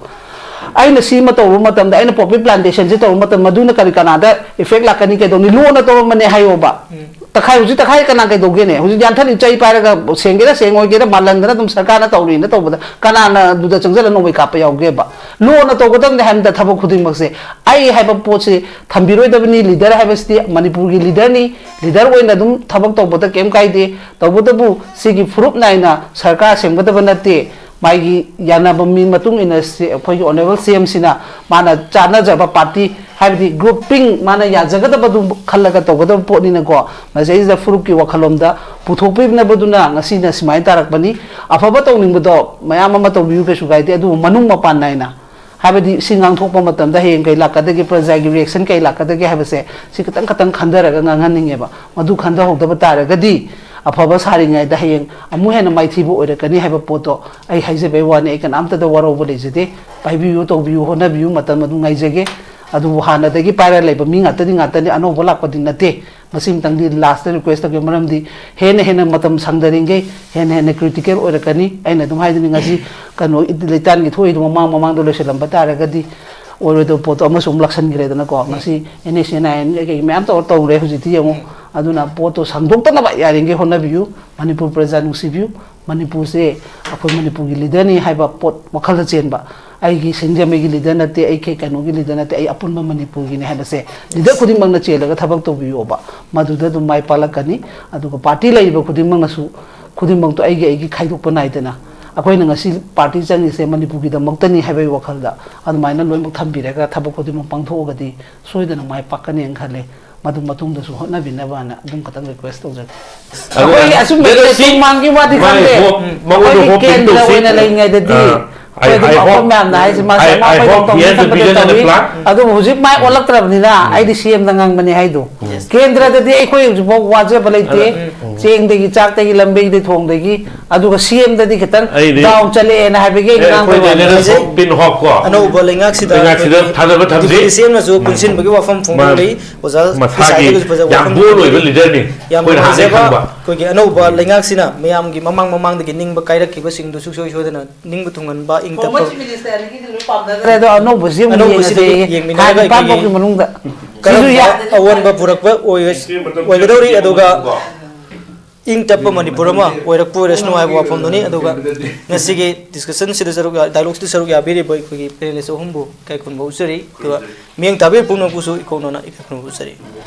ꯑꯩꯅ ꯁꯤ ꯑꯃ ꯇꯧꯔꯨꯕ ꯃꯇꯝꯗ, ꯑꯩꯅ ꯄꯣꯄꯤ ꯄ꯭ꯂꯥꯟꯇꯦꯁꯟꯁꯤ ꯇꯧꯔꯨꯕ ꯃꯇꯝꯗ, ꯃꯗꯨꯅ ꯀꯔꯤ ꯀꯅꯥꯗ ꯏꯐꯦꯛ ꯂꯥꯛꯀꯅꯤ, ꯀꯩꯗꯧꯅꯤ, ꯂꯣꯟꯅ ꯇꯧꯔꯝꯕꯅꯦ ꯍꯥꯏꯌꯣꯕ꯫ ꯎꯝ꯫ ꯇꯛꯈꯥꯏ, ꯍꯧꯖꯤꯛ ꯇꯛꯈꯥꯏ ꯀꯅꯥ ꯀꯩꯗꯧꯒꯦꯅꯦ? ꯍꯧꯖꯤꯛ ꯌꯥꯟꯊꯠꯂꯤ, ꯆꯩ ꯄꯥꯏꯔꯒ ꯁꯦꯡꯒꯦꯔꯥ ꯁꯦꯡꯉꯣꯏꯒꯦꯔꯥ ꯃꯥꯜꯍꯟꯗꯅ ꯑꯗꯨꯝ ꯁꯔꯀꯥꯔꯅ ꯇꯧꯔꯤꯅ ꯇꯧꯕꯗ ꯀꯅꯥꯅ ꯑꯗꯨꯗ ꯆꯪꯁꯤꯜꯂ ꯅꯣꯡꯃꯩ ꯀꯥꯞꯄ ꯌꯥꯎꯒꯦꯕ? ꯂꯣꯟꯅ ꯇꯧꯒꯗꯕꯅꯦ ꯍꯥꯏꯕꯗ ꯊꯕꯛ ꯈꯨꯗꯤꯡꯃꯛꯁꯦ꯫ ꯑꯩ ꯍꯥꯏꯕ ꯄꯣꯠꯁꯤ ꯊꯝꯕꯤꯔꯣꯏꯗꯕꯅꯤ꯫ ꯂꯤꯗꯔ ꯍꯥꯏꯕꯁꯤꯗꯤ ꯃꯅꯤꯄꯨꯔꯒꯤ ꯂꯤꯗꯔꯅꯤ, ꯂꯤꯗꯔ ꯑꯣꯏꯅ ꯑꯗꯨꯝ ꯊꯕꯛ ꯇꯧꯕꯗ ꯀꯩꯝ ꯀꯥꯏꯗꯦ꯫ ꯇꯧꯕꯇꯕꯨ ꯁꯤꯒꯤ ꯐꯨꯔꯨꯞ ꯅꯥꯏꯅ ꯁꯔꯀꯥꯔ ꯁꯦꯝꯒꯗꯕ ꯅꯠꯇꯦ꯫ ꯃꯥꯒꯤ ꯌꯥꯅꯕ ꯃꯤ ꯃꯇꯨꯡ ꯏꯟꯅ ꯁꯤ-, ꯑꯩꯈꯣꯏꯒꯤ ꯑꯣꯅꯦꯕꯜ ꯁꯤ ꯑꯦꯝꯁꯤꯅ ꯃꯥꯅ ꯆꯥꯟꯅꯖꯕ ꯄꯥꯔꯇꯤ, ꯍꯥꯏꯕꯗꯤ ꯒ꯭ꯔꯨꯞꯄꯤꯡ ꯃꯥꯅ ꯌꯥꯖꯒꯗꯕꯗꯨ ꯈꯜꯂꯒ ꯇꯧꯒꯗꯕ ꯄꯣꯠꯅꯤꯅꯀꯣ, ꯃꯁꯤꯗꯩꯁꯤꯗ ꯐꯨꯔꯨꯞꯀꯤ ꯋꯥꯈꯜꯂꯣꯟꯗ ꯄꯨꯊꯣꯛꯄꯤꯅꯕꯗꯨꯅ ꯉꯁꯤꯅ ꯁꯨꯃꯥꯏꯅ ꯇꯥꯔꯛꯄꯅꯤ꯫ ꯑꯐꯕ ꯇꯧꯅꯤꯡꯕꯗꯣ ꯃꯌꯥꯝ ꯑꯃ ꯇꯧꯕꯤꯌꯨ, ꯀꯩꯁꯨ ꯀꯥꯏꯗꯦ, ꯑꯗꯨꯕꯨ ꯃꯅꯨꯡ ꯃꯄꯥꯟ ꯅꯥꯏꯅ, ꯍꯥꯏꯕꯗꯤ ꯁꯤ ꯉꯥꯡꯊꯣꯛꯄ ꯃꯇꯝꯗ ꯍꯌꯦꯡ ꯀꯩ ꯂꯥꯛꯀꯗꯒꯦ, ꯄ꯭ꯔꯖꯥꯒꯤ ꯔꯤꯌꯦꯛꯁꯟ ꯀꯩ ꯂꯥꯛꯀꯗꯒꯦ ꯍꯥꯏꯕꯁꯦ ꯁꯤ ꯈꯤꯇꯪ ꯈꯤꯇꯪ ꯈꯟꯊꯔꯒ ꯉꯥꯡꯍꯟꯅꯤꯡꯉꯦꯕ꯫ ꯃꯗꯨ ꯈꯟꯊꯍꯧꯗꯕ ꯇꯥꯔꯒꯗꯤ ꯑꯐꯕ ꯁꯥꯔꯤꯉꯩꯗ ꯍꯌꯦꯡ ꯑꯃꯨꯛ ꯍꯦꯟꯅ ꯃꯥꯏꯊꯤꯕ ꯑꯣꯏꯔꯛꯀꯅꯤ ꯍꯥꯏꯕ ꯄꯣꯠꯇꯣ ꯑꯩ ꯍꯥꯏꯖꯕꯩ ꯋꯥꯅꯤ꯫ ꯑꯩ ꯀꯅꯥꯝꯇꯗ ꯋꯥꯔꯧꯕ ꯂꯩꯖꯗꯦ꯫ ꯄꯥꯏꯕꯤꯌꯨ, ꯇꯧꯕꯤꯌꯨ, ꯍꯣꯠꯅꯕꯤꯌꯨ, ꯃꯇꯝ ꯑꯗꯨꯝ ꯉꯥꯏꯖꯒꯦ꯫ ꯑꯗꯨꯕꯨ ꯍꯥꯟꯅꯗꯒꯤ ꯄꯥꯏꯔ ꯂꯩꯕ ꯃꯤ ꯉꯥꯛꯇꯗꯤ ꯉꯥꯛꯇꯅꯤ, ꯑꯅꯧꯕ ꯂꯥꯛꯄꯗꯤ ꯅꯠꯇꯦ꯫ ꯃꯁꯤꯃꯇꯪꯗꯤ ꯂꯥꯁꯇ ꯔꯤꯀ꯭ꯋꯦꯁ ꯇꯧꯒꯦ, ꯃꯔꯝꯗꯤ ꯍꯦꯟꯅ ꯍꯦꯟꯅ ꯃꯇꯝ ꯁꯥꯡꯊꯔꯤꯉꯩ ꯍꯦꯟꯅ ꯍꯦꯟꯅ ꯀ꯭ꯔꯤꯇꯤꯀꯦꯜ ꯑꯣꯏꯔꯛꯀꯅꯤ꯫ ꯑꯩꯅ ꯑꯗꯨꯝ ꯍꯥꯏꯗꯨꯅꯤ, ꯉꯁꯤ ꯀꯩꯅꯣ ꯂꯩꯇꯥꯟꯒꯤ ꯊꯣꯛꯏꯗꯣ ꯃꯃꯥꯡ ꯃꯃꯥꯡꯗ ꯂꯣꯏꯁꯤꯜꯂꯝꯕ ꯇꯥꯔꯒꯗꯤ ꯑꯣꯏꯔꯣꯏꯗꯕ ꯄꯣꯠꯇꯣ ꯑꯃꯁꯨ ꯑꯃꯨꯛ ꯂꯥꯛꯁꯟꯈ꯭ꯔꯦꯗꯅꯀꯣ꯫ ꯉꯁꯤ N S N I N ꯀꯩꯀꯩ ꯃꯌꯥꯝ ꯇꯧꯔ ꯇꯧꯔꯦ꯫ ꯍꯧꯖꯤꯛꯇꯤ ꯌꯦꯡꯉꯨ꯫ ꯑꯗꯨꯅ ꯄꯣꯠꯇꯣ ꯁꯟꯗꯣꯛꯇꯅꯕ ꯌꯥꯔꯤꯈꯩ ꯍꯣꯠꯅꯕꯤꯌꯨ꯫ ꯃꯅꯤꯄꯨꯔ ꯄ꯭ꯔꯖꯥ ꯅꯨꯡꯁꯤꯕꯤꯌꯨ꯫ ꯃꯅꯤꯄꯨꯔꯁꯦ ꯑꯩꯈꯣꯏ ꯃꯅꯤꯄꯨꯔꯒꯤ ꯂꯤꯗꯔꯅꯤ ꯍꯥꯏꯕ ꯄꯣꯠ ꯋꯥꯈꯜꯗ ꯆꯦꯟꯕ, ꯑꯩꯒꯤ ꯁꯤꯡꯖꯃꯩꯒꯤ ꯂꯤꯗꯔ ꯅꯠꯇꯦ, ꯑꯩ ꯀꯩ ꯀꯩꯅꯣꯒꯤ ꯂꯤꯗꯔ ꯅꯠꯇꯦ, ꯑꯩ ꯑꯄꯨꯟꯕ ꯃꯅꯤꯄꯨꯔꯒꯤꯅꯤ ꯍꯥꯏꯕꯁꯦ ꯂꯤꯗꯔ ꯈꯨꯗꯤꯡꯃꯛꯅ ꯆꯦꯜꯂꯒ ꯊꯕꯛ ꯇꯧꯕꯤꯌꯣꯕ꯫ ꯃꯗꯨꯗ ꯑꯗꯨꯝ ꯃꯥꯏ ꯄꯥꯛꯂꯛꯀꯅꯤ꯫ ꯑꯗꯨꯒ ꯄꯥꯔꯇꯤ ꯂꯩꯔꯤꯕ ꯈꯨꯗꯤꯡꯃꯛꯅꯁꯨ, ꯈꯨꯗꯤꯡꯃꯛꯇꯣ ꯑꯩꯒꯤ ꯑꯩꯒꯤ ꯈꯥꯏꯗꯣꯛꯄ ꯅꯥꯏꯗꯅ, ꯑꯩꯈꯣꯏꯅ ꯉꯁꯤ ꯄꯥꯔꯇꯤ ꯆꯪꯉꯤꯁꯦ ꯃꯅꯤꯄꯨꯔꯒꯤꯗꯃꯛꯇꯅꯤ ꯍꯥꯏꯕꯒꯤ ꯋꯥꯈꯜꯗ ꯑꯗꯨꯃꯥꯏꯅ ꯂꯣꯏꯅꯃꯛ ꯊꯝꯕꯤꯔꯒ ꯊꯕꯛ ꯈꯨꯗꯤꯡꯃꯛ ꯄꯥꯡꯊꯣꯛꯑꯒꯗꯤ ꯁꯣꯏꯗꯅ ꯃꯥꯏ ꯄꯥꯛꯀꯅꯦꯅ ꯈꯜꯂꯦ꯫ ꯃꯗꯨ ꯃꯇꯨꯡꯗꯁꯨ ꯍꯣꯠꯅꯕꯤꯅꯕꯅ ꯑꯗꯨꯝ ꯈꯇꯪ ꯔꯤꯀ꯭ꯋꯦꯁ ꯇꯧꯖꯒꯦ꯫ ꯑꯗꯨꯅ ꯑꯩꯈꯣꯏꯒꯤ ꯑꯁꯨꯝꯕꯒꯤ ꯂꯦꯇꯦꯁ ꯇꯣꯡꯃꯥꯡꯒꯤ ꯋꯥꯗꯤ ꯃꯥꯏ ꯈꯪꯗꯦ꯫ ꯍꯣꯞ, ꯃꯉꯣꯟꯗ ꯑꯩꯈꯣꯏꯒꯤ ꯍꯣꯞ ꯄꯤꯡ ꯀꯦꯟꯗ꯭ꯔ ꯇꯧꯁꯤ꯫ ꯑꯣꯏꯅ ꯂꯩꯉꯩꯗꯗꯤ ꯑ, ꯑꯩ, ꯑꯩꯈꯣꯏ ꯑꯗꯨꯝ ꯑꯩ ꯑꯩꯈꯣꯏ ꯍꯣꯞ, ꯃꯌꯥꯝꯅ ꯍꯥꯏꯁꯦ ꯃꯥꯁꯦ ꯑꯩ, ꯑꯃ ꯑꯩ ꯑꯩꯈꯣꯏ ꯍꯣꯞ ꯇꯧꯅꯤ ꯍꯤ ꯍꯦꯁ ꯈꯟꯕꯗ ꯕꯤꯖꯟ ꯑꯦꯟ ꯇꯧꯏ꯫ ꯄ꯭ꯂꯥꯟ꯫ ꯑꯗꯨꯕꯨ ꯍꯧꯖꯤꯛ ꯃꯥꯏ ꯑꯣꯜꯂꯛꯇ꯭ꯔꯕꯅꯤꯅ ꯑꯩꯗꯤ ꯁꯤ ꯑꯦꯝꯗ ꯉꯥꯡꯕꯅꯦ ꯍꯥꯏꯗꯣ꯫ ꯌꯦꯁ꯫ ꯀꯦꯟꯗ꯭ꯔꯗꯗꯤ ꯑꯩꯈꯣꯏ ꯍꯧꯖꯤꯛꯐꯥꯎ ꯋꯥꯖꯕ ꯂꯩꯇꯦ꯫ ꯑꯗ ꯆꯦꯡꯗꯒꯤ, ꯆꯥꯛꯇꯒꯤ, ꯂꯝꯕꯤꯗꯒꯤ, ꯊꯣꯡꯗꯒꯤ꯫ ꯑꯗꯨꯒ ꯁꯤ ꯑꯦꯝꯗꯗꯤ ꯈꯤꯇꯪ ꯑꯩꯗꯤ ꯗꯥꯎꯟ ꯆꯠꯂꯛꯑꯦꯅ ꯍꯥꯏꯕꯒꯤ ꯑꯩ ꯑꯦ, ꯉꯥꯡꯕꯩ ꯑꯩꯈꯣꯏꯗꯤ ꯋꯥꯅꯤ꯫ ꯂꯦꯇꯦꯁ ꯍꯣꯞ ꯄꯤꯡ ꯍꯣꯞ ꯀꯣ꯫ ꯑꯅꯧꯕ ꯂꯩꯉꯥꯛꯁꯤꯗ ꯂꯩꯉꯥꯛꯁꯤꯗ ꯑꯩꯈꯣꯏꯒꯤ ꯊꯥꯖꯕ ꯊꯝꯖꯩ꯫ ꯗꯤꯄ꯭ꯌꯨꯇꯤ ꯁꯤ ꯑꯦꯝꯅꯁꯨ ꯄꯨꯟꯁꯤꯟꯕꯒꯤ ꯋꯥꯐꯝ ꯃꯥ-, ꯐꯣꯡꯗꯣꯛꯂꯤ꯫ ꯑꯣꯖꯥ ꯃꯁꯥꯒꯤ ꯄꯤꯁꯥꯏꯗꯒꯁꯨ ꯐꯖꯕ ꯌꯥꯝ ꯋꯥꯐꯝ ꯕꯣꯜ ꯑꯣꯏꯕ ꯊꯝꯕꯤꯔꯤ꯫ ꯂꯤꯗꯔꯅꯤ꯫ ꯌꯥꯝ ꯑꯩꯈꯣꯏꯅ ꯍꯥꯟꯅꯗꯒꯤ ꯅꯨꯡꯉꯥꯏꯖꯕ ꯈꯪꯕ꯫ ꯑꯩꯈꯣꯏꯒꯤ ꯑꯅꯧꯕ ꯂꯩꯉꯥꯛꯁꯤꯅ ꯃꯌꯥꯝꯒꯤ ꯃꯃꯥꯡ ꯃꯃꯥꯡꯗꯒꯤ ꯅꯤꯡꯕ ꯀꯥꯏꯔꯛꯈꯤꯕꯁꯤꯡꯗꯨ ꯁꯨꯡꯁꯣꯏ ꯁꯣꯏꯗꯅ ꯅꯤꯡꯕ ꯊꯨꯡꯍꯟꯕ, ꯏꯪ ꯇꯞꯄ꯫ ꯐꯣꯔꯃꯔ ꯆꯤꯐ ꯃꯤꯅꯤꯁꯇꯔ ꯑꯅꯤꯒꯤꯗꯤ ꯂꯣꯏ ꯄꯥꯝꯅꯈ꯭ꯔꯦ꯫ ꯑꯗꯣ ꯑꯅꯧꯕꯁꯤ ꯑꯃꯨꯛ ꯑꯅꯧꯕꯁꯤꯗꯤ ꯌꯦꯡꯉꯁꯦ꯫ ꯌꯦꯡꯃꯤꯟꯅꯔꯒ ꯊꯥ ꯅꯤꯄꯥꯟ ꯑꯩꯈꯣꯏꯒꯤ ꯐꯥꯎꯒꯤ ꯃꯅꯨꯡꯗ꯫ ꯁꯤꯁꯨ ꯀꯔꯝꯕ ꯌꯥ- ꯑꯑꯣꯟꯕ ꯄꯨꯔꯛꯄ ꯑꯣꯏ-, ꯑꯣꯏꯒꯗꯧꯔꯤ, ꯑꯗꯨꯒ ꯏꯪ ꯇꯞꯄ ꯃꯅꯤꯄꯨꯔ ꯑꯃ ꯑꯣꯏꯔꯛꯄ ꯑꯣꯏꯔꯁꯅꯨ ꯍꯥꯏꯕ ꯋꯥꯐꯝꯗꯨꯅꯤ꯫ ꯑꯗꯨꯒ ꯉꯁꯤꯒꯤ ꯗꯤꯁꯀꯁꯟꯁꯤꯗ ꯁꯔꯨꯛ ꯌꯥ-, ꯗꯥꯏꯂꯣꯒꯁꯤꯗ ꯁꯔꯨꯛ ꯌꯥꯕꯤꯔꯤꯕ ꯑꯩꯈꯣꯏꯒꯤ ꯄꯦꯅꯦꯂꯤꯁ ꯑꯍꯨꯝꯕꯨ ꯏꯀꯥꯏ ꯈꯨꯝꯅꯕ ꯎꯠꯆꯔꯤ꯫ ꯑꯗꯨꯒ ꯃꯤꯠꯌꯦꯡ ꯇꯥꯕꯤꯔꯤꯕ ꯄꯨꯝꯅꯃꯛꯄꯨꯁꯨ ꯏꯀꯣꯛꯅꯅ ꯏꯀꯥꯏ ꯈꯨꯝꯅꯕ ꯎꯠꯆꯔꯤ꯫